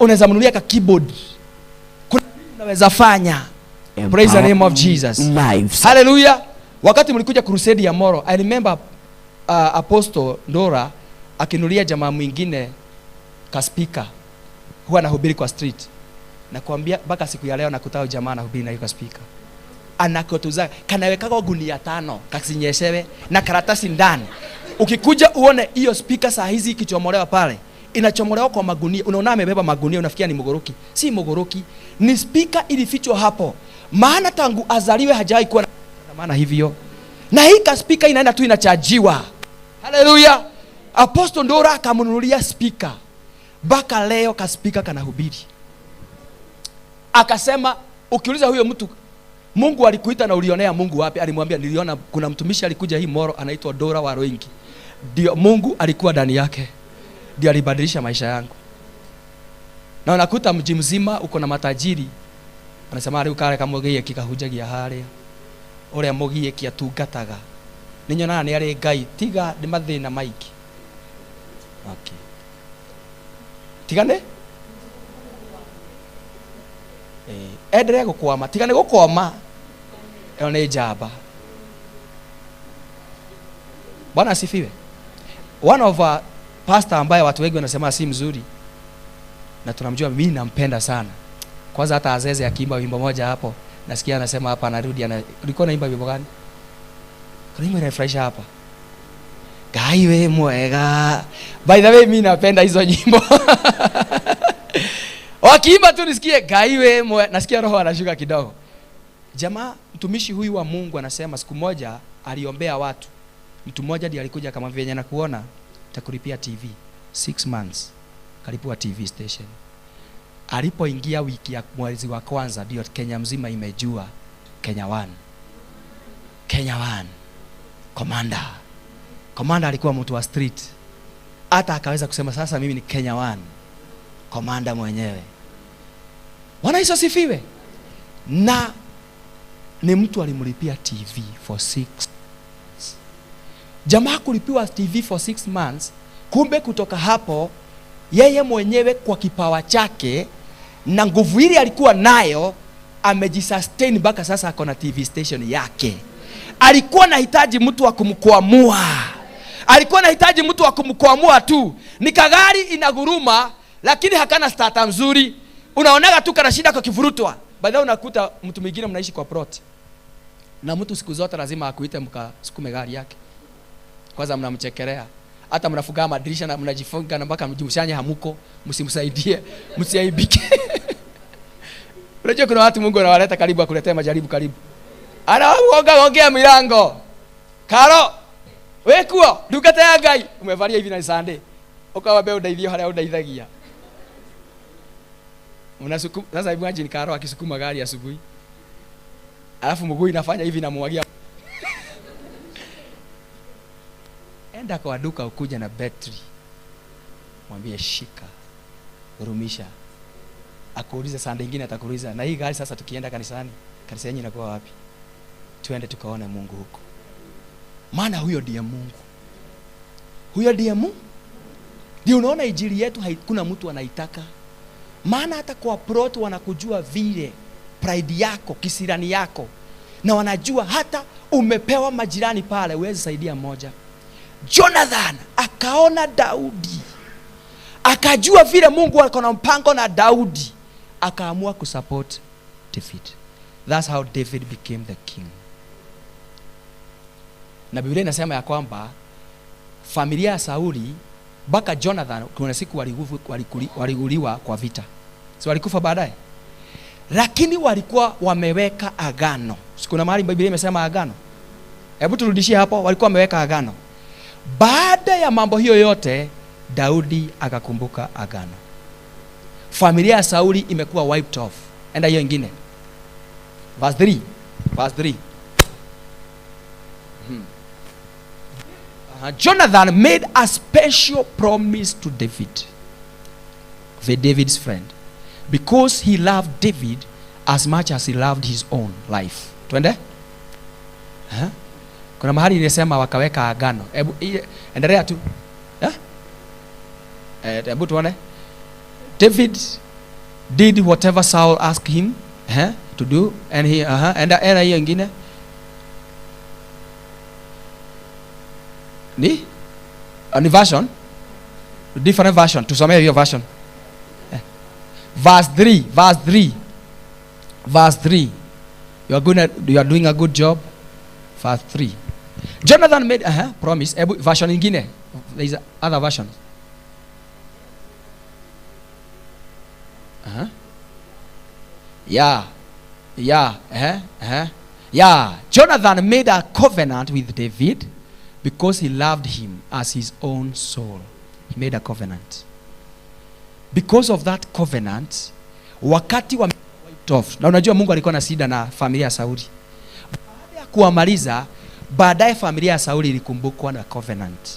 Unaweza mnunulia ka keyboard. Kuna unaweza fanya. Praise the name of Jesus. Lives. Hallelujah. Wakati mlikuja crusade ya Moro, I remember Apostle Ndora akinulia jamaa mwingine ka speaker. Huwa anahubiri kwa street. Nakwambia mpaka siku ya leo nakutao jamaa anahubiri na yuko speaker. Anakotuza kanaweka gunia 5 kasinyeshewe na karatasi ndani. Ukikuja uone hiyo speaker saa hizi ikichomolewa pale, inachomolewa kwa magunia. Unaona amebeba magunia unafikia ni mogoroki. Si mogoroki, ni speaker ilifichwa hapo. Maana tangu azaliwe hajawahi kuwa na maana hivyo. Na hii ka speaker inaenda tu inachajiwa. Hallelujah. Apostle Ndora akamnunulia speaker. Baka leo ka speaker kanahubiri. Akasema ukiuliza huyo mtu Mungu alikuita na ulionea Mungu wapi? Alimwambia niliona kuna mtumishi alikuja hii Moro anaitwa Dora Waroingi. Ndio Mungu alikuwa ndani yake. Ndio alibadilisha maisha yangu. Na unakuta mji mzima uko na matajiri. Anasema ari ukare kamugie kikahujagia haria. Uria mugie kiatungataga. Ninyonaga ni ari Ngai tiga ni mathina maiki. Okay. Tigane? Endelee gukwama, tigane gukwama. Eo ni njamba. Bwana asifiwe. One of our pastor ambaye watu wengi wanasema si mzuri na tunamjua, mimi nampenda sana. Kwanza hata Azeze akiimba wimbo moja hapo, nasikia anasema hapa anarudi ana ulikuwa unaimba wimbo gani? Kuna wimbo inafurahisha hapa. Ngai we mwega. By the way mimi napenda hizo nyimbo. Wakiimba tu nisikie Ngai we mwega, nasikia roho anashuka kidogo. Jamaa mtumishi huyu wa Mungu anasema siku moja aliombea watu. Mtu mmoja ndiye alikuja akamwambia venye nakuona nitakulipia TV 6 months. Kalipua TV station. Alipoingia wiki ya mwezi wa kwanza ndio Kenya mzima imejua Kenya One. Kenya One. Commander. Commander alikuwa mtu wa street. Hata akaweza kusema sasa mimi ni Kenya One. Commander mwenyewe. Bwana Yesu asifiwe. Na ni mtu alimlipia TV for 6 months. Jamaa kulipiwa TV for 6 months, kumbe kutoka hapo yeye mwenyewe kwa kipawa chake na nguvu ile alikuwa nayo amejisustain mpaka sasa ako na TV station yake. Alikuwa anahitaji mtu wa kumkwamua, alikuwa anahitaji mtu wa kumkwamua tu. Ni kagari inaguruma, lakini hakana starter mzuri, unaonaga tu kana shida kwa kivurutwa. Baadaye unakuta mtu mwingine mnaishi kwa plot na mtu siku zote lazima akuite mkasukume gari yake. Kwanza mnamchekelea, hata mnafunga madirisha na mnajifunga na mpaka mjimshanye hamuko, msimsaidie, msiaibike. Unajua kuna watu Mungu anawaleta karibu akuletea majaribu karibu, anagonga gongea milango, karo wekuo ndungata ya Ngai, umevalia hivi na Sunday, ukawambia undeithio haria undeithagia. Mnasukuma sasa. Imagine karo akisukuma gari asubuhi, alafu mguu inafanya hivi, namwagia. Enda kwa duka ukuja na betri, mwambie shika, hurumisha. Akuulize Sunday ingine, atakuuliza, na hii gari sasa tukienda kanisani, kanisa yenyewe inakuwa wapi? Tuende tukaone Mungu huko, maana huyo ndiye Mungu, huyo ndiye Mungu. Ndio unaona injili yetu hakuna mtu anaitaka, maana hata kwa plot wanakujua vile pride yako, kisirani yako, na wanajua hata umepewa majirani pale, huwezi saidia mmoja. Jonathan akaona Daudi, akajua vile Mungu alikuwa na mpango na Daudi, akaamua kusupport David. That's how David became the king. Na Biblia inasema ya kwamba familia ya Sauli mpaka Jonathan kuna siku waliguliwa kwa vita, si walikufa baadaye, lakini walikuwa wameweka agano. Si kuna mahali Biblia imesema agano? Hebu turudishie hapo, walikuwa wameweka agano. Baada ya mambo hiyo yote, Daudi akakumbuka agano. Familia ya Sauli imekuwa wiped off. Enda hiyo ingine. Verse 3. Verse 3. Jonathan made a special promise to David, the David's friend, because he loved David as much as he loved his own life. Twende? Huh? Kuna mahali ilisema wakaweka agano. Hebu endelea tu. Eh? Hebu tuone. David did whatever Saul asked him to do and he enda enda hiyo ingine. Ni? Ni version? Different version. Tusomee hiyo version. Eh. Verse 3, verse 3. Verse 3. You are doing a good job. Verse 3. Jonathan made a promise. Ebu, version ingine. There is other version. Yeah. Yeah. Jonathan made a covenant with David because he loved him as his own soul. He made a covenant. Because of that covenant, wakati wa wiped off. Na unajua Mungu alikuwa na shida na familia ya Sauli. Baada ya kuwamaliza, baadaye familia ya Sauli ilikumbukwa na covenant.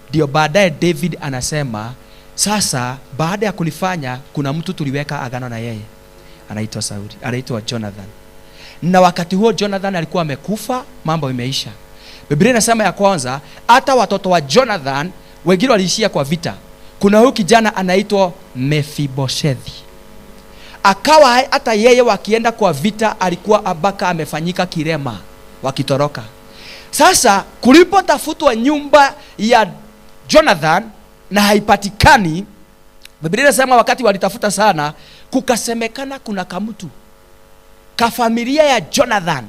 Ndio baadaye David anasema, sasa baada ya kunifanya, kuna mtu tuliweka agano na yeye. Anaitwa Sauli, anaitwa Jonathan. Na wakati huo Jonathan alikuwa amekufa, mambo imeisha. Biblia inasema ya kwanza, hata watoto wa Jonathan wengine waliishia kwa vita. Kuna huyu kijana anaitwa Mefiboshethi. Akawa hata yeye wakienda kwa vita alikuwa abaka amefanyika kirema wakitoroka. Sasa kulipotafutwa nyumba ya Jonathan na haipatikani, Biblia inasema wakati walitafuta sana, kukasemekana kuna kamtu ka familia ya Jonathan,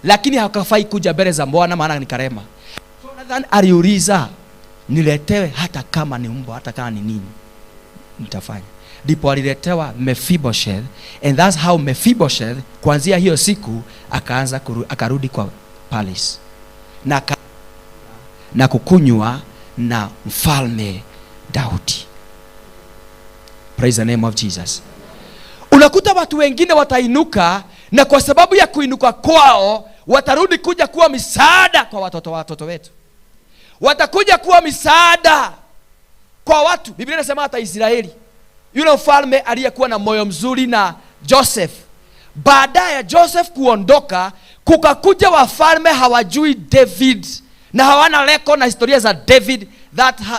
lakini hakafai kuja mbele za Bwana maana ni karema. Jonathan aliuliza, niletewe hata kama ni mbwa, hata kama ni nini, nitafanya. Ndipo aliletewa Mephibosheth, and that's how Mephibosheth kuanzia hiyo siku akaanza akarudi kwa palace na kukunywa na mfalme Daudi. Praise the name of Jesus. Unakuta watu wengine watainuka, na kwa sababu ya kuinuka kwao watarudi kuja kuwa misaada kwa watoto wetu. Watakuja kuwa misaada kwa watu. Biblia inasema hata Israeli, yule mfalme aliyekuwa na moyo mzuri na Joseph, baada ya Joseph kuondoka, kukakuja wafalme hawajui David. Na hawana record na historia za David.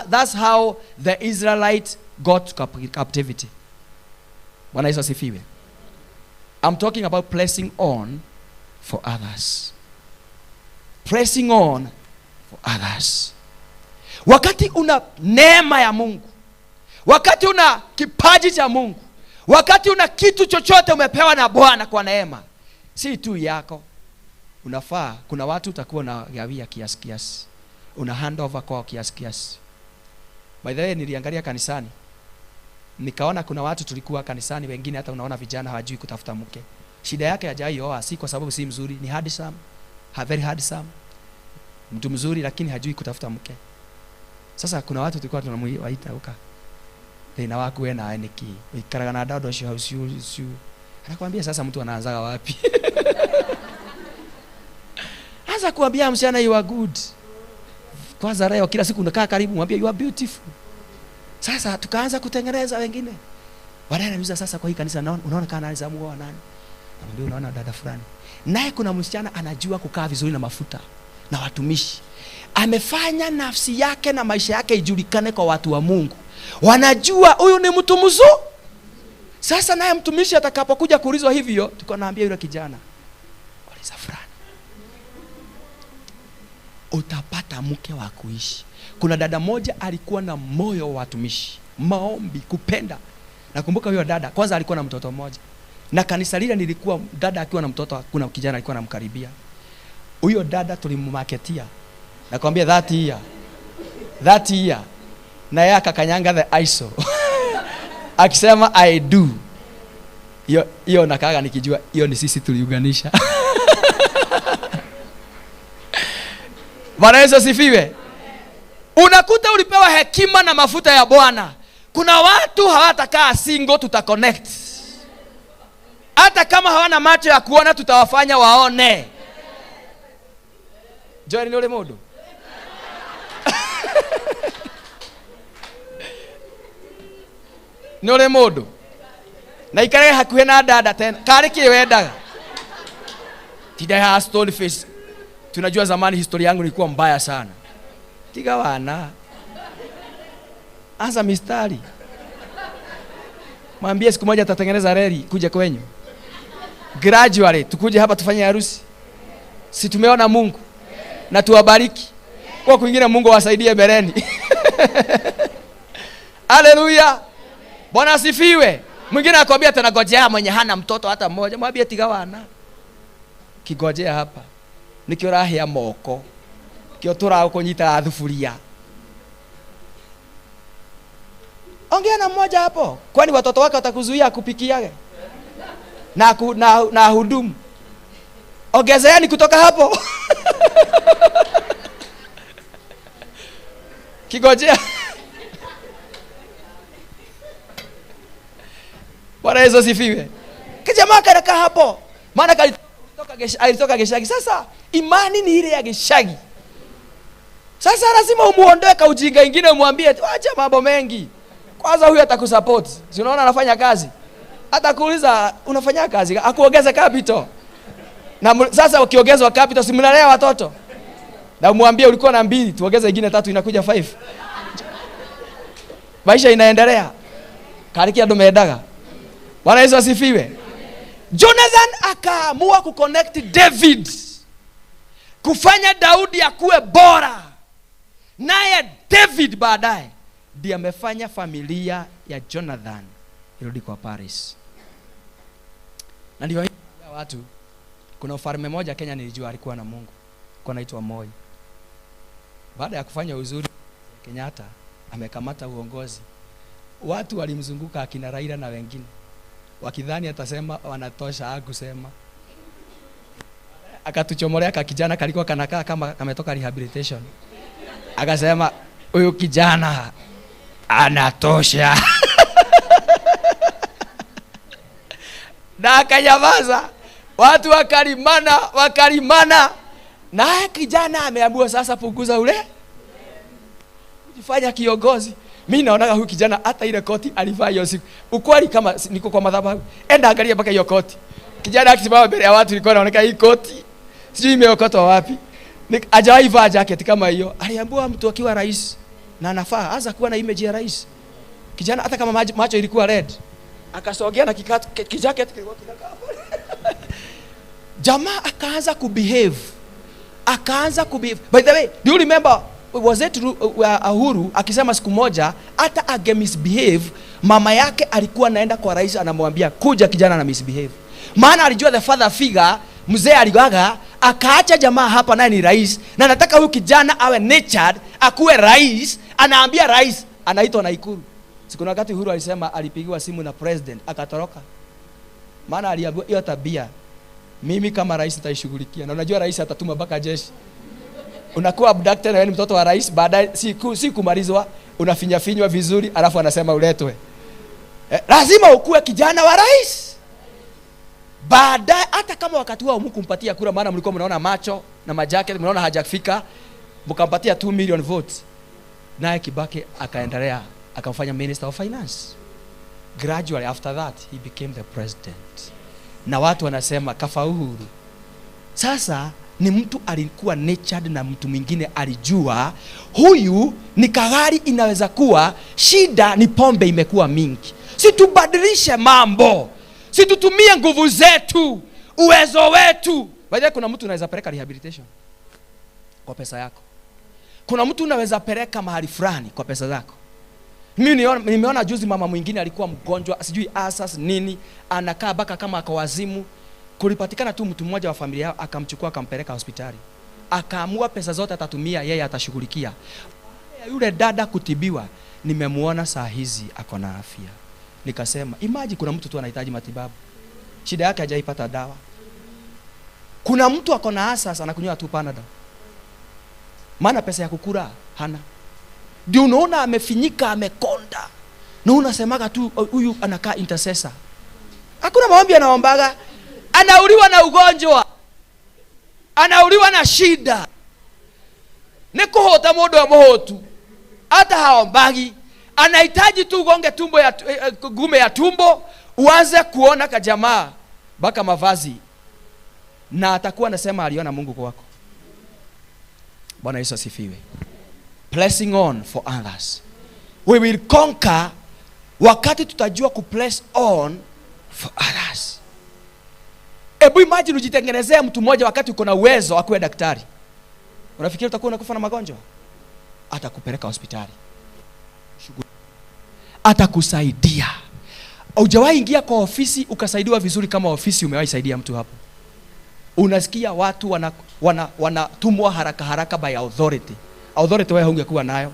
That's how the Israelites got captivity. Bwana Yesu asifiwe. I'm talking about pressing on for others. Pressing on for others. Wakati una neema ya Mungu, wakati una kipaji cha Mungu, wakati una kitu chochote umepewa na Bwana kwa neema, si tu yako. Unafaa, kuna watu utakuwa unagawia kiasi kiasi, una hand over kwao kiasi kiasi. By the way, niliangalia kanisani, nikaona kuna watu tulikuwa kanisani wengine hata unaona vijana hawajui kutafuta mke. Shida yake hajai oa si kwa sababu si mzuri, ni handsome, very handsome. Mtu mzuri lakini hajui kutafuta mke. Sasa kuna watu tulikuwa tunamuita uka. Thina waku we nawe niki. Ikaraga na dado shi hausiu. Anakuambia sasa mtu anaanzaga wapi? Anza kuambia msichana you are good. Kwanza leo kila siku unakaa karibu mwambie you are beautiful. Sasa tukaanza kutengeneza wengine. Baadaye anauliza sasa kwa hii kanisa unaona kana anaanza muoa nani? Anamwambia unaona dada fulani. Naye kuna msichana anajua kukaa vizuri na mafuta na watumishi. Amefanya nafsi yake na maisha yake ijulikane kwa watu wa Mungu. Wanajua huyu ni mtu mzuri. Sasa naye mtumishi atakapokuja kuulizwa hivyo, tuko naambia yule kijana, uliza fulani, utapata mke wa kuishi. Kuna dada moja alikuwa na moyo wa watumishi, maombi, kupenda. Nakumbuka huyo dada kwanza alikuwa na mtoto mmoja. Na kanisa lile nilikuwa dada akiwa na mtoto, kuna kijana alikuwa anamkaribia. Huyo dada tulimmarketia. Nakwambia that year. That year. Na yeye akakanyanga the ISO. Akisema I do. Hiyo nakaga nikijua hiyo ni sisi tuliunganisha. Bwana Yesu asifiwe. Unakuta ulipewa hekima na mafuta ya Bwana. Kuna watu hawatakaa single, tutaconnect. Hata kama hawana macho ya kuona tutawafanya waone. Joel ni ule modo. Ni ule modo. Na ikare hakuhe na dada tena. Kare ki wendaga. Tida ha stone face. Tunajua zamani historia yangu ilikuwa mbaya sana. Tiga wana. Anza mistari. Mwambie siku moja atatengeneza reli kuja kwenyu. Gradually tukuje hapa tufanye harusi. Si tumeona Mungu. Na tuwabariki. Kwa kwingine Mungu awasaidie mbeleni. Haleluya. Bwana asifiwe. Mwingine akwambia tunagojea mwenye hana mtoto hata mmoja. Mwambie tiga wana. Kigojea hapa. Nikio rahia moko. Kio tura kunyita thufuria. Ongea na mmoja hapo. Kwani watoto wake watakuzuia kupikiage? Na hudumu. Ongezeani kutoka hapo. Kigojea. Bwana Yesu asifiwe. Kijamaa kanakaa hapo. Maana alitoka Geshagi. Sasa imani ni ile ya Geshagi. Sasa lazima umuondoe ka ujinga ingine umwambie acha mambo mengi. Kwanza huyu atakusupport. Si unaona anafanya kazi? Atakuuliza unafanya kazi, akuongeze capital. Na sasa ukiongezwa capital si mnalea watoto. Na umwambie ulikuwa na 2, tuongeze nyingine 3 inakuja 5. Maisha inaendelea. Karikia ndo meendaga. Bwana Yesu asifiwe. Jonathan akaamua kuconnect David. Kufanya Daudi akuwe bora. Naye David baadaye ndiye amefanya familia ya Jonathan irudi kwa Paris. Na ndio watu, kuna mfalme mmoja Kenya nilijua alikuwa na Mungu. Alikuwa anaitwa Moi. Baada ya kufanya uzuri Kenyatta amekamata uongozi. Watu walimzunguka akina Raila na wengine. Wakidhani atasema wanatosha, hakusema. Akatuchomolea ka kijana kalikuwa kanakaa kama kametoka rehabilitation. Akasema huyu kijana anatosha. Na akanyamaza. Watu wakalimana. Na kijana ameambiwa sasa punguza ule kujifanya kiongozi. Mimi naonaga huyu kijana hata ile koti alivaa hiyo siku. Ukweli kama niko kwa madhabahu, enda angalia mpaka hiyo koti. Kijana akisimama mbele ya watu ilikuwa inaonekana hii koti. Sijui imeokotwa wapi. Hajawahi vaa jacket kama hiyo. Aliambiwa mtu akiwa rais na anafaa anza kuwa na image ya rais. Kijana hata kama macho ilikuwa red, akasogea na kijacket kilikuwa kinakaa pale. Jamaa akaanza kubehave. Akaanza kubehave. By the way, do you remember, was it Uhuru akisema siku moja hata ange misbehave, mama yake alikuwa anaenda kwa rais anamwambia kuja kijana na misbehave. Maana alijua the father figure, mzee aligaga, akaacha jamaa hapa naye ni rais, na nataka huyu kijana awe nurtured, akuwe rais. Anaambia rais, anaitwa na Ikulu. Siku na wakati Uhuru alisema alipigiwa simu na president akatoroka. Maana aliambiwa hiyo tabia mimi kama rais nitaishughulikia. Na unajua rais atatuma mpaka jeshi. Unakuwa abducted na wewe ni mtoto wa rais, baadaye si kumalizwa, unafinyafinywa vizuri alafu anasema uletwe. Lazima ukue kijana wa rais. Baadaye hata kama wakati huo hamkumpatia kura, maana mlikuwa mnaona macho na majacket, mnaona hajafika, mkampatia 2 million votes. Naye Kibaki akaendelea akamfanya Minister of Finance. Gradually after that he became the president. Na watu wanasema kafa Uhuru. Sasa ni mtu alikuwa nurtured na mtu mwingine alijua huyu ni kagari, inaweza kuwa shida ni pombe imekuwa mingi. Si tubadilishe mambo. Si tutumie nguvu zetu, uwezo wetu. By the way, kuna mtu unaweza peleka rehabilitation kwa pesa yako. Kuna mtu unaweza peleka mahali fulani kwa pesa zako. Mimi nimeona juzi mama mwingine alikuwa mgonjwa, sijui asas nini, anakaa baka kama akawazimu. Kulipatikana tu mtu mmoja wa familia yao akamchukua akampeleka hospitali. Akaamua pesa zote atatumia yeye atashughulikia. Yule dada kutibiwa, nimemuona saa hizi ako na afya. Nikasema, imagine kuna mtu tu anahitaji matibabu. Shida yake hajaipata dawa. Kuna mtu ako na asas anakunywa tu Panadol. Maana pesa ya kukula hana. Ndio unaona amefinyika, amekonda. Na unasemaga tu huyu anakaa intercessor. Hakuna maombi anaombaga. Anauliwa na ugonjwa. Anauliwa na shida. Ni kuhota mundu amuhotu. Hata haombagi. Anahitaji tu ugonge tumbo ya gume ya tumbo, uanze kuona kajamaa baka mavazi. Na atakuwa anasema aliona Mungu kwako. Bwana Yesu asifiwe. Pressing on for others. We will conquer wakati tutajua ku press on for others. Ebu imagine ujitengenezee mtu mmoja wakati uko na uwezo akuwe daktari. Unafikiri utakuwa unakufa na magonjwa? Atakupeleka hospitali. Atakusaidia. Hujawahi ingia kwa ofisi ukasaidiwa vizuri kama ofisi umewahi saidia mtu hapo. Unasikia watu wanatumwa haraka haraka by authority. Authority wewe hungekuwa nayo.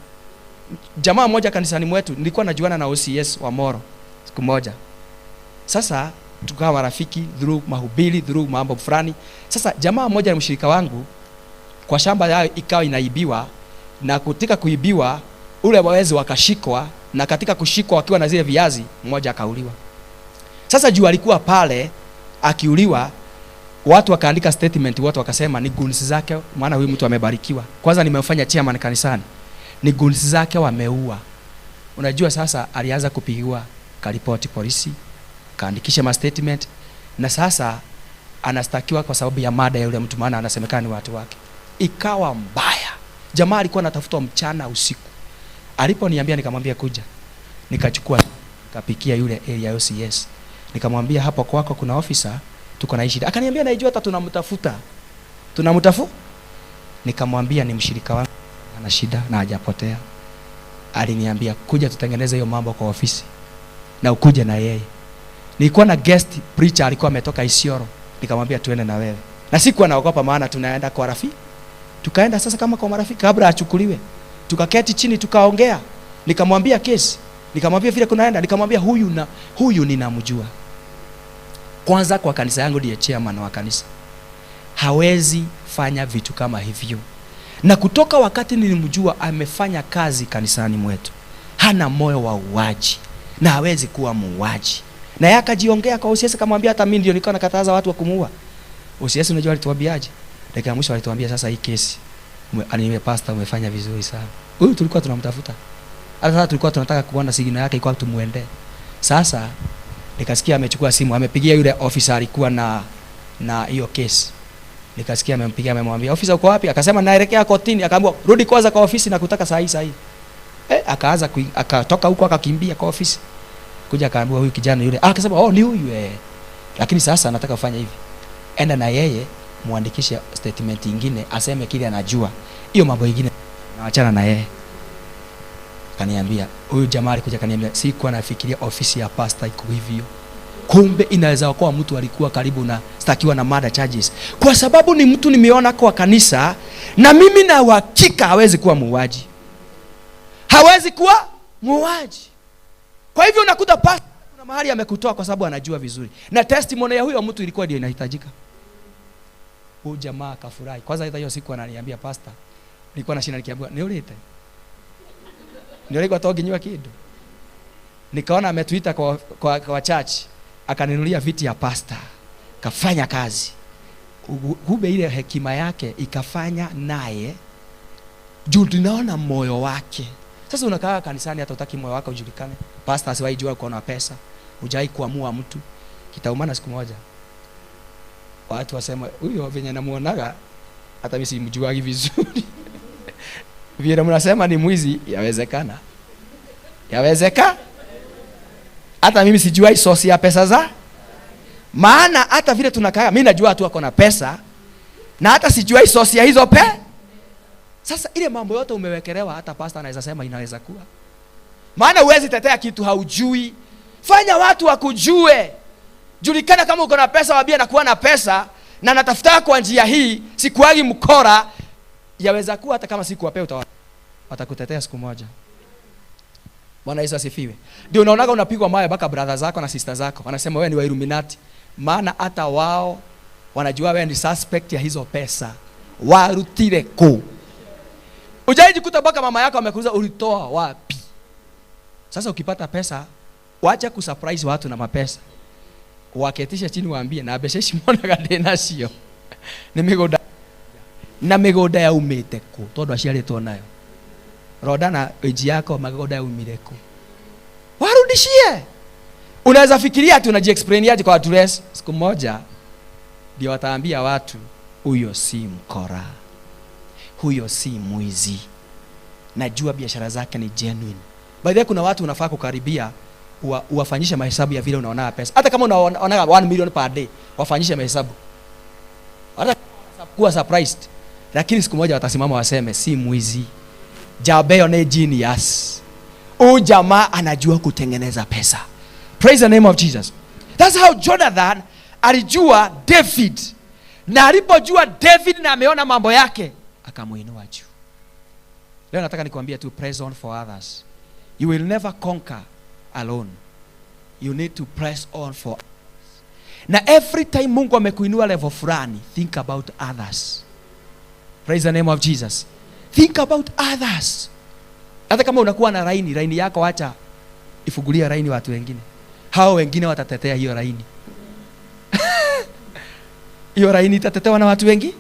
Jamaa mmoja kanisani mwetu, nilikuwa najuana na OCS wa Moro siku moja. Sasa tukawa marafiki through mahubiri, through mambo fulani. Sasa jamaa mmoja ni mshirika wangu, kwa shamba yao ikawa inaibiwa, na katika kuibiwa ule wawezi wakashikwa, na katika kushikwa wakiwa na zile viazi mmoja akauliwa. Sasa juu alikuwa pale akiuliwa, watu wakaandika statement, watu wakasema ni goons zake, maana huyu mtu amebarikiwa. Kwanza nimemfanya chairman kanisani. Ni goons zake wameua. Unajua sasa alianza kupigiwa karipoti polisi, kaandikisha ma statement, na sasa anastakiwa kwa sababu ya mada ya yule mtu, maana anasemekana ni watu wake. Ikawa mbaya. Jamaa alikuwa anatafutwa mchana usiku. Aliponiambia nikamwambia kuja. Nikachukua nikapikia yule area OCS. Nikamwambia hapo kwako kuna officer, tuko na shida. Akaniambia naijua hata tunamtafuta. Tunamtafuta? Nikamwambia ni mshirika wangu ana shida na hajapotea. Aliniambia kuja tutengeneze hiyo mambo kwa ofisi. Na ukuje na yeye. Nilikuwa na guest preacher alikuwa ametoka Isiolo. Nikamwambia tuende na wewe. Na sikuwa naogopa maana tunaenda kwa rafiki. Tukaenda sasa kama kwa marafiki kabla achukuliwe. Tukaketi chini tukaongea. Nikamwambia kesi. Nikamwambia vile kunaenda, nikamwambia huyu na huyu ninamjua. Kwanza kwa kanisa yangu ndiye chairman wa kanisa. Hawezi fanya vitu kama hivyo. Na kutoka wakati nilimjua amefanya kazi kanisani mwetu. Hana moyo wa uuaji na hawezi kuwa muuaji. Na yeye akajiongea kwa OCS akamwambia hata mimi ndio nilikuwa nakataza watu wa kumuua. OCS unajua alituambiaje? Dakika ya mwisho alituambia sasa hii kesi anime pastor umefanya vizuri sana. Huyu tulikuwa tunamtafuta. Hata sasa tulikuwa tunataka kuona signal yake ilikuwa tumuende. Sasa nikasikia amechukua simu, amepigia yule officer alikuwa na hiyo kesi. Nikasikia amempigia, amemwambia, "Ofisa uko wapi?" Akasema naelekea kotini. Akaambiwa rudi kwanza kwa ofisi na kutaka saa hii saa hii. Akaanza akatoka huko akakimbia kwa ofisi. Kuja akaambiwa huyu kijana yule. Akasema oh ni huyu. Lakini sasa nataka ufanye hivi. Enda na yeye muandikishe statement nyingine aseme kile anajua. Hiyo mambo mengine naachana na yeye. Akaniambia huyu jamaa alikuja akaniambia sikuwa nafikiria ofisi ya pastor iko hivyo. Kumbe inaweza kuwa mtu alikuwa karibu na stakiwa na murder charges. Kwa sababu ni mtu nimeona kwa kanisa na mimi na uhakika hawezi kuwa muuaji. Hawezi kuwa muuaji. Kwa hivyo unakuta pastor kuna mahali amekutoa kwa sababu anajua vizuri. Na testimony ya huyo mtu ilikuwa ndio inahitajika. Huyu jamaa akafurahi. Kwanza hata hiyo siku ananiambia pastor, nilikuwa na shida nikiambiwa niulite. Nilikuwa toginywa kidu. Nikaona ametuita kwa church, akaninulia viti ya pastor. Kafanya kazi. Kumbe ile hekima yake ikafanya naye juu tunaona moyo wake. Sasa unakaa kanisani hata hutaki moyo wako ujulikane. Pastor asiwahi jua uko na pesa. Hujai kuamua mtu. Kitaumana siku moja. Watu wasema huyo venye namuonaga hata mimi simjuagi vizuri. Vile mnasema ni mwizi, yawezekana. Yawezeka? Hata mimi sijui source ya pesa za. Maana hata vile tunakaa mimi najua tu ako na pesa na hata sijui source ya hizo pe. Sasa ile mambo yote umewekelewa, hata pastor anaweza sema inaweza kuwa. Maana huwezi tetea kitu haujui. Fanya watu wakujue. Julikana kama uko na pesa, waambie nakuwa na pesa na natafuta kwa njia hii, sikuagi mkora. Yaweza kuwa hata kama sikuwapea watakutetea siku moja. Bwana Yesu asifiwe. Ndio unaonaga unapigwa mawe mpaka brother zako na sister zako. Wanasema wewe ni wa Illuminati. Maana hata wao wanajua wewe ni suspect ya hizo pesa. Warutire ku. Hujaijikuta mpaka mama yako amekuuliza ulitoa wapi? Sasa ukipata pesa, wacha kusurprise watu na mapesa. Waketisha chini waambie na besheshi mona gade nacio. Ni migoda na migoda ya umite ku tondu aciaritwo nayo. Roda na eji yako magoda ya umire ku. Warudishie. Unaweza fikiria ati unajiexplain aje kwa watu less. Siku moja ndio wataambia watu huyo si mkora. Huyo si mwizi. Najua biashara zake ni genuine. By the way, kuna watu unafaa kukaribia uwafanyishe mahesabu ya vile unaona pesa. Hata kama unaona 1 million per day, wafanyishe mahesabu. Hata kuwa surprised. Lakini siku moja watasimama waseme si mwizi. Jabeo ni genius. Huyu jamaa anajua kutengeneza pesa. Praise the name of Jesus. That's how Jonathan alijua David. Na alipojua David na ameona mambo yake, akamuinua juu. Leo nataka nikwambie tu, press on for others. You will never conquer alone. You need to press on for others. Na every time Mungu amekuinua level fulani, think about others. Praise the name of Jesus. Think about others. Hata kama unakuwa na raini, raini yako acha ifungulie raini watu wengine. Hao wengine watatetea hiyo raini. Hiyo raini itatetewa na watu wengi?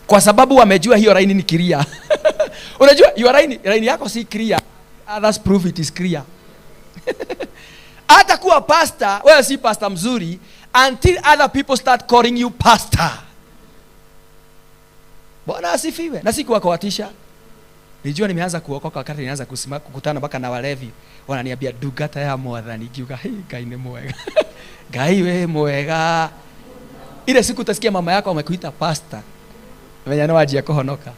Kwa sababu wamejua hiyo raini ni clear. Unajua hiyo raini yako si clear. Others prove it is clear. Hata kuwa pastor, wewe si pastor mzuri until other people start calling you pastor. Bwana asifiwe. Na sikuwa kuwatisha. Nilijua nimeanza kuokoka wakati nilianza kusimama kukutana mpaka na walevi. Wananiambia ndungata ya mwathani. Ngiuga hii Ngai ni mwega. Ngai we mwega. Ile siku utasikia mama yako amekuita pastor. Mwenye anawajia kuhonoka.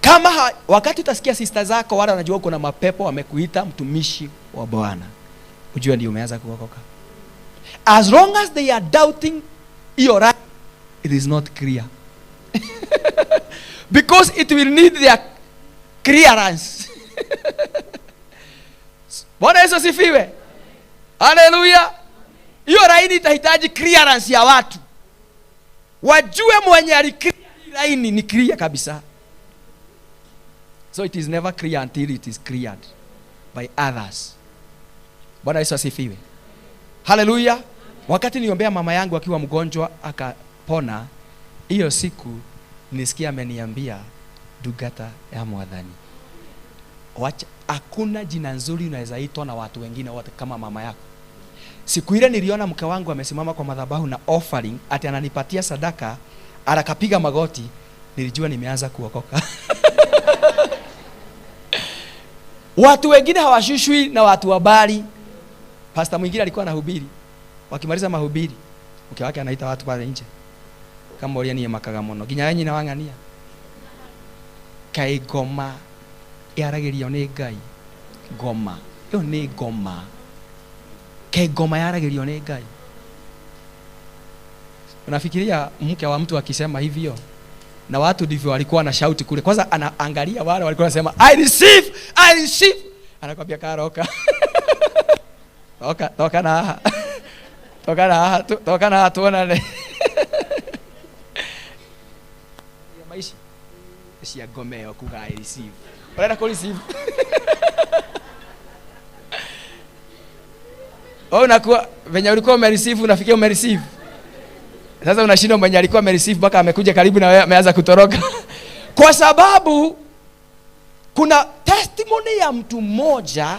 Kama wakati utasikia sister zako wale wanajua uko na mapepo wamekuita mtumishi wa Bwana, ujue ndio umeanza kuokoka. As long as they are doubting your right, it is not clear. Because it will need their clearance. Bwana Yesu asifiwe. Hallelujah. Hiyo laini itahitaji clearance ya watu. Wajue mwenye aliclear laini ni clear kabisa. So it is never clear until it is cleared by others. Bwana Yesu asifiwe. Hallelujah. Wakati niombea mama yangu akiwa mgonjwa akapona, hiyo siku nisikia ameniambia ndungata ya mwathani. Wacha, hakuna jina nzuri unaweza itwa na watu wengine wote kama mama yako. Siku ile niliona mke wangu amesimama kwa madhabahu na offering, ati ananipatia sadaka, anakapiga magoti, nilijua nimeanza kuokoka. Watu wengine hawashushwi na watu wabali. Pastor mwingine alikuwa anahubiri. Wakimaliza mahubiri, mke wake anaita watu pale nje. Kama ulia ni makaga muno. Ginya wenyi na wang'ania. Kai ngoma yaragirio ni Ngai. Ngoma. Iyo ni ngoma. Kai ngoma yaragirio ni Ngai. Unafikiria mke wa mtu akisema hivyo, na watu ndivyo walikuwa na shout kule. Kwanza anaangalia wale walikuwa wanasema I receive, I receive. Anakwambia karoka. Toka, toka na. Toka na, toka na tuonane. Ya maisha. Cia ngoma kuga I receive. Unaenda ku receive. Wewe unakuwa venye ulikuwa ume receive unafikia ume receive. Sasa unashindwa mwenye alikuwa ame receive mpaka amekuja karibu na wewe ameanza kutoroka. Kwa sababu kuna testimony ya mtu mmoja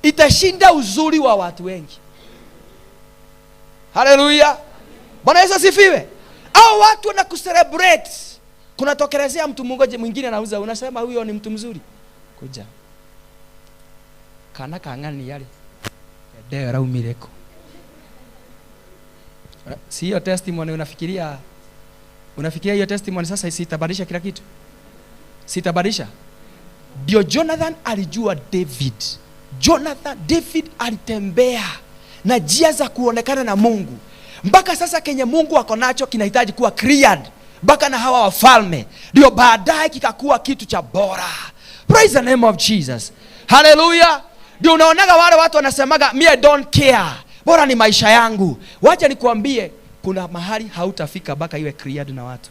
itashinda uzuri wa watu wengi. Haleluya. Bwana Yesu asifiwe. Au watu wana kucelebrate. Kuna tokelezea mtu mmoja mwingine anauza, unasema huyo ni mtu mzuri. Kuja. Kana kangani yale. Deo raumireko. Si hiyo testimony unafikiria hiyo testimony sasa sitabadilisha kila kitu? Sitabadilisha. Ndio Jonathan alijua David. Jonathan, David alitembea na njia za kuonekana na Mungu. Mpaka sasa kenye Mungu ako nacho kinahitaji kuwa cleared mpaka na hawa wafalme. Ndio baadaye kikakuwa kitu cha bora. Praise the name of Jesus. Hallelujah. Ndio unaonaga wale watu wanasemaga me I don't care, bora ni maisha yangu. Wacha nikuambie, kuna mahali hautafika mpaka iwe cleared na watu.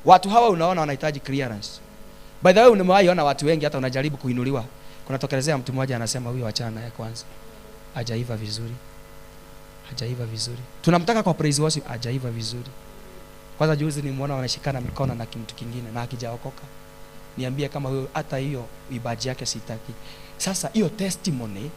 Watu hawa unaona wanahitaji clearance. By the way, umewahi ona watu wengi hata unajaribu kuinuliwa, kunatokelezea mtu mmoja anasema huyo achana naye kwanza. Hajaiva vizuri. Hajaiva vizuri. Tunamtaka kwa praise worship, hajaiva vizuri. Kwanza juzi nimuona wanashikana mikono na mtu kingine na hakijaokoka. Niambie kama huyo hata hiyo ibaji yake sitaki. Sasa hiyo testimony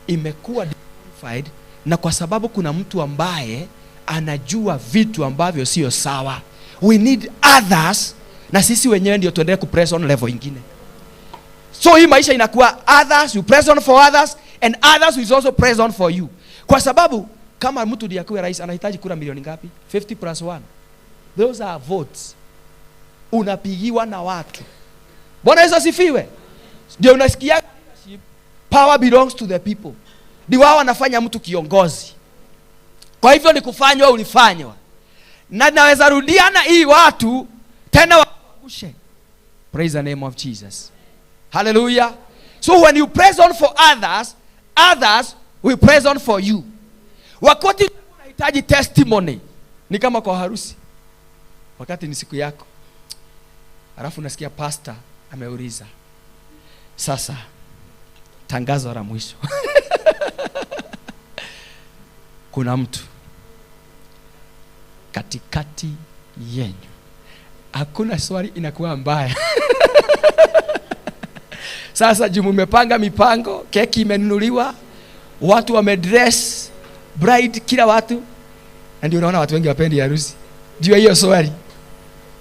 imekuwa disqualified, na kwa sababu kuna mtu ambaye anajua vitu ambavyo sio sawa. We need others, na sisi wenyewe ndio tuendelee kupress on level ingine. So hii maisha inakuwa others, you press on for others, and others will also press on for you. Kwa sababu kama mtu ndiye akuwe rais anahitaji kura milioni ngapi? 50 plus 1. Those are votes. Unapigiwa na watu. Bwana Yesu asifiwe. Ndio unasikia power belongs to the people. Ndio wao wanafanya mtu kiongozi. Kwa hivyo ni kufanywa ulifanywa. Na naweza rudiana hii watu tena waangushe. Praise the name of Jesus. Hallelujah. So when you press on for others, others will press on for you. Wakati unahitaji testimony, ni kama kwa harusi. Wakati ni siku yako. Alafu unasikia pastor ameuliza. Sasa tangazo la mwisho. Kuna mtu katikati yenu. Hakuna swali inakuwa mbaya. Sasa juu mmepanga mipango, keki imenunuliwa, watu wamedress, bride kila watu. Na ndio unaona watu wengi wapendi harusi. Juu hiyo swali.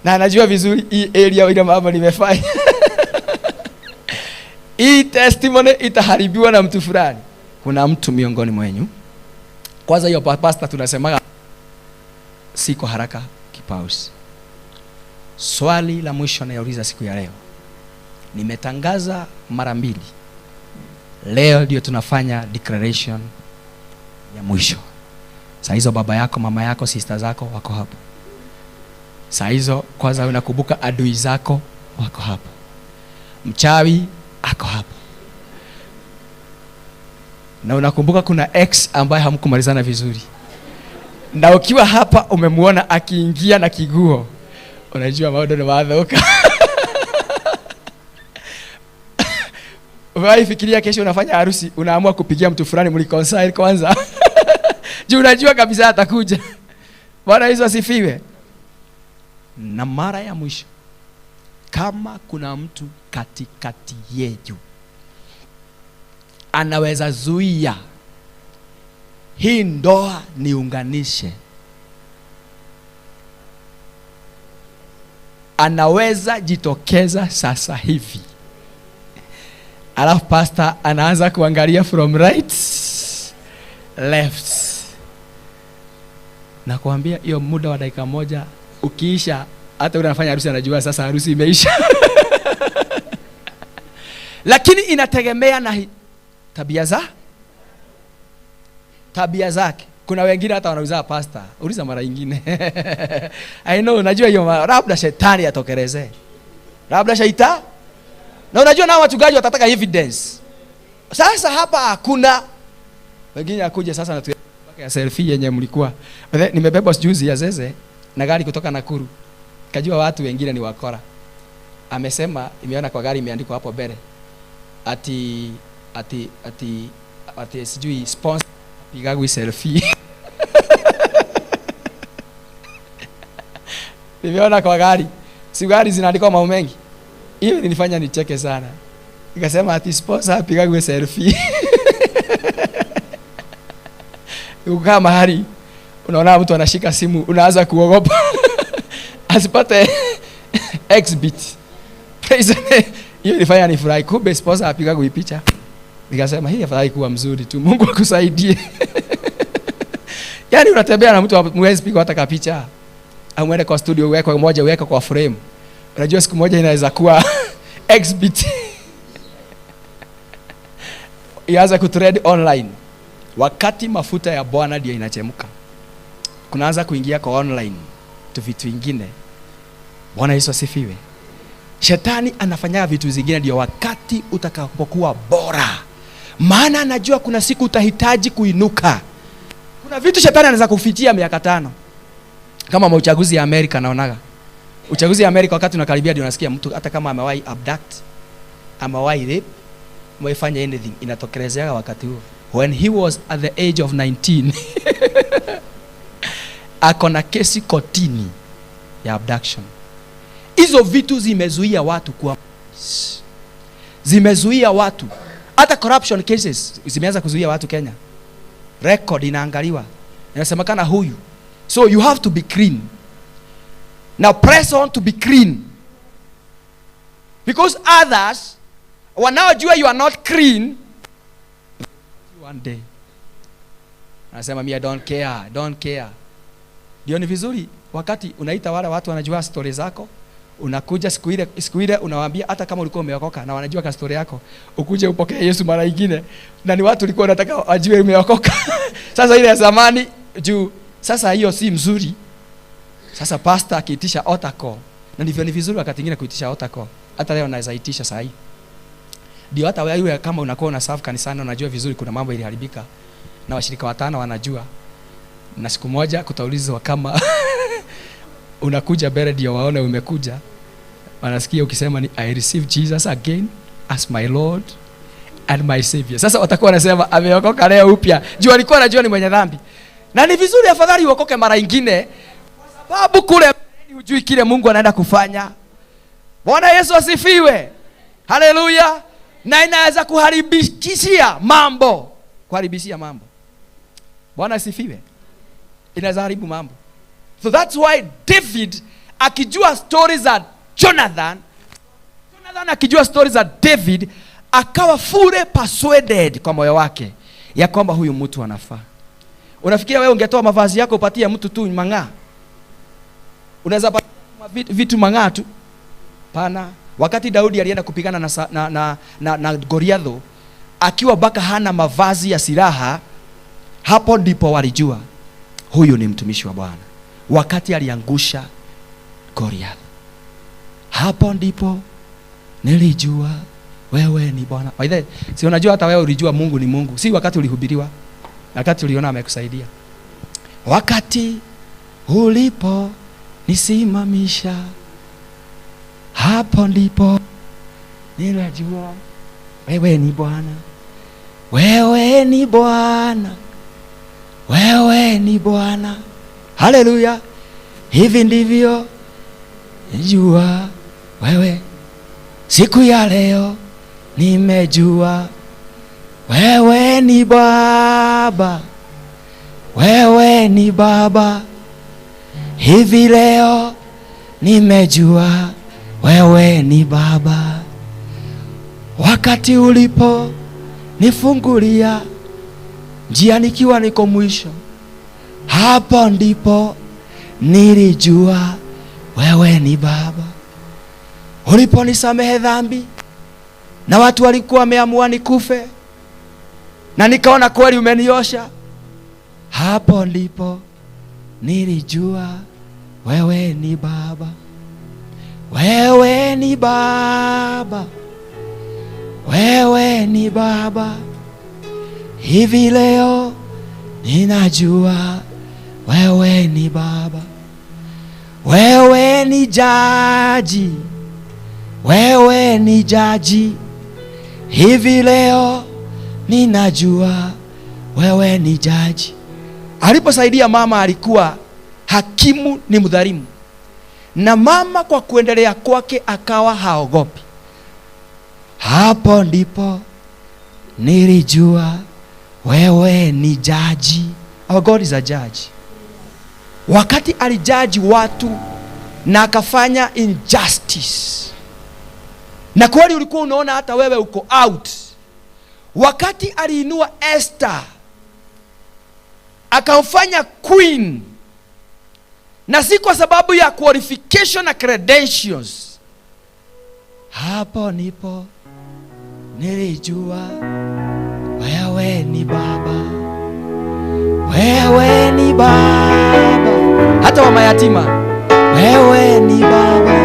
Na anajua vizuri hii area ile mambo nimefanya. Hii testimony itaharibiwa na mtu fulani. Kuna mtu miongoni mwenyu. Kwanza hiyo pastor tunasemaga siko haraka kipausi. Swali la mwisho nayouliza siku ya leo. Nimetangaza mara mbili. Leo ndio tunafanya declaration ya mwisho. Saa hizo baba yako, mama yako, sister zako wako hapo. Saa hizo kwanza unakumbuka adui zako wako hapo. Mchawi ako hapo. Na unakumbuka kuna ex ambaye hamkumalizana vizuri. Na ukiwa hapa umemuona akiingia na kiguo, unajua maodo ni maadhoka. Umewahi fikiria kesho unafanya harusi, unaamua kupigia mtu fulani mliconcile kwanza. Juu unajua kabisa atakuja. Bwana Yesu asifiwe. Na mara ya mwisho, kama kuna mtu katikati yetu anaweza zuia Hii ndoa niunganishe. Anaweza jitokeza sasa hivi. Alafu pastor anaanza kuangalia from right, left. Nakwambia hiyo muda wa dakika moja ukiisha, hata yule anafanya harusi anajua sasa harusi imeisha. Lakini inategemea na tabia za tabia zake. Kuna wengine hata wanauza pastor, uliza mara nyingine. I know, unajua hiyo labda shetani atokelezee. Labda shaita. Na unajua nao wachungaji watataka evidence. Sasa hapa hakuna. Wengine akuja sasa na ya selfie yenye mlikuwa. Nimebebwa juzi ya zeze na gari kutoka Nakuru. Kajua watu wengine ni wakora. Amesema imeona kwa gari imeandikwa hapo mbele. Ati ati ati ati sijui sponsor pigagwi selfie. Nimeona kwa gari. Si gari zinaandikwa mambo mengi. Hiyo ilinifanya nicheke sana. Nikasema ati sponsor pigagwe selfie. Ukikaa mahali unaona mtu anashika simu, unaanza kuogopa asipate exhibit. Praise. Hiyo ilifanya nifurahi. Kumbe sponsor apigagwe picha. Nikasema hii afadhali kuwa mzuri tu. Mungu akusaidie. Yaani unatembea na mtu mwezi piga hata kapicha. Au kwa studio uweke moja, uweke kwa frame. Unajua siku moja inaweza kuwa exhibit. Ianza kutrend online. Wakati mafuta ya Bwana ndio inachemka, kunaanza kuingia kwa online tu vitu vingine. Bwana Yesu asifiwe. Shetani anafanya vitu zingine ndio wakati utakapokuwa bora. Maana anajua kuna siku utahitaji kuinuka. Kuna vitu shetani anaweza kufichia miaka 5. Kama uchaguzi ya Amerika naonaga. Uchaguzi ya Amerika wakati unakaribia ndio unasikia mtu hata kama amewahi abduct, amewahi rape, amewahi anything, inatokelezea wakati huo. When he was at the age of 19, akona kesi kotini ya abduction. Hizo vitu zimezuia watu kuwa, zimezuia watu. Hata corruption cases zimeanza kuzuia watu Kenya. Record inaangaliwa. Inasemekana huyu. So you have to be clean. Now press on to be clean. Because others wanaojua you are not clean, one day anasema me I don't care, I don't care. Ndio ni vizuri wakati unaita wale watu wanajua story zako, unakuja siku ile unawaambia hata kama ulikuwa umeokoka na wanajua ka story yako, ukuje upokee Yesu mara nyingine, na ni watu ulikuwa unataka wajue umeokoka. Sasa ile ya zamani juu sasa hiyo si mzuri. Sasa pastor akiitisha altar call, na ndivyo ni vizuri wakati mwingine kuitisha altar call. Hata leo naweza itisha saa hii. Ndio hata wewe kama unakuwa una serve kanisani unajua vizuri kuna mambo iliharibika na washirika watano wanajua. Na siku moja kutaulizwa kama unakuja mbele ndio waone umekuja. Wanasikia ukisema ni I receive Jesus again as my Lord and my Savior. Sasa watakuwa wanasema ameokoka leo upya. Juu alikuwa anajua ni mwenye dhambi. Na ni vizuri afadhali uokoke mara nyingine, kwa sababu kule hujui kile Mungu anaenda kufanya. Bwana Yesu asifiwe. Haleluya. Na inaweza kuharibishia mambo. Kuharibishia mambo. Bwana asifiwe. Inaweza haribu mambo. So that's why David akijua stories za Jonathan, Jonathan akijua stories za David, akawa fully persuaded kwa moyo wake ya kwamba huyu mtu anafaa. Unafikiria wewe ungetoa mavazi yako upatie mtu tu mang'aa? Unaweza patia vitu mang'aa tu? Pana. Wakati Daudi alienda kupigana na Goliath akiwa baka hana mavazi ya silaha, hapo ndipo walijua huyu ni mtumishi wa Bwana. Wakati aliangusha Goliath, hapo ndipo nilijua wewe ni Bwana. By the way, si unajua hata wewe ulijua Mungu ni Mungu, si wakati ulihubiriwa, wakati uliona amekusaidia. Wakati ulipo nisimamisha, hapo ndipo nilijua wewe ni Bwana. Wewe ni Bwana. Wewe ni Bwana. Haleluya. Hivi ndivyo nijua wewe. Siku ya leo nimejua wewe ni Baba. wewe ni Baba. Hivi leo nimejua wewe ni Baba. Wakati ulipo nifungulia njia nikiwa niko mwisho, hapo ndipo nilijua wewe ni Baba. Uliponisamehe dhambi na watu walikuwa wameamua nikufe, na nikaona kweli umeniosha, hapo ndipo nilijua wewe ni Baba. Wewe ni Baba, wewe ni Baba. Hivi leo ninajua wewe ni Baba. Wewe ni jaji, wewe ni jaji. Hivi leo ninajua wewe ni jaji. Aliposaidia mama alikuwa hakimu ni mdhalimu. Na mama kwa kuendelea kwake akawa haogopi. Hapo ndipo nilijua wewe ni jaji. Our God is a judge. Wakati alijaji watu na akafanya injustice, na kweli ulikuwa unaona hata wewe uko out. Wakati aliinua Esther akamfanya queen, na si kwa sababu ya qualification na credentials, hapo ndipo nilijua wewe ni Baba. Wewe ni Baba. Hata wa mayatima, wewe ni Baba.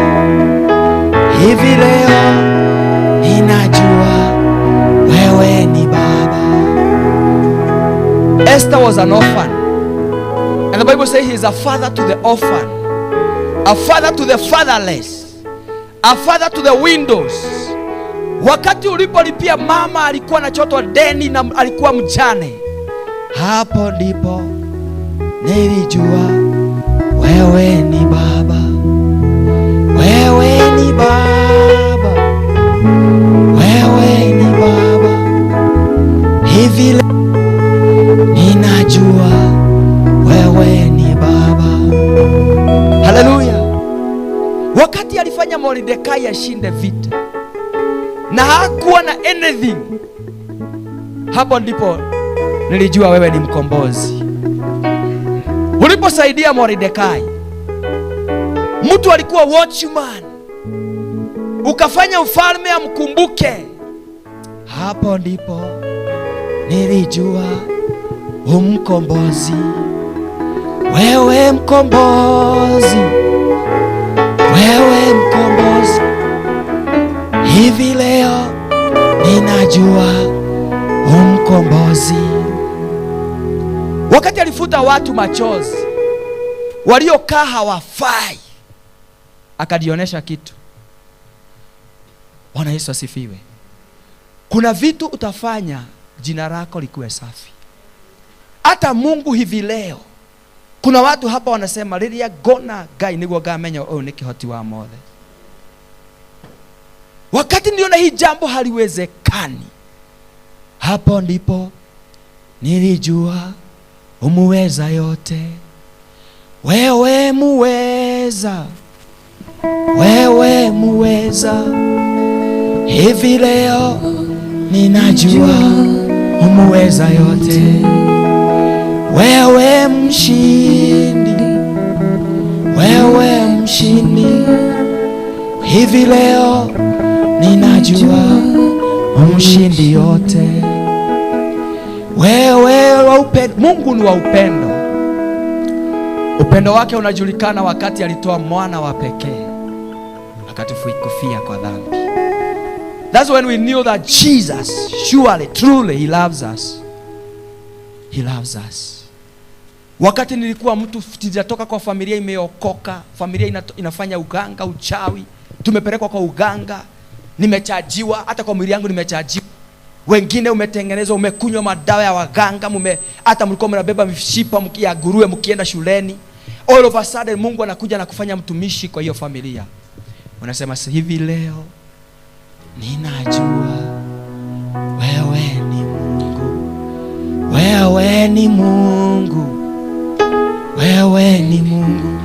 Hivi leo ninajua wewe ni Baba. Esther was an orphan. And the Bible says he is a father to the orphan, a father to the fatherless, a father to the widows. Wakati ulipolipia mama alikuwa anachotwa deni na alikuwa mjane, hapo ndipo nilijua wewe ni Baba. Wewe ni Baba, wewe ni Baba. Hivi ninajua wewe ni Baba. Haleluya. Wakati alifanya Mordekai ashinde vita na hakuwa na anything, hapo ndipo nilijua wewe ni mkombozi. Uliposaidia Mordekai, mtu alikuwa watchman, ukafanya mfalme amkumbuke, hapo ndipo nilijua umkombozi. Wewe mkombozi, wewe mkombozi. Hivi leo ninajua umkombozi. Wakati alifuta watu machozi waliokaa hawafai, akajionesha kitu. Bwana Yesu asifiwe. Kuna vitu utafanya jina lako likuwe safi. Hata Mungu hivi leo, kuna watu hapa wanasema riria gona Ngai niguo ngamenya uyu ni kihoti wa mothe. Wakati niliona hii jambo haliwezekani, hapo ndipo nilijua umuweza yote. Wewe muweza, wewe muweza. Hivi leo ninajua umuweza yote. Wewe mshindi, wewe mshindi. Hivi leo ninajua umshindi yote. Wewe wa upendo. Mungu ni wa upendo. Upendo wake unajulikana wakati alitoa mwana wa pekee akatufia kwa dhambi. That's when we knew that Jesus surely, truly he loves us. He loves us. Wakati nilikuwa mtu sijatoka kwa familia imeokoka, familia inafanya uganga, uchawi, tumepelekwa kwa uganga, nimechajiwa, hata kwa mwili yangu nimechajiwa. Wengine umetengenezwa, umekunywa madawa ya waganga, hata mlikuwa mnabeba mishipa ya nguruwe mkienda shuleni. All of a sudden Mungu anakuja na kufanya mtumishi kwa hiyo familia. Unasema hivi leo ninajua wewe ni Mungu. Wewe ni Mungu. Wewe ni Mungu.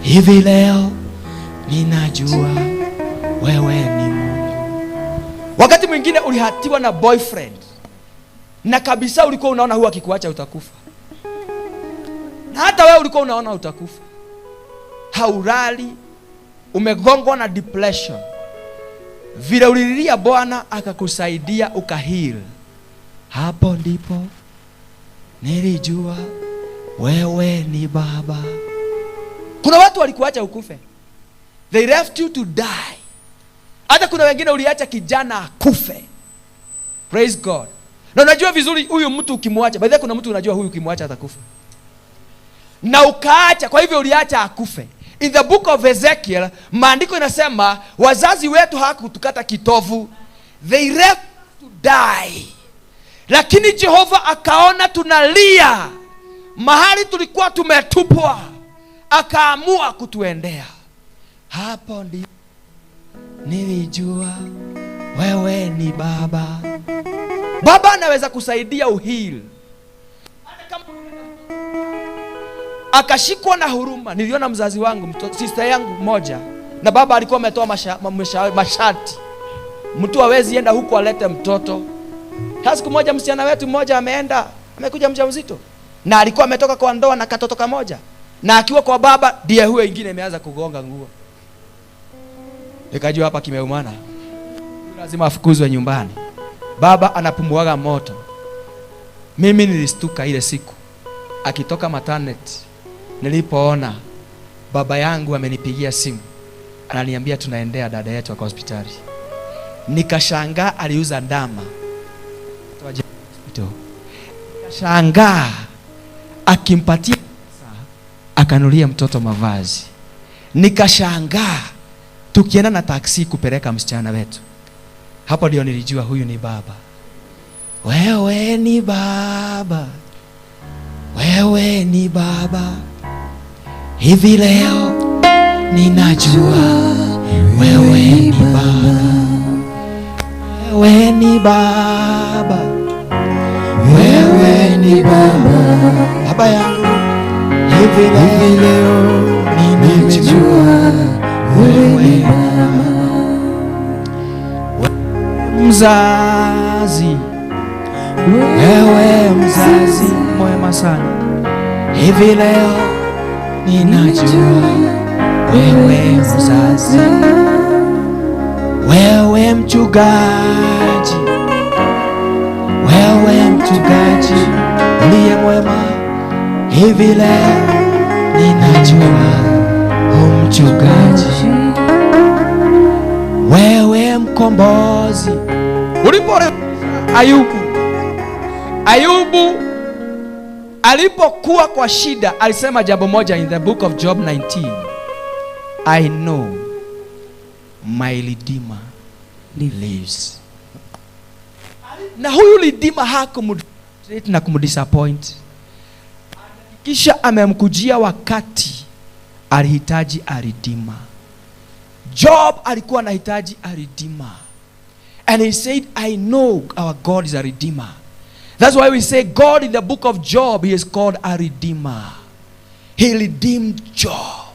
Hivi leo ninajua wewe ni Mungu. Wakati mwingine ulihatiwa na boyfriend, na kabisa ulikuwa unaona huyu akikuacha utakufa. Na hata wewe ulikuwa unaona utakufa. Haulali, umegongwa na depression. Vile ulililia Bwana akakusaidia ukaheal. Hapo ndipo nilijua wewe ni Baba. Kuna watu walikuacha ukufe. They left you to die. Hata kuna wengine uliacha kijana akufe. Praise God. Na unajua vizuri huyu mtu ukimwacha, by the way kuna mtu unajua huyu ukimwacha atakufa. Na ukaacha, kwa hivyo uliacha akufe. In the book of Ezekiel, maandiko inasema wazazi wetu hawakutukata kitovu. They left to die. Lakini Jehova akaona tunalia mahali tulikuwa tumetupwa, akaamua kutuendea. Hapo ndipo nilijua wewe ni Baba. Baba anaweza kusaidia uheal. Hata kama akashikwa na huruma. Niliona mzazi wangu, sister yangu moja, na baba alikuwa ametoa masharti. Mtu hawezi enda huko alete mtoto. Hasa siku moja msichana wetu mmoja ameenda, amekuja mjamzito. Na alikuwa ametoka kwa ndoa na katoto kamoja. Na akiwa kwa baba ndiye huyo ingine imeanza kugonga nguo. Nikajua hapa kimeumana. Lazima afukuzwe nyumbani. Baba anapumuaga moto. Mimi nilistuka ile siku akitoka maternity, nilipoona baba yangu amenipigia simu, ananiambia tunaendea dada yetu kwa hospitali. Nikashangaa aliuza ndama. Nikashangaa akimpatia pesa akanulia mtoto mavazi. Nikashangaa tukienda na taksi kupeleka msichana wetu. Hapo ndio nilijua huyu ni Baba. Wewe ni Baba. Wewe ni Baba. Hivi leo ninajua wewe ni Baba. Wewe ni Baba. Wewe ni Baba. Baba yangu, hivi leo ninajua wewe ni Baba. Mzazi, wewe mzazi mwema sana. Hivi leo ninajua wewe mzazi. Wewe mchungaji, wewe mchungaji uliye mwema. Hivi leo ninajua mchungaji. Wewe mkombozi. Ulipo Ayubu alipokuwa kwa shida alisema jambo moja in the book of Job 19. I know my Redeemer lives. Na huyu Redeemer hakumdisappoint na kumdisappoint. Kisha amemkujia wakati alihitaji a redeemer. Job alikuwa anahitaji a redeemer. And he said, I know our God is a redeemer. That's why we say God in the book of Job, he is called a redeemer. He redeemed Job.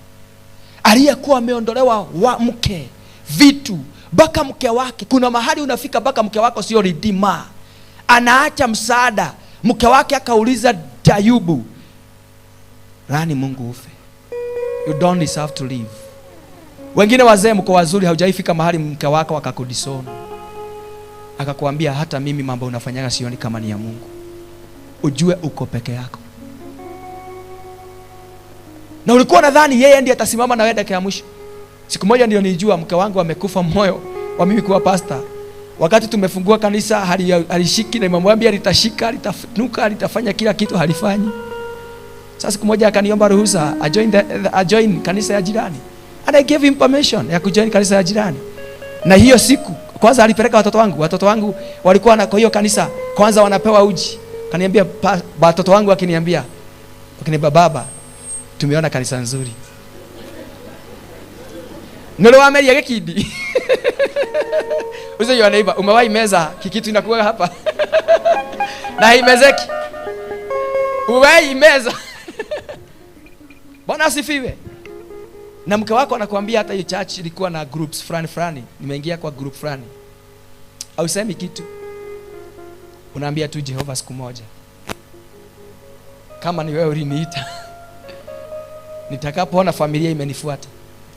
Aliyekuwa ameondolewa wa mke, vitu, baka mke wake. Kuna mahali unafika baka mke wako sio redeemer. Anaacha msaada. Mke wake akauliza Ayubu, laani Mungu ufe. You don't deserve to live. Wengine wazee mko wazuri, haujaifika mahali mke wako akakudisona. Akakuambia hata mimi mambo unafanyaga sioni kama ni ya Mungu. Ujue uko peke yako. Na ulikuwa nadhani yeye ndiye atasimama na wewe dakika ya mwisho. Siku moja ndio nilijua mke wangu amekufa moyo wa mimi kuwa pastor. Wakati tumefungua kanisa halishiki, na nimemwambia litashika, litafunuka, litafanya kila kitu, halifanyi. Sasa siku moja akaniomba ruhusa ajoin kanisa ya jirani. And I gave him permission ya kujoin kanisa ya jirani. Na hiyo siku kwanza alipeleka watoto wangu. Watoto wangu walikuwa na kwa hiyo kanisa kwanza wanapewa uji. Kaniambia watoto wangu wakiniambia, baba tumeona kanisa nzuri. Niliwaambia kidi. Usiyo neighbor, umewahi meza kikitu inakuwa hapa. Na haimezeki. Umewahi meza. Bwana asifiwe. Na mke wako anakuambia hata hiyo church ilikuwa na groups fulani fulani, nimeingia kwa group fulani. Hausemi kitu. Unaambia tu Jehova siku moja, kama ni wewe uliniita, nitakapoona familia imenifuata.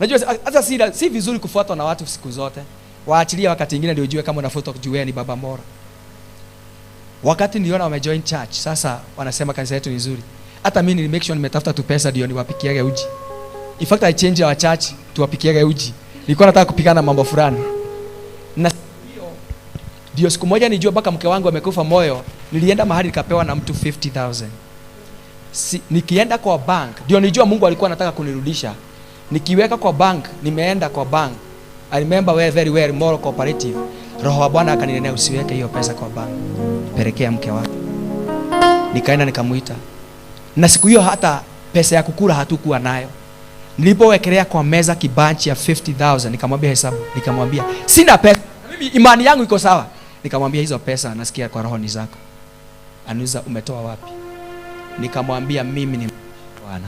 Unajua hata si vizuri kufuatwa na watu siku zote. Waachilie wakati mwingine ndio ujue kama unafuatwa, kujue ni baba mora. Wakati niliona wamejoin church, sasa wanasema kanisa yetu ni nzuri. Hata mimi nili make sure nimetafuta tu pesa ndio niwapikiage uji. In fact I change our church tuwapikiage uji. Nilikuwa nataka kupigana mambo fulani. Na ndio siku moja nijua mpaka mke wangu amekufa moyo, nilienda mahali nikapewa na mtu 50,000. Nikienda kwa bank, ndio nijua Mungu alikuwa anataka kunirudisha. Nikiweka kwa bank, nimeenda kwa bank. I remember well, very well, Moral Cooperative. Roho wa Bwana akaninenea usiweke hiyo pesa kwa bank. Pelekea mke wako. Nikaenda nikamuita. Na siku hiyo hata pesa ya kukula hatukuwa nayo. Nilipowekelea kwa meza kibanchi ya 50,000, nikamwambia hesabu, nikamwambia sina pesa. Mimi imani yangu iko sawa. Nikamwambia hizo pesa nasikia kwa roho ni zako. Anuza umetoa wapi? Nikamwambia mimi ni Bwana.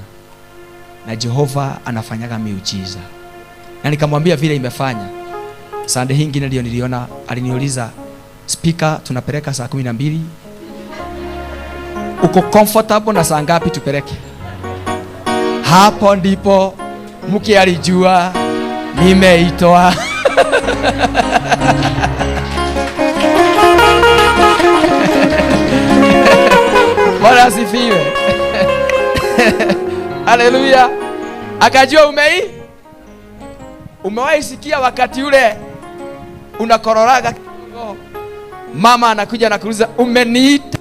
Na Jehova anafanyaga miujiza. Na nikamwambia vile imefanya. Sunday hii nyingine ndio niliona aliniuliza, speaker tunapeleka saa 12. Uko comfortable na saa ngapi tupeleke? Hapo ndipo mke alijua nimeitoa. Bwana asifiwe. Haleluya. Akajua umewahi sikia wakati ule unakororaga, mama anakuja na kuuliza umeniita,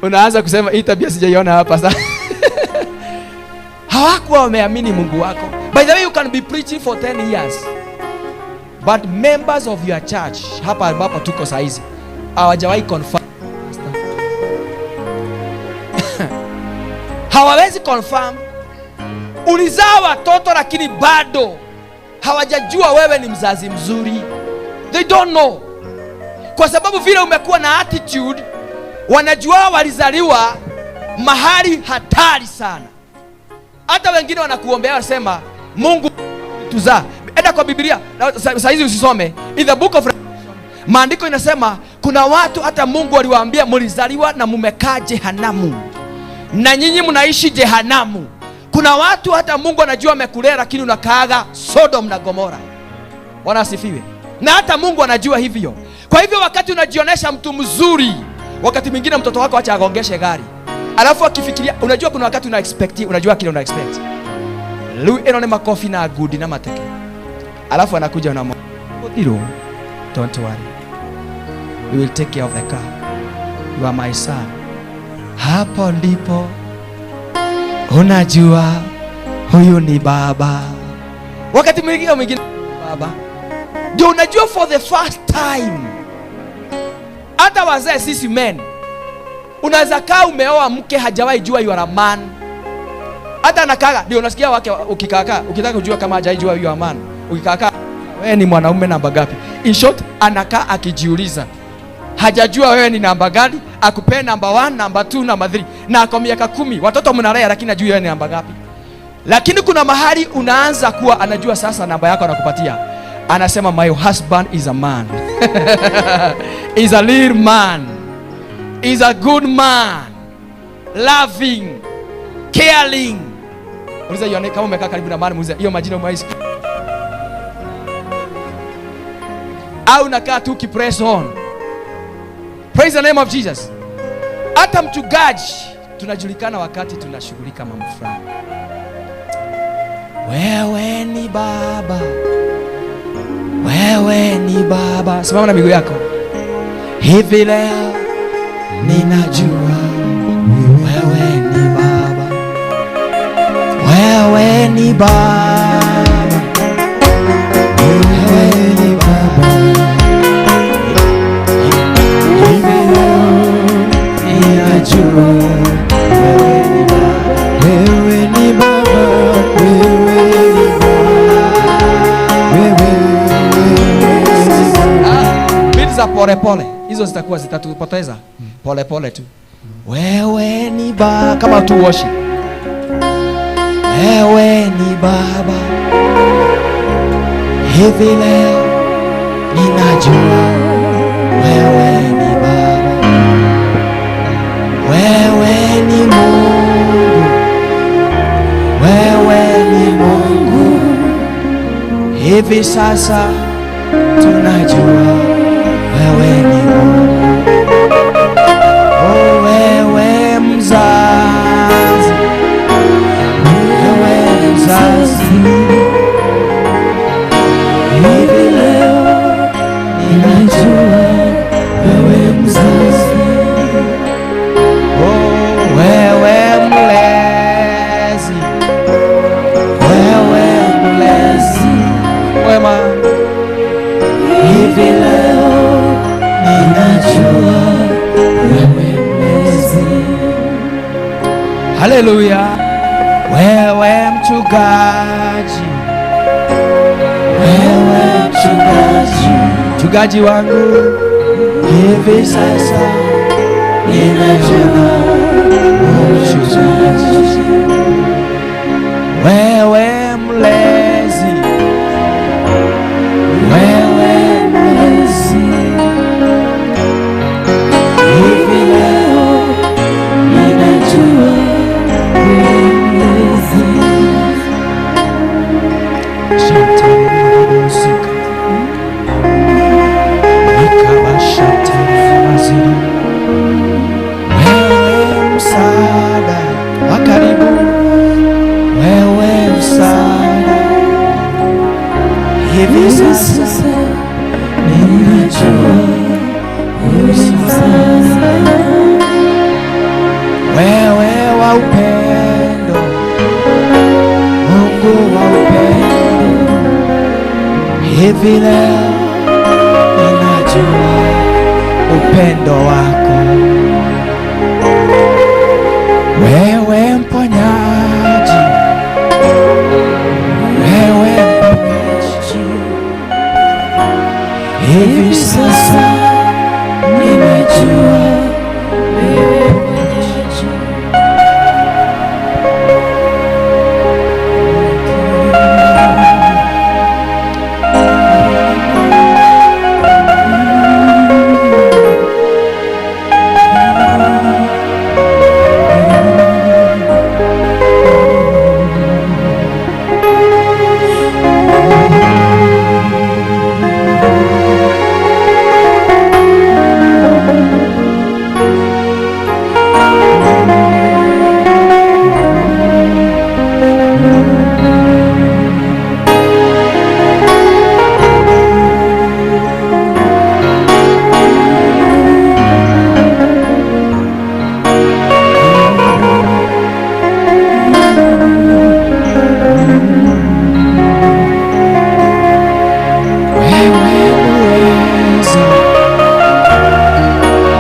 unaanza kusema hii tabia sijaiona hapa sasa. Hawakuwa wameamini Mungu wako. By the way, you can be preaching for 10 years, but members of your church hapa ambapo tuko saa hizi hawajawahi confirm. Hawawezi confirm. Ulizaa watoto lakini bado hawajajua wewe ni mzazi mzuri. They don't know. Kwa sababu vile umekuwa na attitude, wanajua walizaliwa mahali hatari sana. Hata wengine wanakuombea wasema Mungu tuzaa. Enda kwa Biblia, saa hizi usisome. In the book of Revelation, maandiko inasema kuna watu hata Mungu aliwaambia mlizaliwa na mumekaa jehanamu. Na nyinyi mnaishi jehanamu. Kuna watu hata Mungu anajua amekulea lakini unakaaga Sodom na Gomora. Bwana asifiwe. Na hata Mungu anajua hivyo. Kwa hivyo wakati unajionesha mtu mzuri, wakati mwingine mtoto wako acha agongeshe gari. Alafu akifikiria, unajua kuna wakati una expect, unajua kile una expect. Lu eno ne makofi na gudi na mateke. Alafu anakuja unamwambia, "Don't worry. We will take care of the car. You are my son." Hapo ndipo unajua huyu ni baba. Wakati mwingine baba. Ndio unajua for the first time. Hata wazee sisi men, unaweza kaa umeoa mke hajawahi jua you are a man. Hata anakaga, ndio unasikia wake ukikaka, ukitaka kujua kama hajawahi jua you are a man, ukikaka wewe ni mwanaume namba gapi? In short, anakaa akijiuliza. Hajajua wewe ni namba gani, akupee namba 1, namba 2, namba 3. Na kwa miaka 10 watoto mnalea lakini hajui wewe ni namba gapi. Lakini kuna mahali unaanza kuwa anajua sasa namba yako anakupatia. Anasema my husband is a man. Is a little man. Is a good man. Loving, caring. Uliza yone kama umekaa karibu na man, muulize hiyo majina umewahi. Au unakaa tu kipress on. Praise the name of Jesus. Hata mchungaji tunajulikana wakati tunashughulika mambo fulani. Wewe ni baba. Wewe ni baba. Simama na miguu yako. Hivi leo ninajua wewe ni baba. Wewe ni baba. Wewe ni baba. Hivi leo ninajua wewe ni baba. Wewe ni baba. Wewe ni baba. Wewe ni za pole pole. Hizo zitakuwa zitatupoteza. Pole pole tu. Wewe ni baba kama tu worship. Wewe ni Baba, hivi leo ninajua wewe ni Baba, wewe ni Mungu, wewe ni Mungu, hivi sasa tunajua wewe ni Mungu. Oh, wewe mzazi, wewe mzazi, hivi leo ninajua wewe mzazi. Oh, wewe mlezi, wewe mlezi mwema, hivi leo ninajua wewe mlezi. Haleluya. Wewe mchungaji, wewe mchungaji, mchungaji wangu, hivi sasa ninajua mchungaji. Wewe mlezi, wewe mlezi, hivi leo ninajua wewe mlezi. Shantari Nikabashantarimaziri. Wewe msaada wa karibu, wewe msaada, hivi sasa ninajua wewe msaada. Wewe wa upendo, Mungu wa upendo, hivi leo ninajua upendo wako. Wewe mponyaji, wewe mponyaji, hivi sasa ninajua wewe mponyaji. Wewe muweza,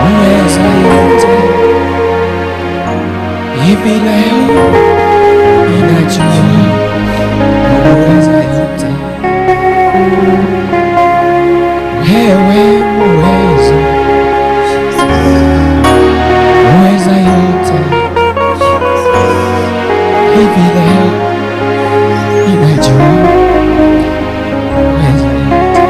muweza yote, hivi leo ninajua muweza yote. Wewe muweza, muweza yote, hivi leo ninajua muweza yote.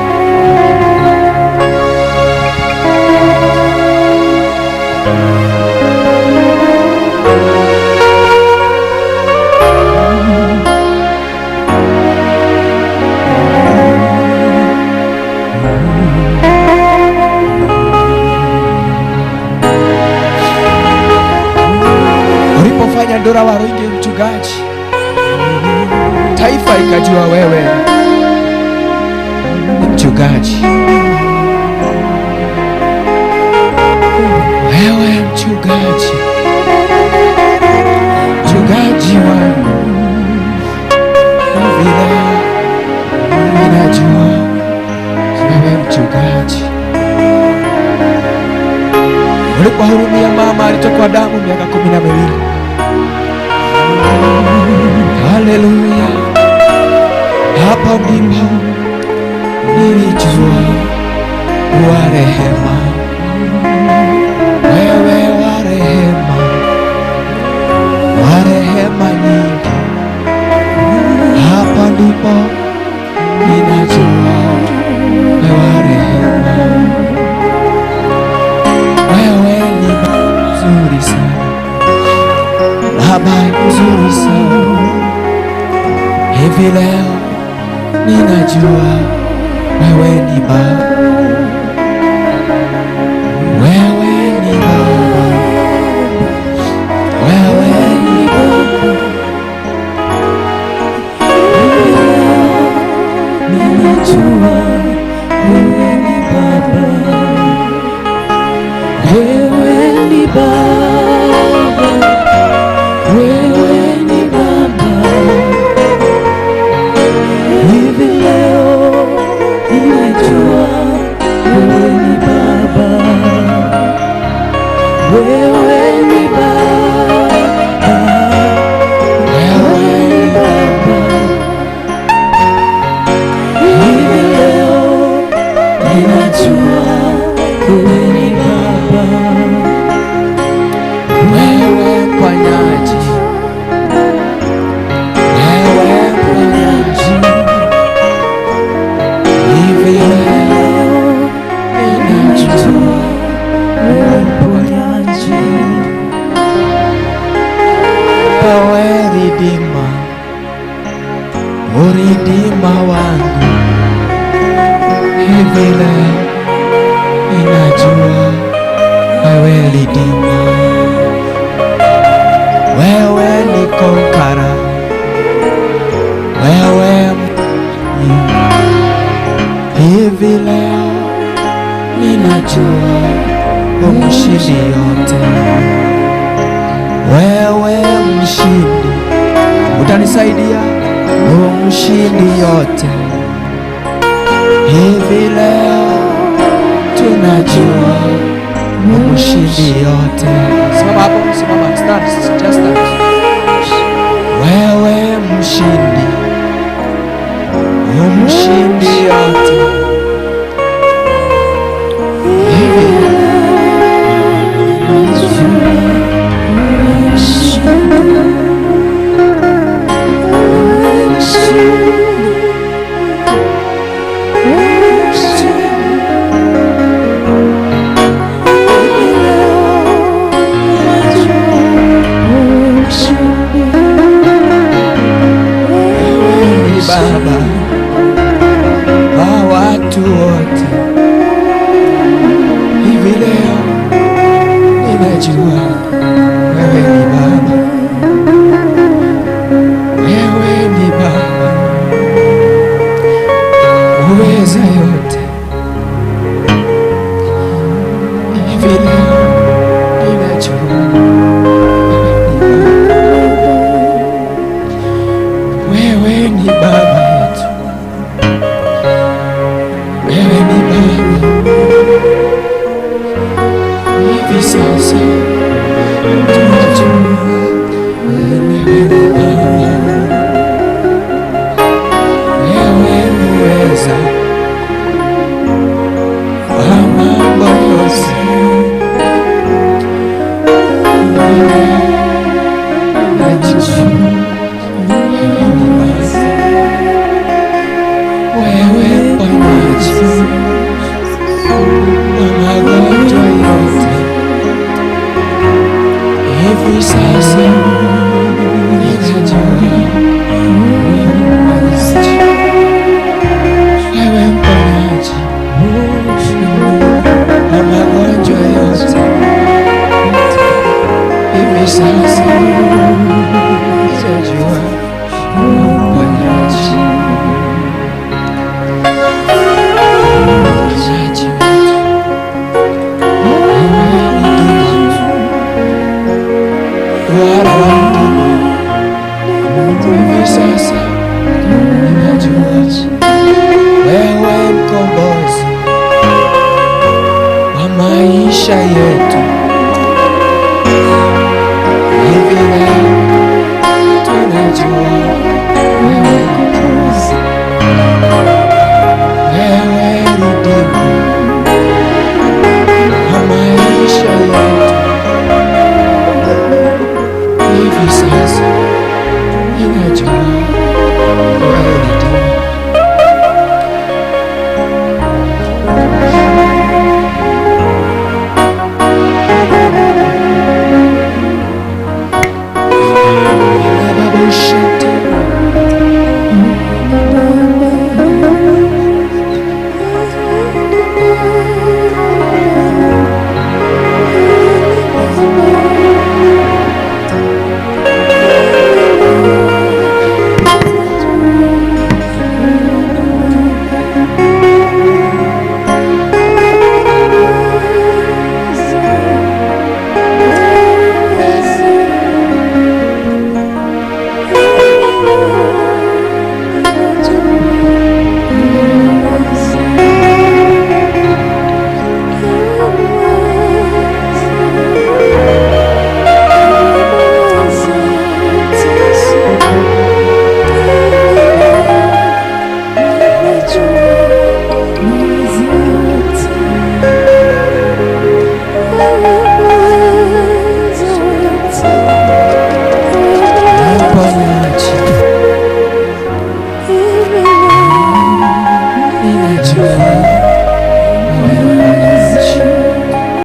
Ulipofanya Ndura Waruinge mchungaji, taifa ikajua wewe ni mchungaji. Wewe mchungaji, mchungaji wangu, hivi leo ninajua wewe mchungaji. Ulipohurumia mama alitokwa damu miaka 12. Haleluya, hapo ndipo nilijua wa rehema, wewe wa rehema, wa rehema nyingi. Ninajua wewe ni Baba, wewe ni Baba, wewe ni Baba. Ninajua wewe ni Baba, wewe ni Baba, wewe ni Baba. Hivi leo ninajua wewe ni Baba, wewe ni Baba, wewe ni Baba. Hivi leo ninajua wewe ni Baba, Wewe mponyaji, wewe mponyaji. Hivi leo ninajua wewe mponyaji, wewe Redeemer, Redeemer wangu. Hivi leo ninajua wewe Redeemer, wewe ni conqueror, wewe hivi leo ninajua umshindi yote, wewe mshindi, utanisaidia umshindi yote. Hivi leo tunajua umshindi yote. Simama hapo, simama, stand, just stand. Wewe mshindi, umshindi yote. Hivi ni Baba wa watu wote. Hivi leo ninajua